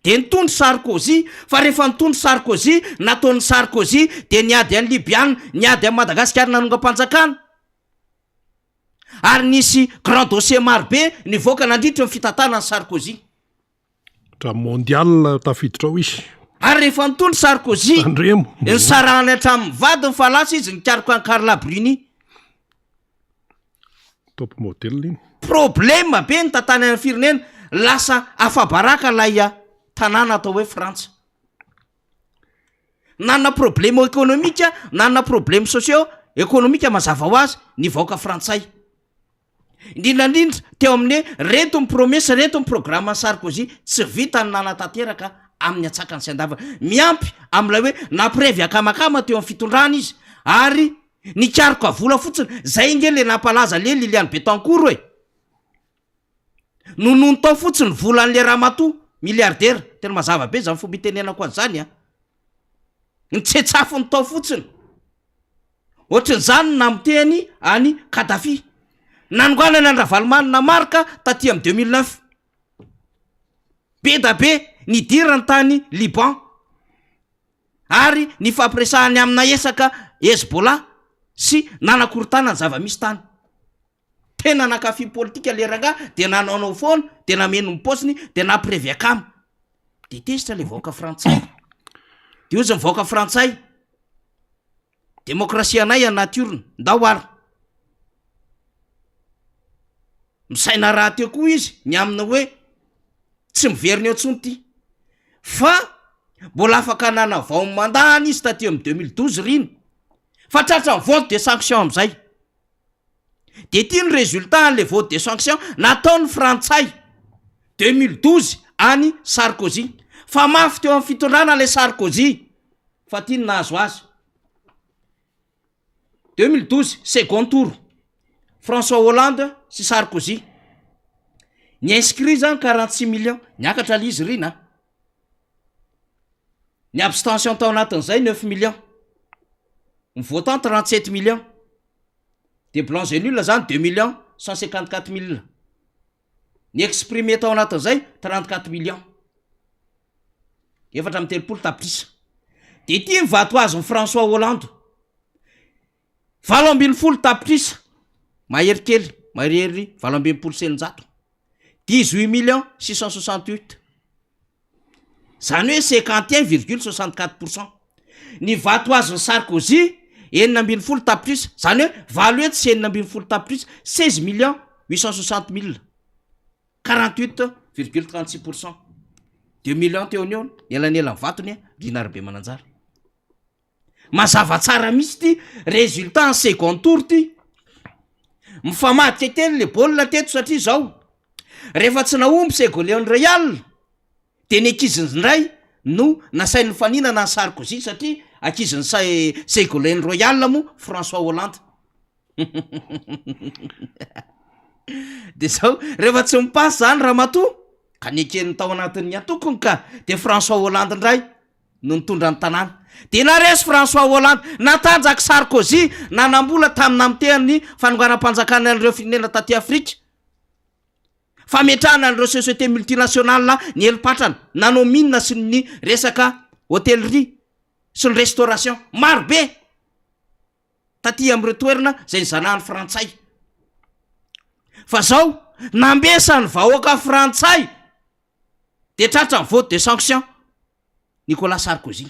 S3: Dia nitondra Sarkozy, fa rehefa nitondra Sarkozy, nataon'i Sarkozy dia niady an'i Libyana, niady an'i Madagasikara nanongam-panjakana. Ary nisy grand dossier marobe nivoaka nandritra ny fitantanan'i Sarkozy.
S1: Dra mondial tafiditra ao izy.
S3: Ary rehefa nitondra Sarkozy,
S1: Tandremo.
S3: nisarahany hatramin'ny vadiny fa lasa izy nikaroka an'i Carla Bruni.
S1: Top model iny.
S3: Problème be ny tantanany firenena, lasa afa-baraka ilay tanàna atao hoe Frantsa. Nanana problème économique, nanana problème socio économique mazava ho azy ny vahoaka frantsay. Indrindra indrindra teo amin'ny hoe reto ny promesse, reto ny programme Sarkozy tsy vita ny nanatanteraka amin'ny antsakany sy andavany. Miampy amin'ilay hoe nampirevy akamakama teo amin'ny fitondrana izy ary nikaroka vola fotsiny. Zay nge le nampalaza le Liliane Bettencourt e. Nonono tao fotsiny volan'le ramatoa milliardaire. Tena mazava be zany fomba itenenako an'izany a. Nitsetsafiny tao fotsiny. Ohatran'izany no namotehany an'i Kadhafi. Nanonganany an'i Ravalomanana Marc taty amin'ny 2009. Be da be nidirany tany Liban. Ary nifampiresahany amina esaka Hezbollah sy nanakorontana ny zava-misy tany. Tena nankafy politika le rangahy de nanaonao foana de nameno ny paosiny de nampirevy akama. De tezitra le vahoaka frantsay. De hozy ny vahoaka frantsay, demokrasia anay anaty orona, ndao ary. Misaina rahateo koa izy ny amina hoe tsy miverina eo intsony ty. Fa mbola afaka nanavao ny mandany izy taty amin'ny 2012 r'iny. Fa tratran'ny vote de sanction amin'izay. Dia ity ny résultat an'ilay vote de sanction nataon'ny frantsay 2012 an'i Sarkozy. Fa mafy teo amin'ny fitondrana ilay Sarkozy fa ity no nahazo azy. 2012, second tour, François Hollande sy Sarkozy. Ny inscrit zany 46 millions, niakatra le izy Rina a. Ny abstention tao anatin'izay 9 millions. Ny votant 37 millions. De blancs et nuls zany 2 millions 154 mille. Ny exprimé tao anatin'izay 34 millions. 34 tapitrisa. De ity ny vato azon'i François Hollande. 18 tapitrisa mahery kely, mahery 668. 18 millions 668. Zany hoe 51 virgule 64 pourcent. Ny vato azon'i Sarkozy 16 tapitrisa, zany hoe 816 tapitrisa, 16 millions 860 mille, 48 virgule 36 pourcent. Deux millions teo an'eo ny elanelan'ny vatony Rina Rabemananjara. Mazava tsara mihitsy ity résultat en second tour ity. Mifamadika kely le baolina teto satria zao, rehefa tsy nahomby Ségolène Royal de ny ankiziny indray no nasainy nifaninana an'i Sarkozy satria ankizin'i Ségolène Royal moa François Hollande. De zao, rehefa tsy mipasy zany ramatoa ka neken'ny tao anatin'ny antokony ka, de François Hollande indray no nitondra ny tanàna. Dia naresy François Hollande, natanjaka Sarkozy, nanam-bola tamin'ny namotehany ny fanonganam-panjakana an'ireo firenena taty Afrika, fametrahana an'ireo sociétés multinationales nieli-patrana, nanao mine sy ny resaka hôtellerie sy ny restauration. Maro be taty amin'ireo toerana izay nizanahan'ny frantsay. Fa zao, nambesan'ny vahoaka frantsay dia tratra ny vote de sanction. Nicolas Sarkozy.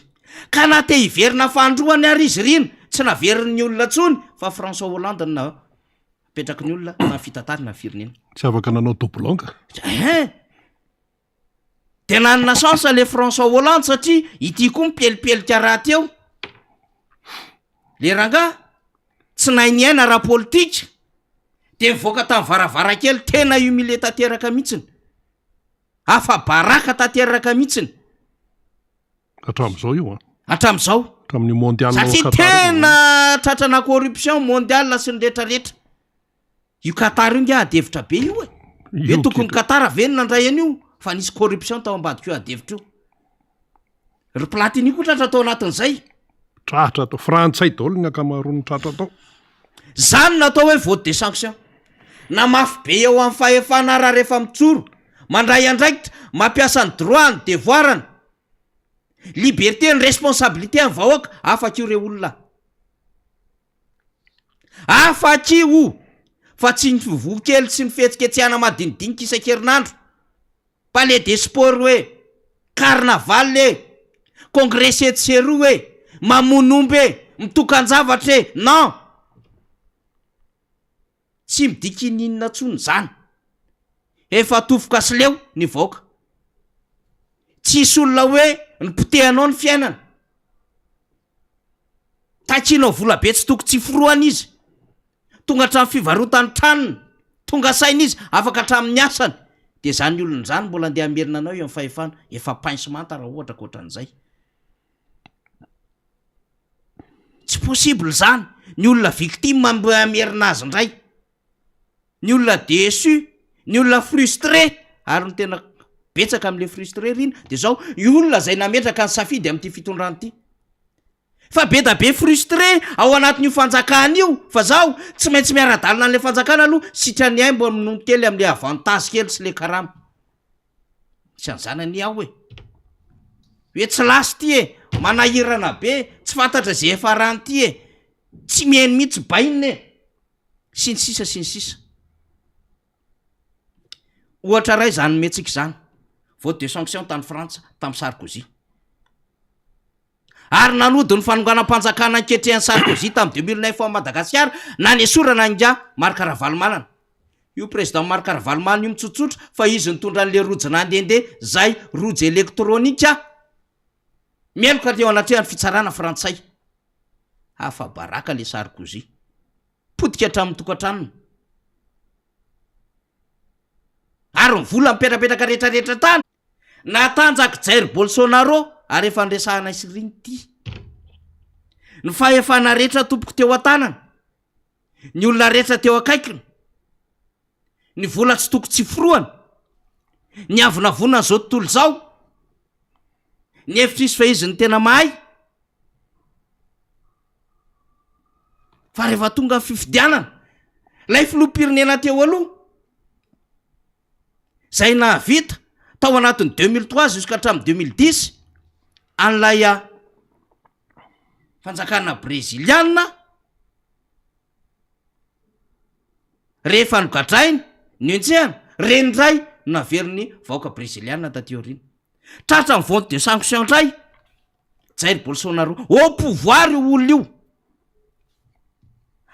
S3: Ka na te hiverina fanindroany ary izy rina, tsy naverin'ny olona intsony fa François Hollande no napetraky ny olona tamin'ny fitantanana ny firenena.
S1: Tsy afaka nanao doublon ka.
S3: Hein! Dia nanana chance le François Hollande satria ity koa mipelipelika rahateo. Le rangahy tsy nahay niaina ara-politika dia nivoaka tamin'ny varavarankely tena humilié tanteraka mihitsiny. Afa-baraka tanteraka mihitsiny.
S1: Hatramin'izao io an.
S3: Hatramin'izao.
S1: Hatramin'io mondial ao
S3: Satria
S1: Qatar io.
S3: tena tratrana corruption mondial sy ny retraretra. Io Qatar io nge ady hevitra be io e. Hoe
S1: Io
S3: tokony
S1: kely.
S3: Qatar ve no nandray an'io fa nisy corruption tao ambadik'io ady hevitra io. Ry Platini koa tratra tao anatin'izay.
S1: Tratra tao. Frantsay daholo ny ankamaroan'ny tratra tao.
S3: Zany no atao hoe vote de sanction. Na mafy be eo amin'ny fahefana ara rehefa mijoro, mandray andraikitra, mampiasa ny droit ny devoir-ny, liberté ny responsabilité ny vahoaka, afaka io re olona. Afaka io fa tsy ny fivoha kely sy ny fihetsiketsehana madinidinika isan-kerinandro. Palais des sports hoe, carnaval e, congrès etsy sy eroa e, mamono omby e, mitokan-javatra e, non! Tsy midika ininona intsony izany. Efa tofoka sy leo ny vahoaka. Tsisy olona hoe nopotehanao ny fiainana. Takianao vola be tsy toko tsy forohana izy. Tonga hatramin'ny fivarotany tranony, tonga saina izy, afaka hatramin'ny asany. Dia izany olona izany mbola andeha hamerina anao eo amin'ny fahefana. Efa pince manta raha ohatra ka ohatran'izay. Tsy possible izany. Ny olona victime mbo hamerina azy indray. Ny olona déçu, ny olona frustré, ary ny tena betsaka amin'ilay frustré ry ina dia izao, ny olona izay nametraka ny safidy amin'ity fitondrana ity. Fa be da be frustré ao anatin'io fanjakana io fa zaho tsy maintsy miara-dalana an'ilay fanjakana aloha sitrany ahy mba minono kely amin'ilay avantage kely sy le karama. Tsy an'izany anie aho e. Hoe tsy lasa ity e, manahirana be, tsy fantatra izay hiafarany ity e, tsy mihaino mihitsy bainina e, sy ny sisa sy ny sisa. Ohatra iray izany nomentsika izany, vote de sanction tany Frantsa tamin'i Sarkozy. Ary nanody ny fanonganam-panjakana anketrehan'i Sarkozy tamin'ny 2009 ao Madagasikara nanesorana an'ingahy Marc Ravalomanana. Io président Marc Ravalomanana io mitsotsotra fa izy nitondra an'le rojo nandehandeha zay rojo elektronika meloka teo anatrehan'ny fitsarana frantsay. Afa-baraka le Sarkozy. Potika hatramin'ny tokantranony. Ary ny vola mipetrapetraka rehetrarehetra tany. Natanjak'i Jair Bolsonaro ary efa niresahanay sy Rina ity. Ny fahefana rehetra tompoko teo an-tanana. Ny olona rehetra teo akaikiny. Ny vola tsy toko tsy forohana. Ny avonavonan'izao tontolo izao. Ny hevitra izy fa izy no tena mahay. Fa rehefa tonga ny fifidianana, ilay filoham-pirenena teo aloha, izay nahavita tao anatin'ny 2003 jusqu'à hatramin'ny 2010 an'ilay fanjakana breziliana, rehefa nogadraina, nenjehana, ireny indray no naverin'ny vahoaka breziliana taty aoriana. Tratra ny vote de sanction indray Jair Bolsonaro. Au pouvoir io olona io.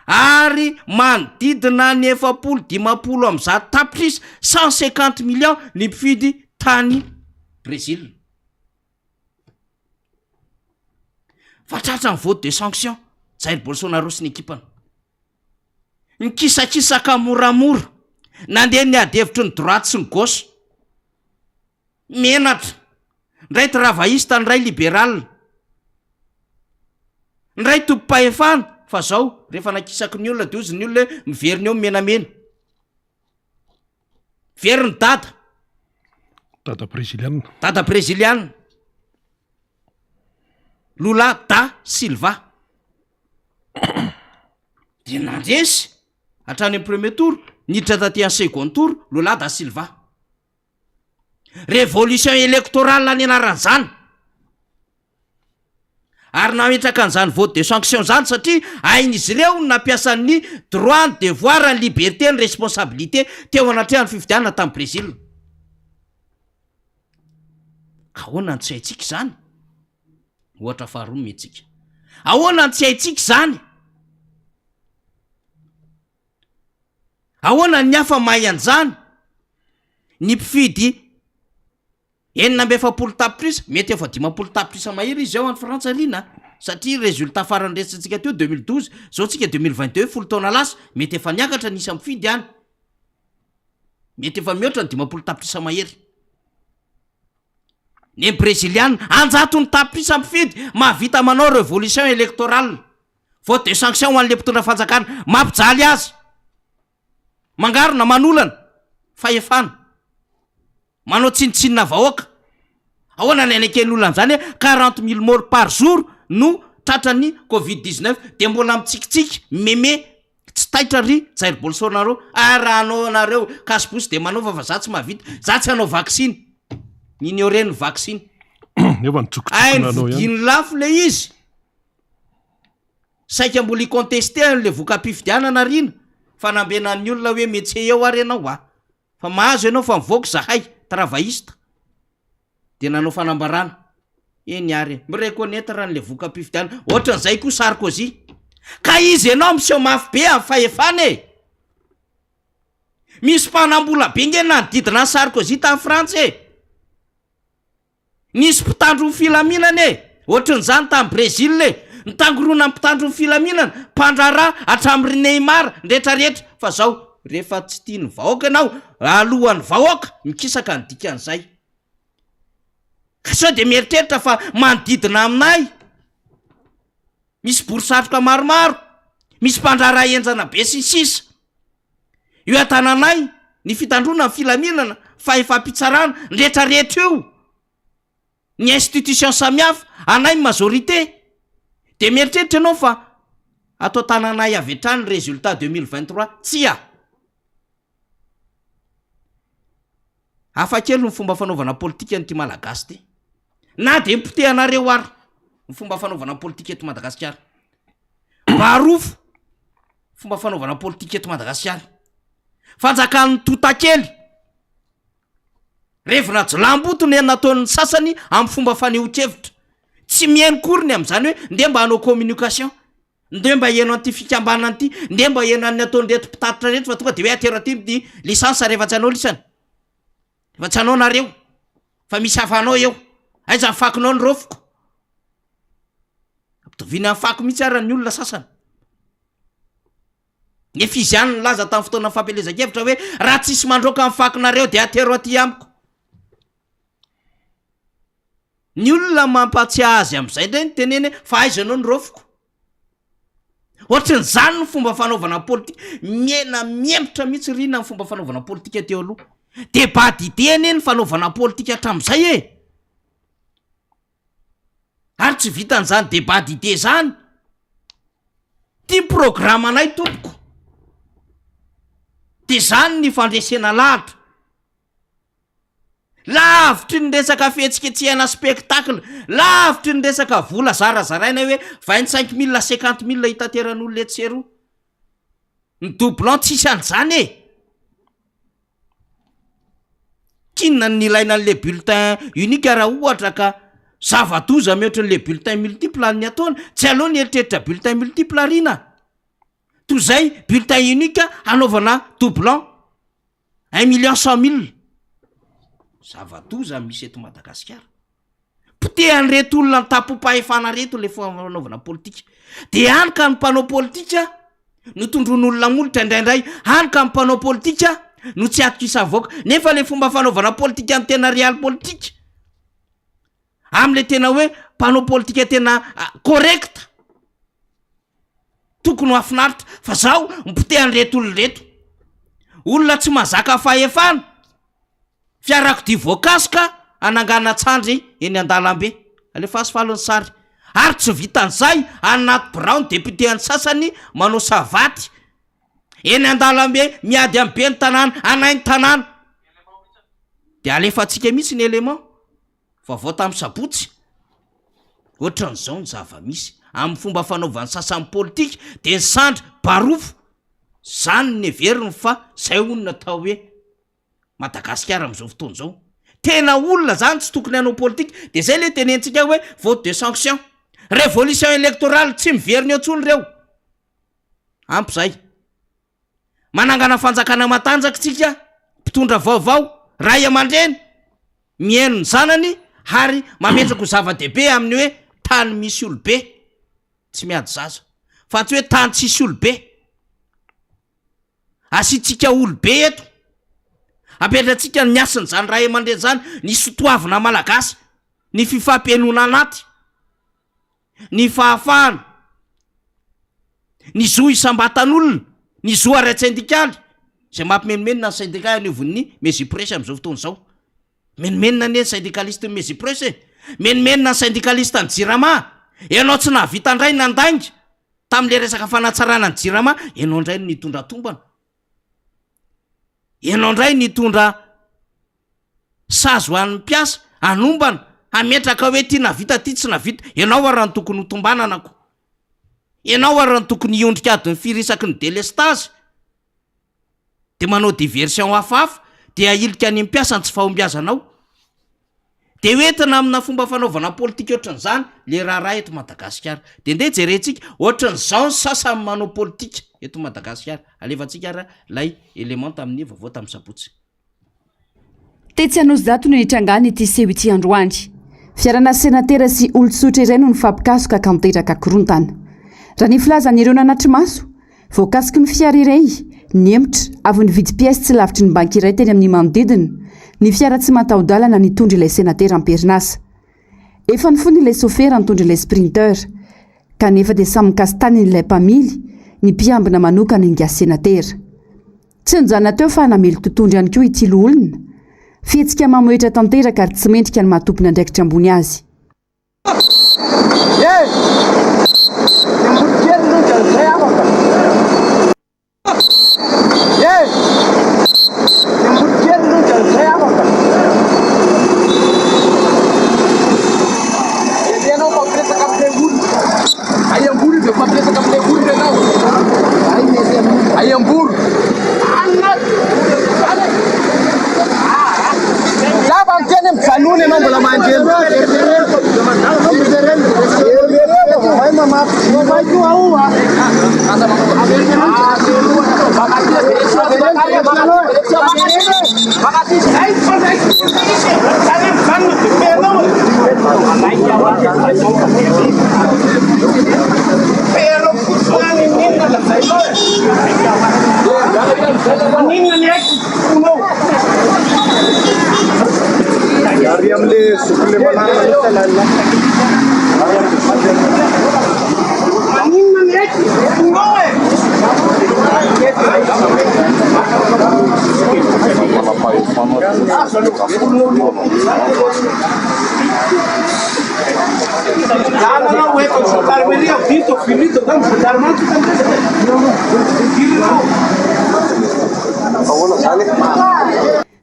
S3: Ary manodidina ny 40 150 tapitrisa, 150 millions ny mpifidy tany Brésil. Fa tratra ny vote de sanction Jair Bolsonaro sy ny ekipany. Nikisakisaka moramora, nandeha ny ady hevitry ny droite sy ny gauche. Menatra. Ndray travailliste ndray liberal. Ndray tompom-pahefana fa zao rehefa nakisaky ny olona de ozy ny olona hoe miverina eo ny menamena. Very ny dada.
S1: Dada breziliana.
S3: Dada breziliana. Lula da Silva. De nandresy hatrany amin'ny premier tour, niditra taty amin'ny second tour Lula da Silva. Révolution électorale ny anaran'izany. Ary nametraka an'izany vote de sanction izany satria hain'izy ireo ny nampiasa ny droit, ny devoir, ny liberté, ny responsabilité teo anatrehan'ny fifidianana tany Brésil. Ka ahoana no tsy haintsika izany? Ohatra faharoa omentsika. Ahoana no tsy haintsika izany? Ahoana ny hafa mahay an'izany? Ny mpifidy 46 tapitrisa, mety efa 50 tapitrisa mahery izy izao any Frantsa Rina a! Satria résultat farany resintsika teo 2012, zao tsika 2022, folo taona lasa, mety efa niakatra ny isan'ny mpifidy any. Mety efa mihoatra ny 50 tapitrisa mahery. Ny Breziliana, anjatony tapitrisa mpifidy mahavita manao révolution électorale. Vote de sanction ho an'le mpitondra fanjakana mampijaly azy. Mangarona, manolana fahefana. Manao tsinontsinona vahoaka. Ahoana ny haneken'ny olona an'izany hoe 40 mille morts par jour no tratran'ny covid 19 dia mbola mitsikitsiky, meme, tsy taitra ry Jair Bolsonaro. Ah raha hanao anareo cache bouche dia manaova fa za tsy mahavita, za tsy hanao vaksiny. Ignorer ny vaksiny.
S1: Nefa nitsokotsokonanao
S3: Hay
S1: ihany.
S3: novidiany lafo le izy. Saika mbola hi-contester an'le voka-pifidianana Rina fa nambenan'ny olona hoe metse eo ary ianao a! Fa mahazo ianao fa mivoaka izahay, travailliste. Dia nanao fanambarana. Eny ary e, mi-reconnaitre an'le voka-pifidianana. Ohatran'izay koa Sarkozy. Ka izy ianao miseho mafy be amin'ny fahefana e! Misy mpanam-bola be nge nanodidina an'i Sarkozy tany Frantsa e! Nisy mpitandro ny filaminana e! Ohatran'izany tany Brésil e! Nitangorona ny mpitandro ny filaminana, mpandraharaha, hatramin'ny ry Neymar, ny rehetrarehetra. Fa zao, rehefa tsy tian'ny vahoaka ianao, alohan'ny vahoaka, mikisaka ny dikan'izay. Ka sao dia mieritreritra fa manodidina aminay, misy bory satroka maromaro, misy mpandraharaha henjana be sy ny sisa. Eo an-tananay, ny fitandroana ny filaminana, fahefam-pitsarana, ny retraretra io, ny institution samihafa, anay ny majorité, dia mieritreritra ianao fa ato an-tananay avy hatrany ny résultat 2023, tsia! Hafa kely ny fomba fanaovana politika an'ity Malagasy ity. Na dia potehanareo ary ny fomba fanaovana politika eto Madagasikara. Barofo fomba fanaovana politika eto Madagasikara. Fanjakan'ny totakely. Revina jilamboto ny nataon'ny sasany amin'ny fomba fanehoan-kevitra. Tsy mihaino kory ny amin'izany hoe ndeha mba hanao communication. Ndeha mba heno an'ity fikambanana ity, ndeha mba heno an'ny ataon'ireto mpitatitra ireto fa tonga de hoe atero aty ny licence rehefa tsy hanao lisany. Efa tsy hanao nareo fa misy hafa hanao eo. Aiza ny fakonao ny raofiko? Ampitoviany amin'ny fako mihitsy ara ny olona sasany. Nefa izy ihany nilaza tamin'ny fotoana fampielezan-kevitra hoe raha tsisy mandroaka ny fakonareo dia atero aty amiko. Ny olona mampatsiahy azy amin'izay indray no teneny hoe fa aiza ianao no raofiko? Ohatran'izany ny fomba fanaovana politika, mihena mihemotra mihitsy ry na ny fomba fanaovana politika teo aloha. Débat d'idées anie ny fanaovana politika hatramin'izay e! Ary tsy vitan'izany débat d'idées zany. Ty ny programme-nay tompoko. De zany ny fandresena lahatra. Lavitry ny resaka fihetsiketsehana spectacle, lavitry ny resaka vola zarazaraina hoe 25 mille, 50 mille hitateran'olona etsy sy eroa. Ny doublon tsisy an'izany e! K'inona no nilaina an'le bulletin unique raha ohatra ka zava-doza mihoatra an'le bulletin multiple ny ataony? Tsy aleo ny eritreritra bulletin multiple arina? Toy izay bulletin unique hanaovana doublon un million cent mille. Zava-doza misy eto Madagasikara. Potehan'ireto olona an-tampom-pahefana ireto ilay fanaovana politika. Dia hany ka ny mpanao politika no tondroin'olona molotra indraindray, hany ka ny mpanao politika no tsy atokisan'ny vahoaka. Nefa ilay fomba fanaovana politika ny tena real politika, amin'ilay tena hoe mpanao politika tena correct, tokony ho hahafinaritra. Fa zaho mipotehan'ireto olona ireto. Olona tsy mahazaka fahefana. Fiarakodia voakasoka hanangana-tsandry eny an-dalambe. Alefaso faly ny sary. Ary tsy vitan'izay, any anaty birao ny député an'ny sasany manao savaty. Eny an-dalambe miady amin'ny ben'ny tanàna, anay ny tanàna. Dia alefantsika mihitsy ny élément. Vaovao tamin'ny sabotsy. Ohatran'izao ny zava-misy. Amin'ny fomba fanaovan'ny sasany politika dia ny sandry barofo. Izany no heveriny fa izay hono no atao hoe. Madagasikara amin'izao fotoana izao. Tena olona zany tsy tokony hanao politika. De zay le tenentsika hoe vote de sanction. Révolution électorale tsy miverina eo intsony reo. Ampy zay. Manangana fanjakana matanjaka tsika, mpitondra vaovao, ray aman-dreny, mihaino ny zanany ary mametraka ho zava-dehibe amin'ny hoe tany misy olobe tsy miady zaza. Fa tsy hoe tany tsisy olobe. Asiantsika olobe eto. Apetratsika ny hasin'izany ray aman-dreny izany, ny sotoavina malagasy, ny fifampihenoana anaty, ny fahafahana, ny zo isam-batan'olona, ny zo ara-tsendikaly, izay mampimenomenona ny sendika anivon'ny Mezipress amin'izao fotoana izao. Menomenona anie ny syndicaliste ny Mezipress e! Menomenona ny syndicaliste ny Jirama! Ianao tsy nahavita indray nandainga! Tamin'ilay resaka fanatsarana ny jirama, ianao indray no nitondra tombana. Ianao indray nitondra sazy ho an'ny mpiasa, hanombana, hametraka hoe ity navita, ity tsy navita. Ianao ary no tokony ho tombanana ko. Ianao ary no tokony hiondrika adiny firy isaky ny delestazy. Dia manao diversion hafahafa, dia ahilika any amin'ny mpiasa ny tsy fahombiazanao. Dia ho entina amina fomba fanaovana politika ohatran'izany le raharaha eto Madagasikara. Dia ndeha jerentsika ohatran'izao ny sasany manao politika eto Madagasikara. Alefantsika ary ilay élément tamin'ny vaovao tamin'ny sabotsy.
S4: Tetsy Anosizato no nitrangan'ity seho ity androany. Fiarana senatera sy olon-tsotra iray no nifampikasoka ka niteraka korontana. Raha ny filazan'ireo nanatri-maso, Voakasiky ny fiara iray, nihemotra, avy nividy pièce tsy lavitry ny banky iray teny amin'ny manodidina, ny fiara tsy mataho-dalana nitondra ilay senatera am-perinasa. Efa nifona ilay sofera nitondra ilay sprinter. Kanefa dia samy nikasi-taniny ilay mpamily, ny mpiambina manokana ingahy senatera. Tsy nijanona teo fa namely totohondry ihany koa ity loholona. Fihetsika mamohehitra tanteraka ary tsy mendrika ny maha tompon'andraikitra ambony azy.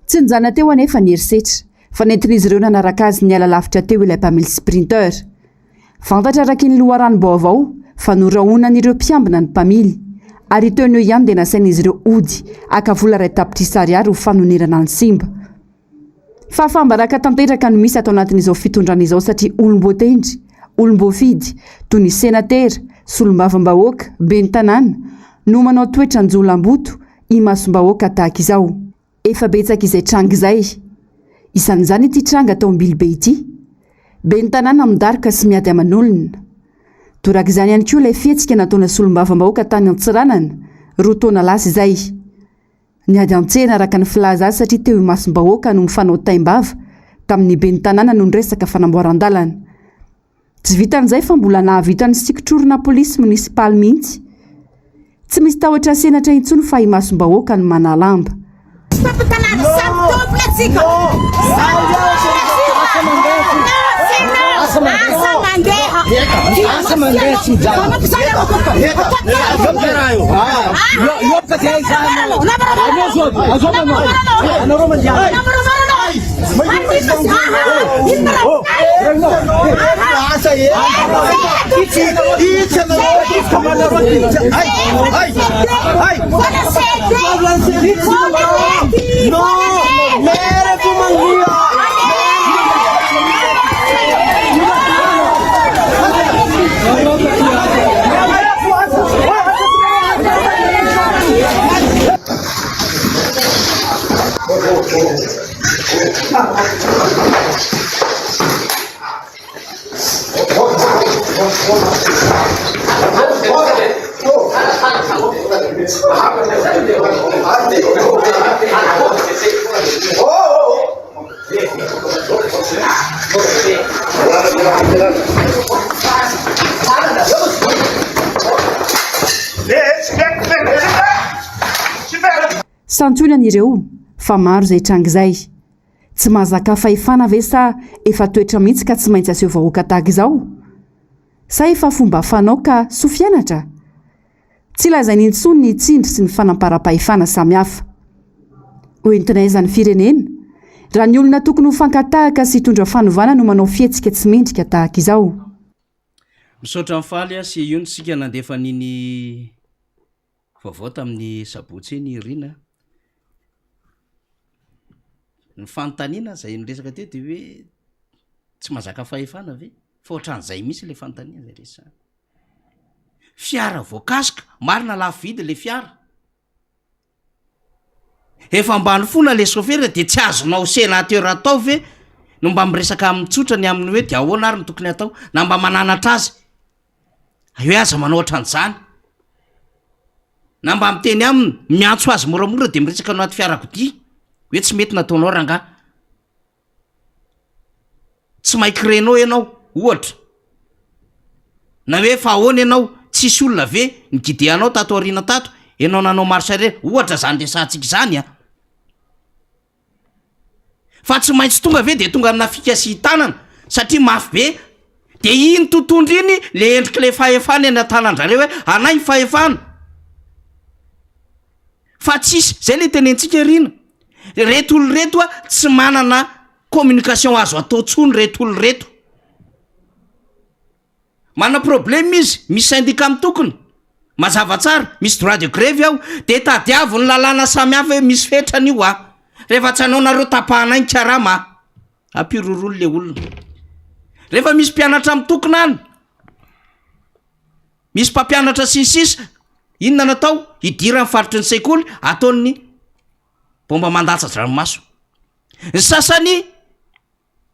S4: Tsy nijanona teo anefa ny herisetra fa nentin'izy ireo nanaraka azy niala lavitra teo ilay mpamily sprinter. Fantatra araka ny loharanom-baovao fa norahonan'ireo mpiambina ny mpamily ary teo no eo ihany dia nasain'izy ireo hody haka vola iray tapitrisa ariary ho fanonerana ny simba. Fahafaham-baraka tanteraka no misy ato anatin'izao fitondrana izao satria olom-boatendry, olom-boafidy, toy ny senatera, solombavambahoaka, ben'ny tanàna, no manao toetran-jiolahimboto imasom-bahoaka tahaka izao. Efa betsaka izay tranga izay. Isan'izany ity tranga tao Ambilobe ity. Ben'ny tanàna midaroka sy miady aman'olona. Torak'izany ihany koa ilay fihetsika nataona solombavambahoaka tany Antsiranana, roa taona lasa izay. Niady an-tsena araka ny filaza azy satria teo imasom-bahoaka no mifanao taim-bava tamin'ny ben'ny tanàna noho ny resaka fanamboaran-dalana. Tsy vitan'izay fa mbola nahavita nisikitrorona polisy monisipaly mihitsy. Tsy misy tahotra senatra intsony fa imasom-bahoaka no manalamba. Santionany ireo fa maro izay tranga izay. Tsy mahazaka fahefana ve sa efa toetra mihitsy ka tsy maintsy aseho vahoaka tahaka izao? Sa efa fomba fanao ka soa fianatra? Tsy lazaina intsony ny tsindry sy ny fanamparam-pahefana samihafa. Ho entina aiza ny firenena raha ny olona tokony ho fankatahaka sy hitondra fanovana no manao fihetsika tsy mendrika tahaka izao?
S3: Misaotra an'i Faly sy Youn isika nandefa an'iny Vaovao tamin'ny sabotsy iny Rina. Ny fanontaniana izay niresaka teo dia hoe tsy mahazaka fahefana ve? Fa ohatran'izay mihitsy ilay fanontaniana izay resahana. Fiara voakasoka, marina lafo vidy ilay fiara. Efa ambany fona le sôfera de tsy azonao sénateur atao ve no mba miresaka aminy tsotra ny amin'ny hoe de ahoana ary no tokony atao na mba mananatra azy hoe aza manao ohatran'izany na mba miteny aminy miantso azy moramora de miresaka anaty fiarakodia hoe tsy mety nataonao rangaha Tsy mahay créneau ianao, ohatra. Na hoe fa ahoana ianao, tsisy olona ve ni-guider anao tato aoriana tato, ianao nanao marche arrière, ohatra zany resahantsika izany an! Fa tsy maintsy tonga ve de tonga amina fikasihan-tanana satria mafy be, de iny totohondry iny le endrik'le fahefana eny an-tanan-drareo hoe anay ny fahefana. Fa tsisy, zay le tenentsika ry Rina, reto olo reto a tsy manana communication azo atao tsony reto olo reto. Manana problème izy, misy syndicat mitokona, mazava tsara, misy droit de grevy ao, de tadiavo ny lalàna samihafa hoe misy fetrany io a, rehefa tsy hanao nareo tapahanay ny karama a, ampirorono le olona. Rehefa misy mpianatra mitokona any, Misy mpampianatra sy ny sisa Inona no atao? Hidiran'ny faritry ny sekoly, ataon'ny bomba mandatsa-dranomaso. Ny sasany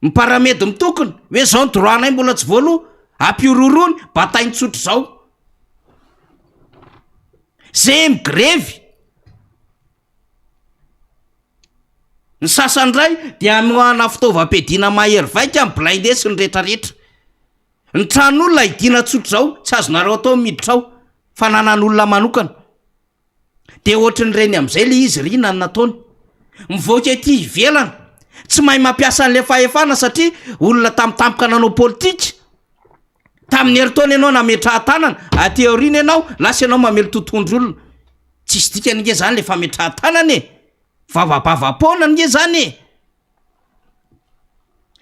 S3: miparamedy mitokona hoe zao ny droit-nay mbola tsy voaloa, ampihorohoroany, batainy tsotra izao. Ze migrevy. Ny sasany indray dia amoahana fitaovam-piadiana mahery vaika ny blindé sy ny retraretra. Ny tranon'olona hidiana tsotra izao, tsy azonareo atao ny miditra ao, fananan'olona manokana. Dia ohatrin'ireny amin'izay ilay izy ry na ny nataony. Mivoaka ety ivelany. Tsy mahay mampiasa an'ilay fahefana satria olona tampotampoka nanao politika. Tamin'ny herintaona ianao nametrahan-tanana, aty aoriana ianao lasa ianao mamely totohondry olona. Tsisy dikany nge zany le fametrahan-tanana e! Vavabava-poana nge zany e!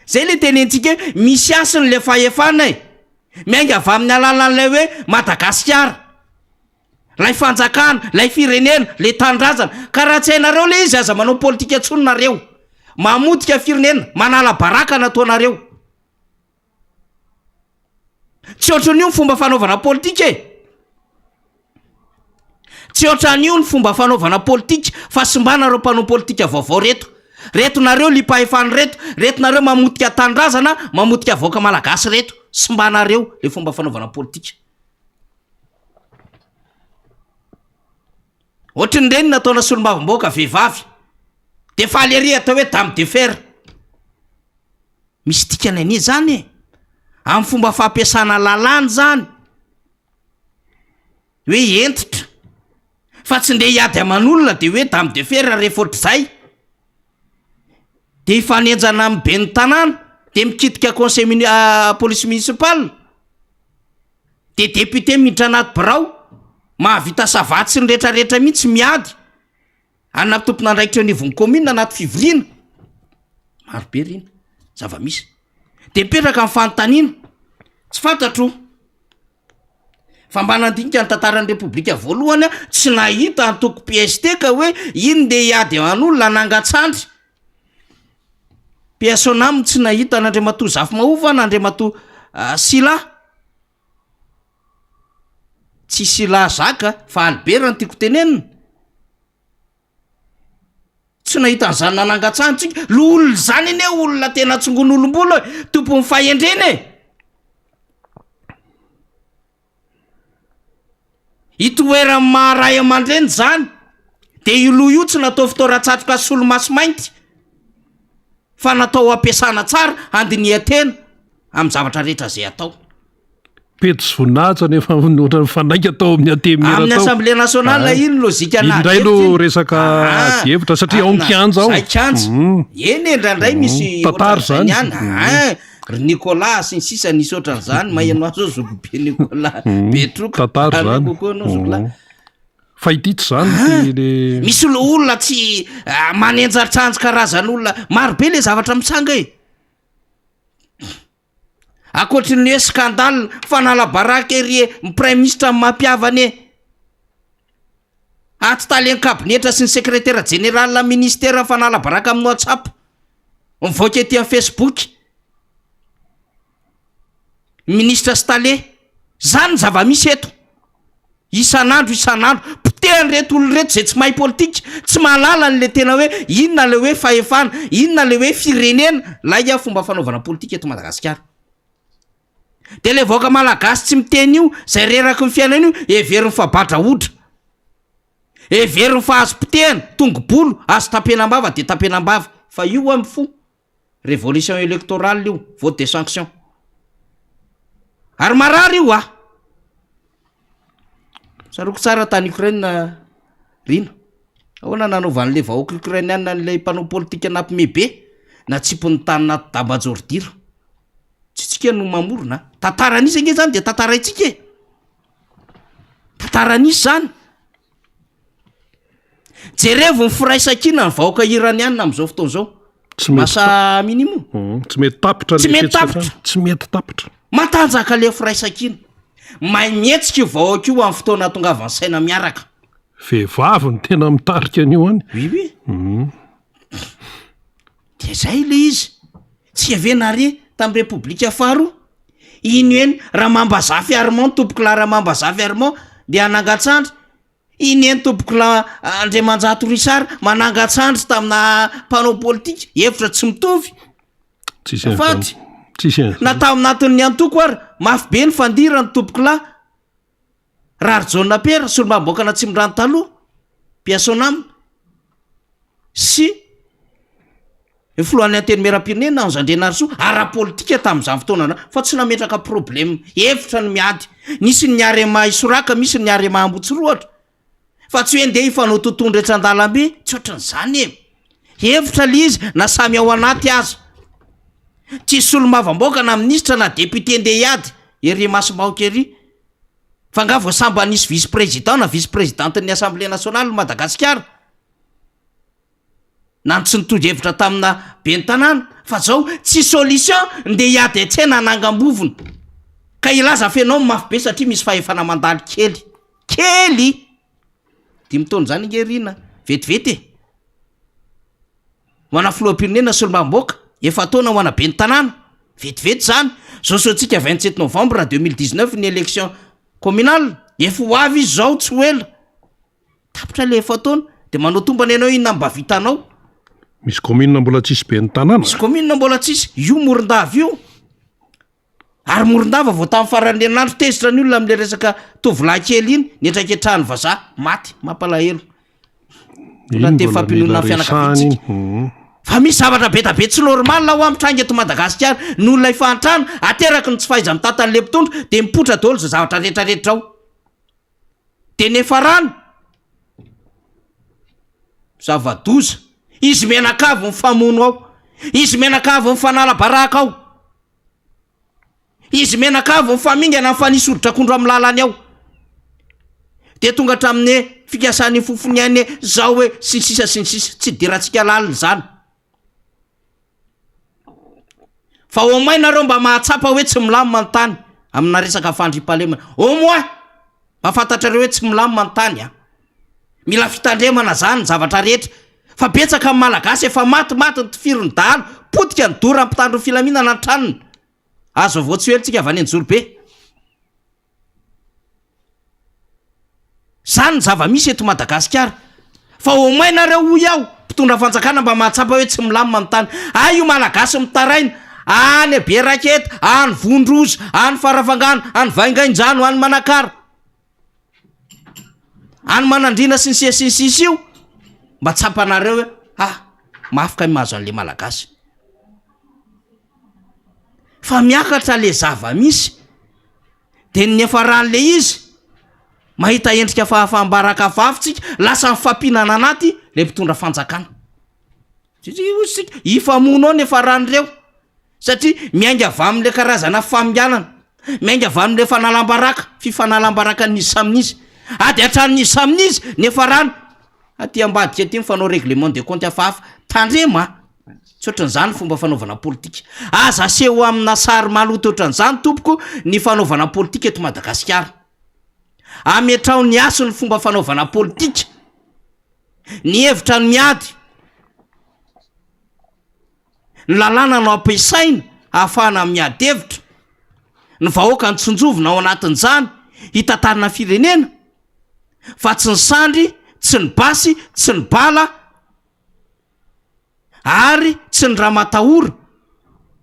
S3: Zay le tenentsika hoe misy hasiny le fahefana e! Miainga avy amin'ny alalan'ilay hoe Madagasikara. Lay fanjakana, lay firenena, le tanindrazana. Ka raha tsy hainareo le izy aza manao politika intsony nareo. Mamotika firenena, manala baraka ny ataonareo. Tsy ohatran'io ny fomba fanaovana politika e! Tsy ohatran'io ny fomba fanaovana politika fa simbana reo mpanao politika vaovao reto. Reto nareo liam-pahefana reto, reto nareo mamotika tanindrazana, mamotika vahoaka malagasy reto. Simbanareo le fomba fanaovana politika. Ohatran'ireny nataona solombavambahoaka vehivavy de faly ery atao hoe dame de fer. Misy dikany anie zany e! Amin'ny fomba fampiasana lalàna zany hoe hentitra fa tsy ndeha hiady aman'olona de hoe dame de fer rehefa ohatr'izay de hifanenjana amin'ny ben'ny tanàna de mikitika conseil muni- police municipale de député miditra anaty birao mahavita savatsy sy ny retraretra mihitsy miady Any tompon'andraikitra eo anivon'ny commune anaty fivoriana, maro be reny zava-misy. De mipetraka ny fanontaniana, tsy fantatro fa mba nandinika ny tantaran'ny repoblika voalohany aho, tsy nahita antoko PST ka hoe iny ndeha hiady aman'olona hanangan-tsandry. Paix à son âme tsy nahita an'Andriamatoa Zafimahova na Andriamatoa Sylla. Tsy Sylla Jacques fa Albert no tiako tenenina. Tsy nahita an'izany nanangan-tsandry tsika. Loholona izany anie olona tena tsongon'olom-bolo e, tompon'ny fahendrena e. Itoeran'ny maha ray aman-dreny izany. Dia io loha io tsy natao fitoeran-tsatroka solomaso mainty fa natao hampiasana tsara handinihan-tena amin'ny zavatra rehetra izay atao.
S1: Pety sy voninahitra nefa ohatran'ny mifanaika tao amin'ny antenimiera tao.
S3: Amin'ny assemblée nationale ah. iny lozika
S1: na indray no resaka ah. ady hevitra satria ao ny kianja ao.
S3: Zay kianja. Mm. Eny e, indraindray mm. misy
S1: tantara izany.
S3: Ah, ry Nicolas sy ny sisa nisy ohatran'izany maheno azy zao zokibe Nicolas mm. Betroka.
S1: Tantara izany.
S3: Kokoa anao zokilahy.
S1: Fa ity tsy izany ity le
S3: Misy olona tsy manenjatranjy karazan'olona maro be le zavatra mitranga e. Ankoatry ny hoe scandale, fanala-baraka ery e, ny praiminisitra ny mampihavana e. Ato talen'ny kabinetra sy ny sekretera jeneralin'ny ministera ny fanala-baraka amin'ny WhatsApp. Mivoaka ety amin'ny Facebook. Minisitra sy tale. Zany ny zava-misy eto. Isan'andro isan'andro, potehan'ireto olona ireto izay tsy mahay politika, tsy mahalala an'ilay tena hoe inona ilay hoe fahefana, inona ilay hoe firenena, lainga fomba fanaovana politika eto Madagasikara. Dia ilay vahoaka malagasy tsy miteny io, izay reraky ny fiainana io, heveriny fa badrahodra. Heveriny fa azo potehana, tongo-bolo, azo tapenam-bava dia tapenam-bava. Fa io ho'a mifoha. Révolution électorale io, vote de sanction. Ary marary io ah! Tsaroako tsara tany Ukraine Rina. Ahoana nanaovan'ilay vahoaka ukrainiana an'ilay mpanao politika nampime be, natsipiny tany anaty damba-jordira. Tsy tsika no mamorona. Tantara nisy ange zany dia tantaraintsika e. Tantara nisy zany. Jerevo ny firaisankina ny vahoaka iraniana amin'izao fotoana izao.
S1: Tsy mety
S3: Masa minimum.
S1: Mm, tsy mety tapitra
S3: Tsy
S1: le
S3: mety
S1: fihetsika
S3: tapitra.
S1: hatrany. Tsy mety tapitra.
S3: Matanjaka le firaisankina. Mahay mihetsika io vahoaka io amin'ny fotoana ahatongavan'ny saina miaraka.
S1: Vehivavy no tena mitarika an'io any.
S3: Oui oui.
S1: Mm.
S3: Dia zay le izy. Tsy ve nare tamin'ny repoblika faharoa? Iny eny Ramambazafy Armand tompokolahy Ramambazafy Armand dia hanangan-tsandry. Iny eny tompokolahy Andriamanjato Richard manangan-tsandry tamina mpanao politika, hevitra tsy mitovy.
S1: Tsisy an'izany.
S3: Faty.
S1: Tsisy an'izany.
S3: Na tao anatin'ny antoko ary, mafy be ny fandirany tompokolahy. Raharijaona Pierre, solombavambahoakan'Atsimondrano taloha, Piasonam, sy ny filohan'ny Antenimierampirenena Ange Andrianarisoa, ara-politika tamin'izany fotoana izany, fa tsy nametraka problème, hevitra no miady. Nisy ny Arema Isoraka, misy ny Arema Ambohitsirohatra, fa tsy hoe ndeha hifanao totohondry etsy an-dalambe, tsy ohatran'izany e! Hevitra le izy na samy ao anaty aza. Tsisy solombavambaoka na minisitra na député ndeha hiady ery imasombahoaka ery. Fa nga vao sambany nisy vice président na vice présidente ny assemblée nationale Madagasikara? Na ny tsy nitovy hevitra tamina ben'ny tanàna fa zao tsy solution ndeha hiady an-tsena hanangam-bovona ka hilaza fa ianao mafy be satria misy fahefana mandalo kely kely! Dimy taona izany ange Rina vetivety e! Ho ana filoham-pirenena sy solombavambahoaka, efa-taona ho ana ben'ny tanàna, vetivety izany, zao asehoantsika 27 novembre 2019 ny élection communale, efa ho avy izy zao tsy ho ela, tapitra le efa-taona, de manao tombana ianao inona mba vitanao?
S1: Misy commune mbola tsisy ben'ny tanàna?
S3: Misy commune mbola tsisy, io Morondava io. Ary Morondava vao tamin'ny faran'ny herinandro tezitra ny olona amin'ilay resaka tovolahy kely iny nihetraketrahan'ny vazaha maty mampalahelo. Mbola
S1: Iny
S3: te
S1: mbola mila
S3: fampiononana ny
S1: resahana iny.
S3: fianakaviantsika.
S1: Mhm.
S3: Fa misy zavatra be da be tsy normal hoa mitranga eto Madagasikara noho ilay fahantrana ateraky ny tsy fahaiza-mitantan'ilay mpitondra dia mipoitra daholo izao zavatra rehetrarehetra ao. Dia niafarany zava-doza. Izy mianakavy mifamono ao. Izy mianakavy mifanala baraka ao. Izy mianakavy mifamingana mifanisy hoditr'akondro amin'ny lalany ao. Dia tonga hatramin'ny hoe fikasany fofony ainy hoe zao hoe sy ny sisa sy ny sisa. Tsy idirantsika lalina izany. Fa au moins nareo mba mahatsapa hoe tsy milamina ny tany amina resaka fandriampahalemana. Au moins mba fantatrareo hoe tsy milamina ny tany a. Mila fitandremana zany ny zavatra rehetra. Fa betsaka ny Malagasy efa maty maty ny tifirin'ny dahalo, potika ny dora mpitandro ny filaminana ny tranony. Azo vaovao tsy ho ela tsika avy any Anjorobe. Zany ny zava-misy eto Madagasikara. Fa au moins nareo hoy aho, mpitondra fanjakana mba mahatsapa hoe tsy milamina ny tany. Hay io Malagasy mitaraina, any Beraketa, any Vondrozo, any Farafangana, any Vaingainjano, any Manakara, any Manandriana sy ny sisa sy ny sisa io, mba tsapanareo hoe ah, mafy kay mahazo an'le Malagasy. Fa miakatra le zava-misy. De ny niafaran'le izy, mahita endrika fahafaham-baraka hafahafa tsika, lasa mifampinana anaty le mpitondra fanjakana. Satria hoy isika, hifamono ao ny niafaran'ireo, satria miainga avy amin'le karazana faminganana, miainga avy amin'le fanalam-baraka, fifanalam-barakan'izy samy izy, ady an-tranon'izy samy izy, niafarany aty ambadika aty mifanao règlement de compte hafahafa, tandremo a! Tsy ohatran'izany ny fomba fanaovana politika. Aza aseho amina sary maloto ohatran'izany tompoko ny fanaovana politika eto Madagasikara. Ametraho ny hasiny ny fomba fanaovana politika. Ny hevitra no miady. Ny lalàna no ampiasaina ahafahana miady hevitra. Ny vahoaka no tsinjovina ao anatin'izany hitantarana firenena fa tsy ny sandry, tsy ny basy, tsy ny bala. Ary tsy ny ramatahora,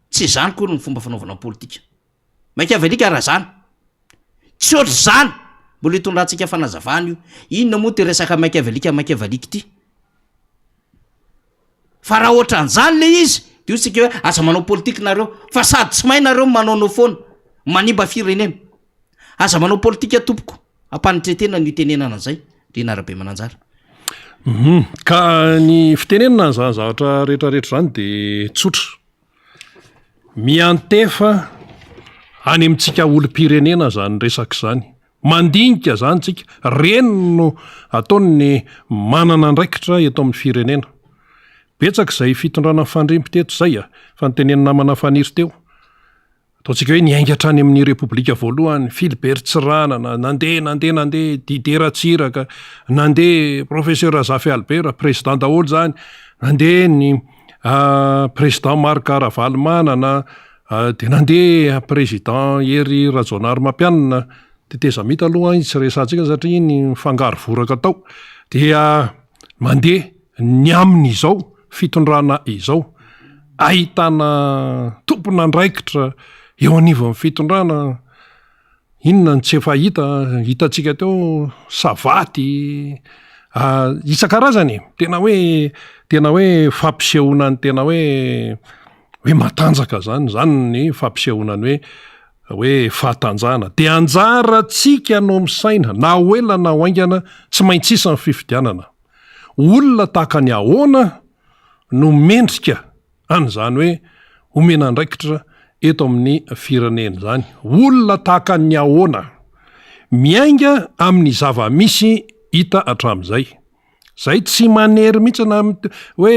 S3: tsy izany akory ny fomba fanaovana politika. Mainka avy alika raha izany. Tsy ohatr'izany! Mbola hitondrantsika fanazavana io. Inona moa ity resaka mainka avy alika mainka avy alika ity? Fa raha ohatran'izany le izy, de hoy tsika hoe aza manao politika nareo, fa sady tsy mahay nareo no manaonao foana, manimba firenena. Aza manao politika tompoko. Ampanetren-tena no itenenana an'izay, Rina Rabemananjara.
S1: Hum, ka ny fitenenana an'izany zavatra rehetrarehetra izany dia tsotra. Miantefa any amintsika olom-pirenena izany resaka izany. Mandinika izany tsika. Ireny no ataon'ny manana andraikitra eto amin'ny firenena. Betsaka izay fitondrana nifandrimby teto izay a, fa notenenin'ny namana Faniry teo. Ataontsika hoe niainga hatrany amin'ny Repoblika voalohany, Philibert Tsiranana, nandeha, nandeha, nandeha, Didier Ratsiraka, nandeha Professeur Razafy Albert, président daholo izany, nandeha ny président Marc Ravalomanana, dia nandeha président Hery Rajaonarimampianina, tetezamita aloha iny tsy resahantsika satria iny mifangaro voraka tao, dia mandeha ny amin'izao fitondrana izao, ahitana tompon'andraikitra eo anivon'ny fitondrana, inona no tsy efa hita, hitantsika teo savaty isan-karazany e, tena hoe tena hoe fampisehoana ny tena hoe hoe matanjaka zany, zany ny fampisehoana ny hoe hoe fahatanjahana, de anjarantsika no misaina na ho ela na ho haingana tsy maintsy hisy ny fifidianana. Olona tahaka ny ahoana? no mendrika an'izany hoe omena andraikitra eto amin'ny firenena izany? Olona tahaka ny ahoana? Miainga amin'ny zava-misy hita hatramin'izay. Zay tsy manery mihitsy na hoe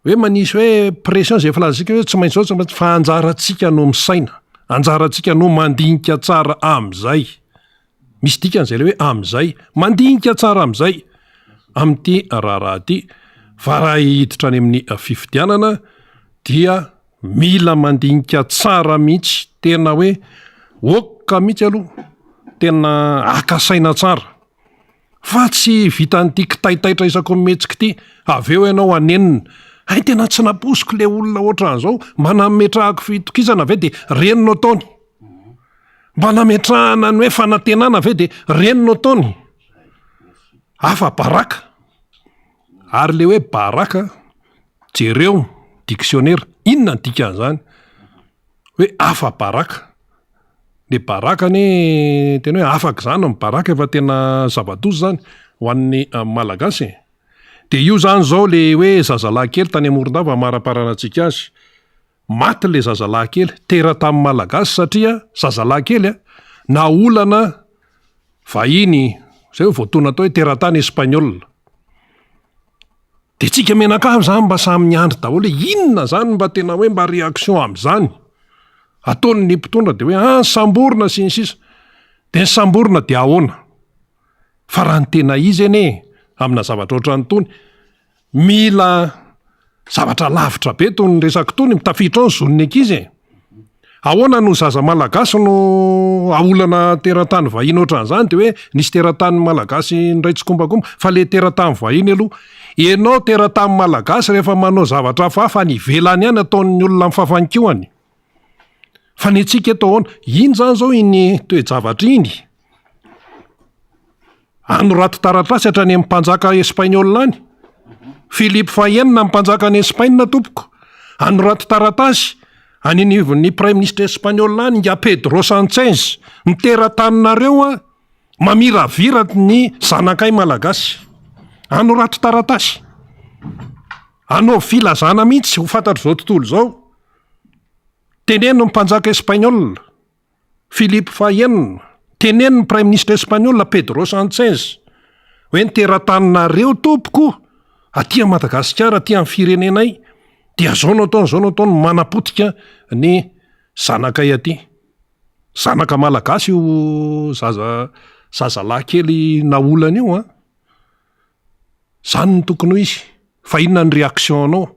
S1: hoe manisy hoe pression zay filazantsika hoe tsy maintsy zao tsy maintsy fa anjarantsika no misaina, anjarantsika no mandinika tsara am'zay. Misy dikany zay le hoe am'zay, mandinika tsara am'zay am'ty raharaha ty fa raha hiditra any amin'ny fifidianana dia mila mandinika tsara mihitsy, tena hoe ok mihitsy aloha, tena haka saina tsara. Fa tsy vitan'ity kitaitaitra isaky ny mihetsika ity, avy eo ianao hanenina. Hay tena tsy nampoiziko le olona ohatran'izao, mba nametrahako fitokisana ve dia reny no ataony? Mba nametrahana ny hoe fanantenana ve dia reny no ataony? Afa-baraka. Ary le hoe baraka, jereo dictionnaire, inona ny dikan'izany? Hoe afa-baraka. Le baraka anie tena hoe afaka izany ny baraka efa tena zava-doza izany ho an'ny Malagasy e. De io zany zao le hoe zazalahy kely tany Morondava amaraparana antsika azy. Maty le zazalahy kely, teratany Malagasy satria zazalahy kely a, naolana vahiny zay hoe voatonona atao hoe teratany Espagnol. De tsika mianakavy zany mba samy miandry daholo hoe inona zany mba tena hoe mba réaction am'zany ataon'ny mpitondra de hoe ah samborina sy ny sisa, de ny samborina de ahoana? Fa raha ny tena izy anie amina zavatra ohatran'itony mila zavatra lavitra be tony resaka itony, tafiditra ao ny zon'ny ankizy e. Ahoana no zaza malagasy no aolana teratany vahiny ohatran'izany de hoe nisy teratany malagasy niray tsikombakomba fa le teratany vahiny aloha ianao teratany malagasy rehefa manao zavatra hafahafa any ivelany any ataon'ny olona mifafanikohany fa ny antsika eto ahoana? Iny zany zao iny toe-javatra iny Anoraty taratasy hatrany amin'ny mpanjaka espagnol any. Philippe fahenina ny mpanjakan'i Espaina tompoko. Anoraty taratasy any anivon'ny praiminisitra espagnol any ingahy Pedro Sanchez. Ny terataninareo a mamiravira ny zanakay malagasy. Anoraty taratasy. Anaovy filazana mihitsy ho fantatr'izao tontolo izao. Teneno ny mpanjaka espagnol. Philippe fahenina, teneno ny praiminisitra espaniola Pedro Sanchez hoe ny terataninareo tompoko aty a Madagasikara aty amin'ny firenenay dia zao no ataony zao no ataony manapotika ny zanakay aty. Zanaka malagasy io zaza zazalahy kely naolana io an. Zany no tokony ho izy. Fa inona ny réaction anao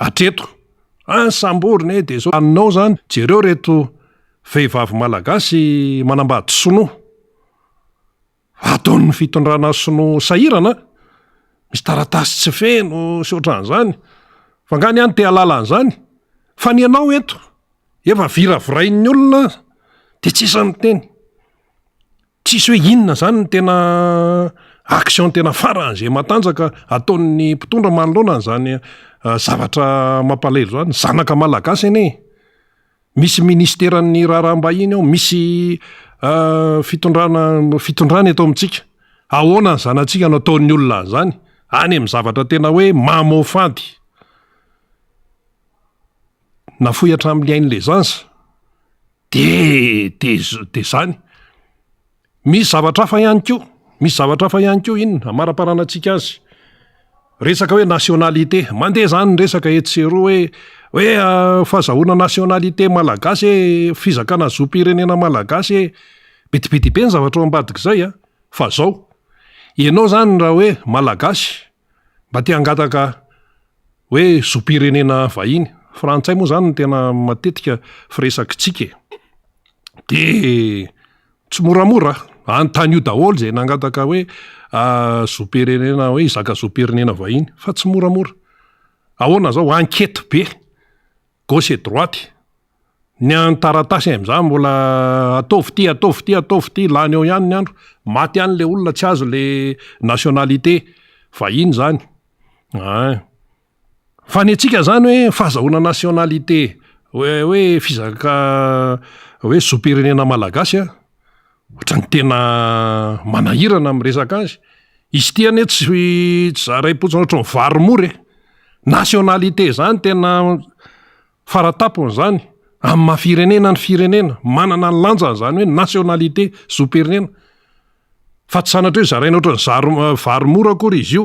S1: hatreto? An samborina e de zao. Anao zany, jereo reto vehivavy malagasy manambady sinoa. Ataon'ny fitondrana sinoa sahirana an! Misy taratasy tsy feno sy ohatran'izany. Fa nga ny any te hahalala an'izany? Fa ny anao eto, efa viravirain'ny olona de tsisy miteny. Tsisy hoe inona zany ny tena action tena faran'izay matanjaka ataon'ny mpitondra manoloana an'izany zavatra mampalahelo zany. Zanaka malagasy anie e! Misy ministeran'ny raharaham-bahiny ao, misy fitondrana fitondrana eto amintsika. Ahoana ny zanatsika no ataon'ny olona an'izany? Any amin'ny zavatra tena hoe mamoafady. Nafoy hatramin'ny ain'ilay zaza. De de de zany. Misy zavatra hafa ihany koa, misy zavatra hafa ihany koa inona, amaraparanantsika azy. Resaka hoe nationalité, mandeha zany ny resaka etsy sy eroa hoe hoe fahazahoana nationalité malagasy e, fizakana zom-pirenena malagasy e, be dia be dia be ny zavatra ao ambadik'izay a, fa zao, ianao zany raha hoe malagasy mba te hangataka hoe zom-pirenena vahiny, frantsay moa zany no tena matetika firesakitsika e, de tsy moramora, anontanio daholo zay nangataka hoe zom-pirenena hoe hizaka zom-pirenena vahiny fa tsy moramora, ahoana zao enquete be. Gauche et droite. Ny an'ny taratasy amin'izany mbola ataovy ity, ataovy ity, ataovy ity, lany eo ihany ny andro, maty ihany le olona tsy azo le nationalité vahiny zany. Ein. Fa ny antsika zany hoe fahazahoana nationalité hoe hoe fizaka hoe zom-pirenena malagasy an, ohatran'ny tena manahirana ny miresaka azy. Izy ity anie tsy tsy zaraim-potsiny ohatran'ny vary mora e. Nationalité izany tena faratapony izany amin'ny maha firenena ny firenena, manana ny lanjany izany hoe nationalité, zom-pirenena. Fa tsy sanatria hoe zaraina ohatran'ny zary vary mora akory izy io.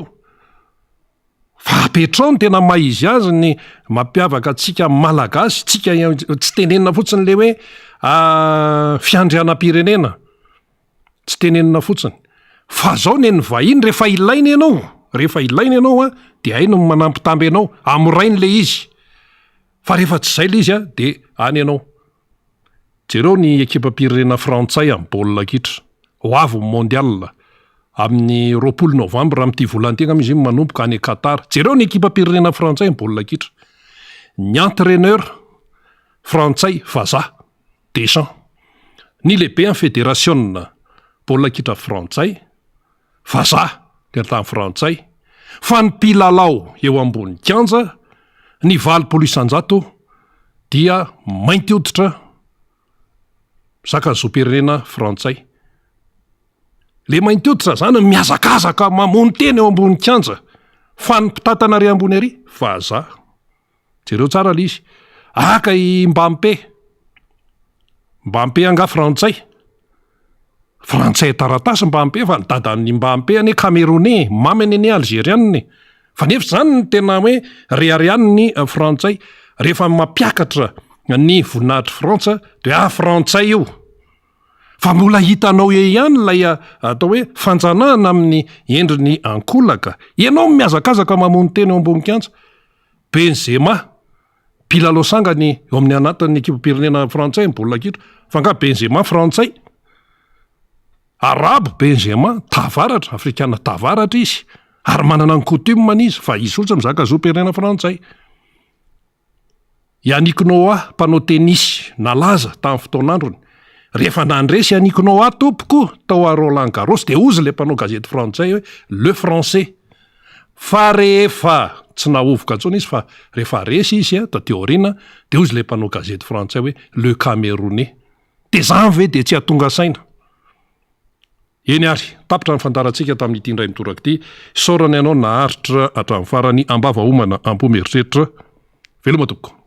S1: Fa apetrao ny tena maha izy azy ny mampiavaka antsika Malagasy, tsika tsy tenenina fotsiny le hoe fiandrianam-pirenena, tsy tenenina fotsiny. Fa zao nen'ny vahiny rehefa ilaina ianao, rehefa ilaina ianao an, de hainy ny manambitamby anao, amorainy le izy. Fa rehefa tsy zay le izy an, de any ianao. Jereo ny ekipam-pirenena frantsay amin'ny baolina kitra. Ho avy ny mondial amin'ny 20 novambra amin'ity volana ity angamba izy iny manomboka any Qatar. Jereo ny ekipam-pirenena frantsay amin'ny baolina kitra. Ny entraîneur frantsay vazaha, Deschamps. Ny lehiben'ny federasiona baolina kitra frantsay, vazaha, teratany frantsay. Fa ny mpilalao eo ambony kianja, ny 80% dia mainty hoditra, mizaka ny zom-pirenena frantsay. Le mainty hoditra zany mihazakazaka mamono tena eo ambony kianja, fa ny mpitantana ary ambony ary vazaha. Jereo tsara le izy. Aka i Mbappé. Mbappé angaha frantsay? Frantsay taratasy Mbappé fa ny dadan'i Mbappé anie Camerounais e, maminy anie Algeriana e. Fa nefa izany no tena hoe reharehan'ny frantsay. Rehefa mampiakatra ny voninahitr'i Frantsa dia ah frantsay io. Fa mbola hitanao eo ihany ilay atao hoe fanjanahana amin'ny endriny ankolaka. Ianao mihazakazaka mamono tena eo ambony kianja. Benzema, mpilalao sangany eo amin'ny anatin'ny ekipam-pirenena frantsay ny baolina kitra. Fa angaha Benzema frantsay? Arabo Benzema, tavaratra, afrikana tavaratra izy. Ary manana ny coutume-ny izy, fa izy fotsiny mizaka zom-pirenena frantsay. Yannick Noah, mpanao tenisy nalaza tamin'ny fotoan'androny. Rehefa nandresy Yannick Noah tompoko tao à Roland Garros dia hozy ilay mpanao gazety frantsay hoe le français. Fa rehefa tsy nahovoka intsony izy fa rehefa resy izy taty aoriana dia hozy ilay mpanao gazety frantsay hoe le camerounais. Dia izany ve dia tsy hahatonga saina? Eny ary, tapitra ny fandaharantsika tamin'ity indray mitoraka ity. Isaorana ianao naharitra hatramin'ny farany, am-bava homana, am-po mieritreritra. Veloma tompoko.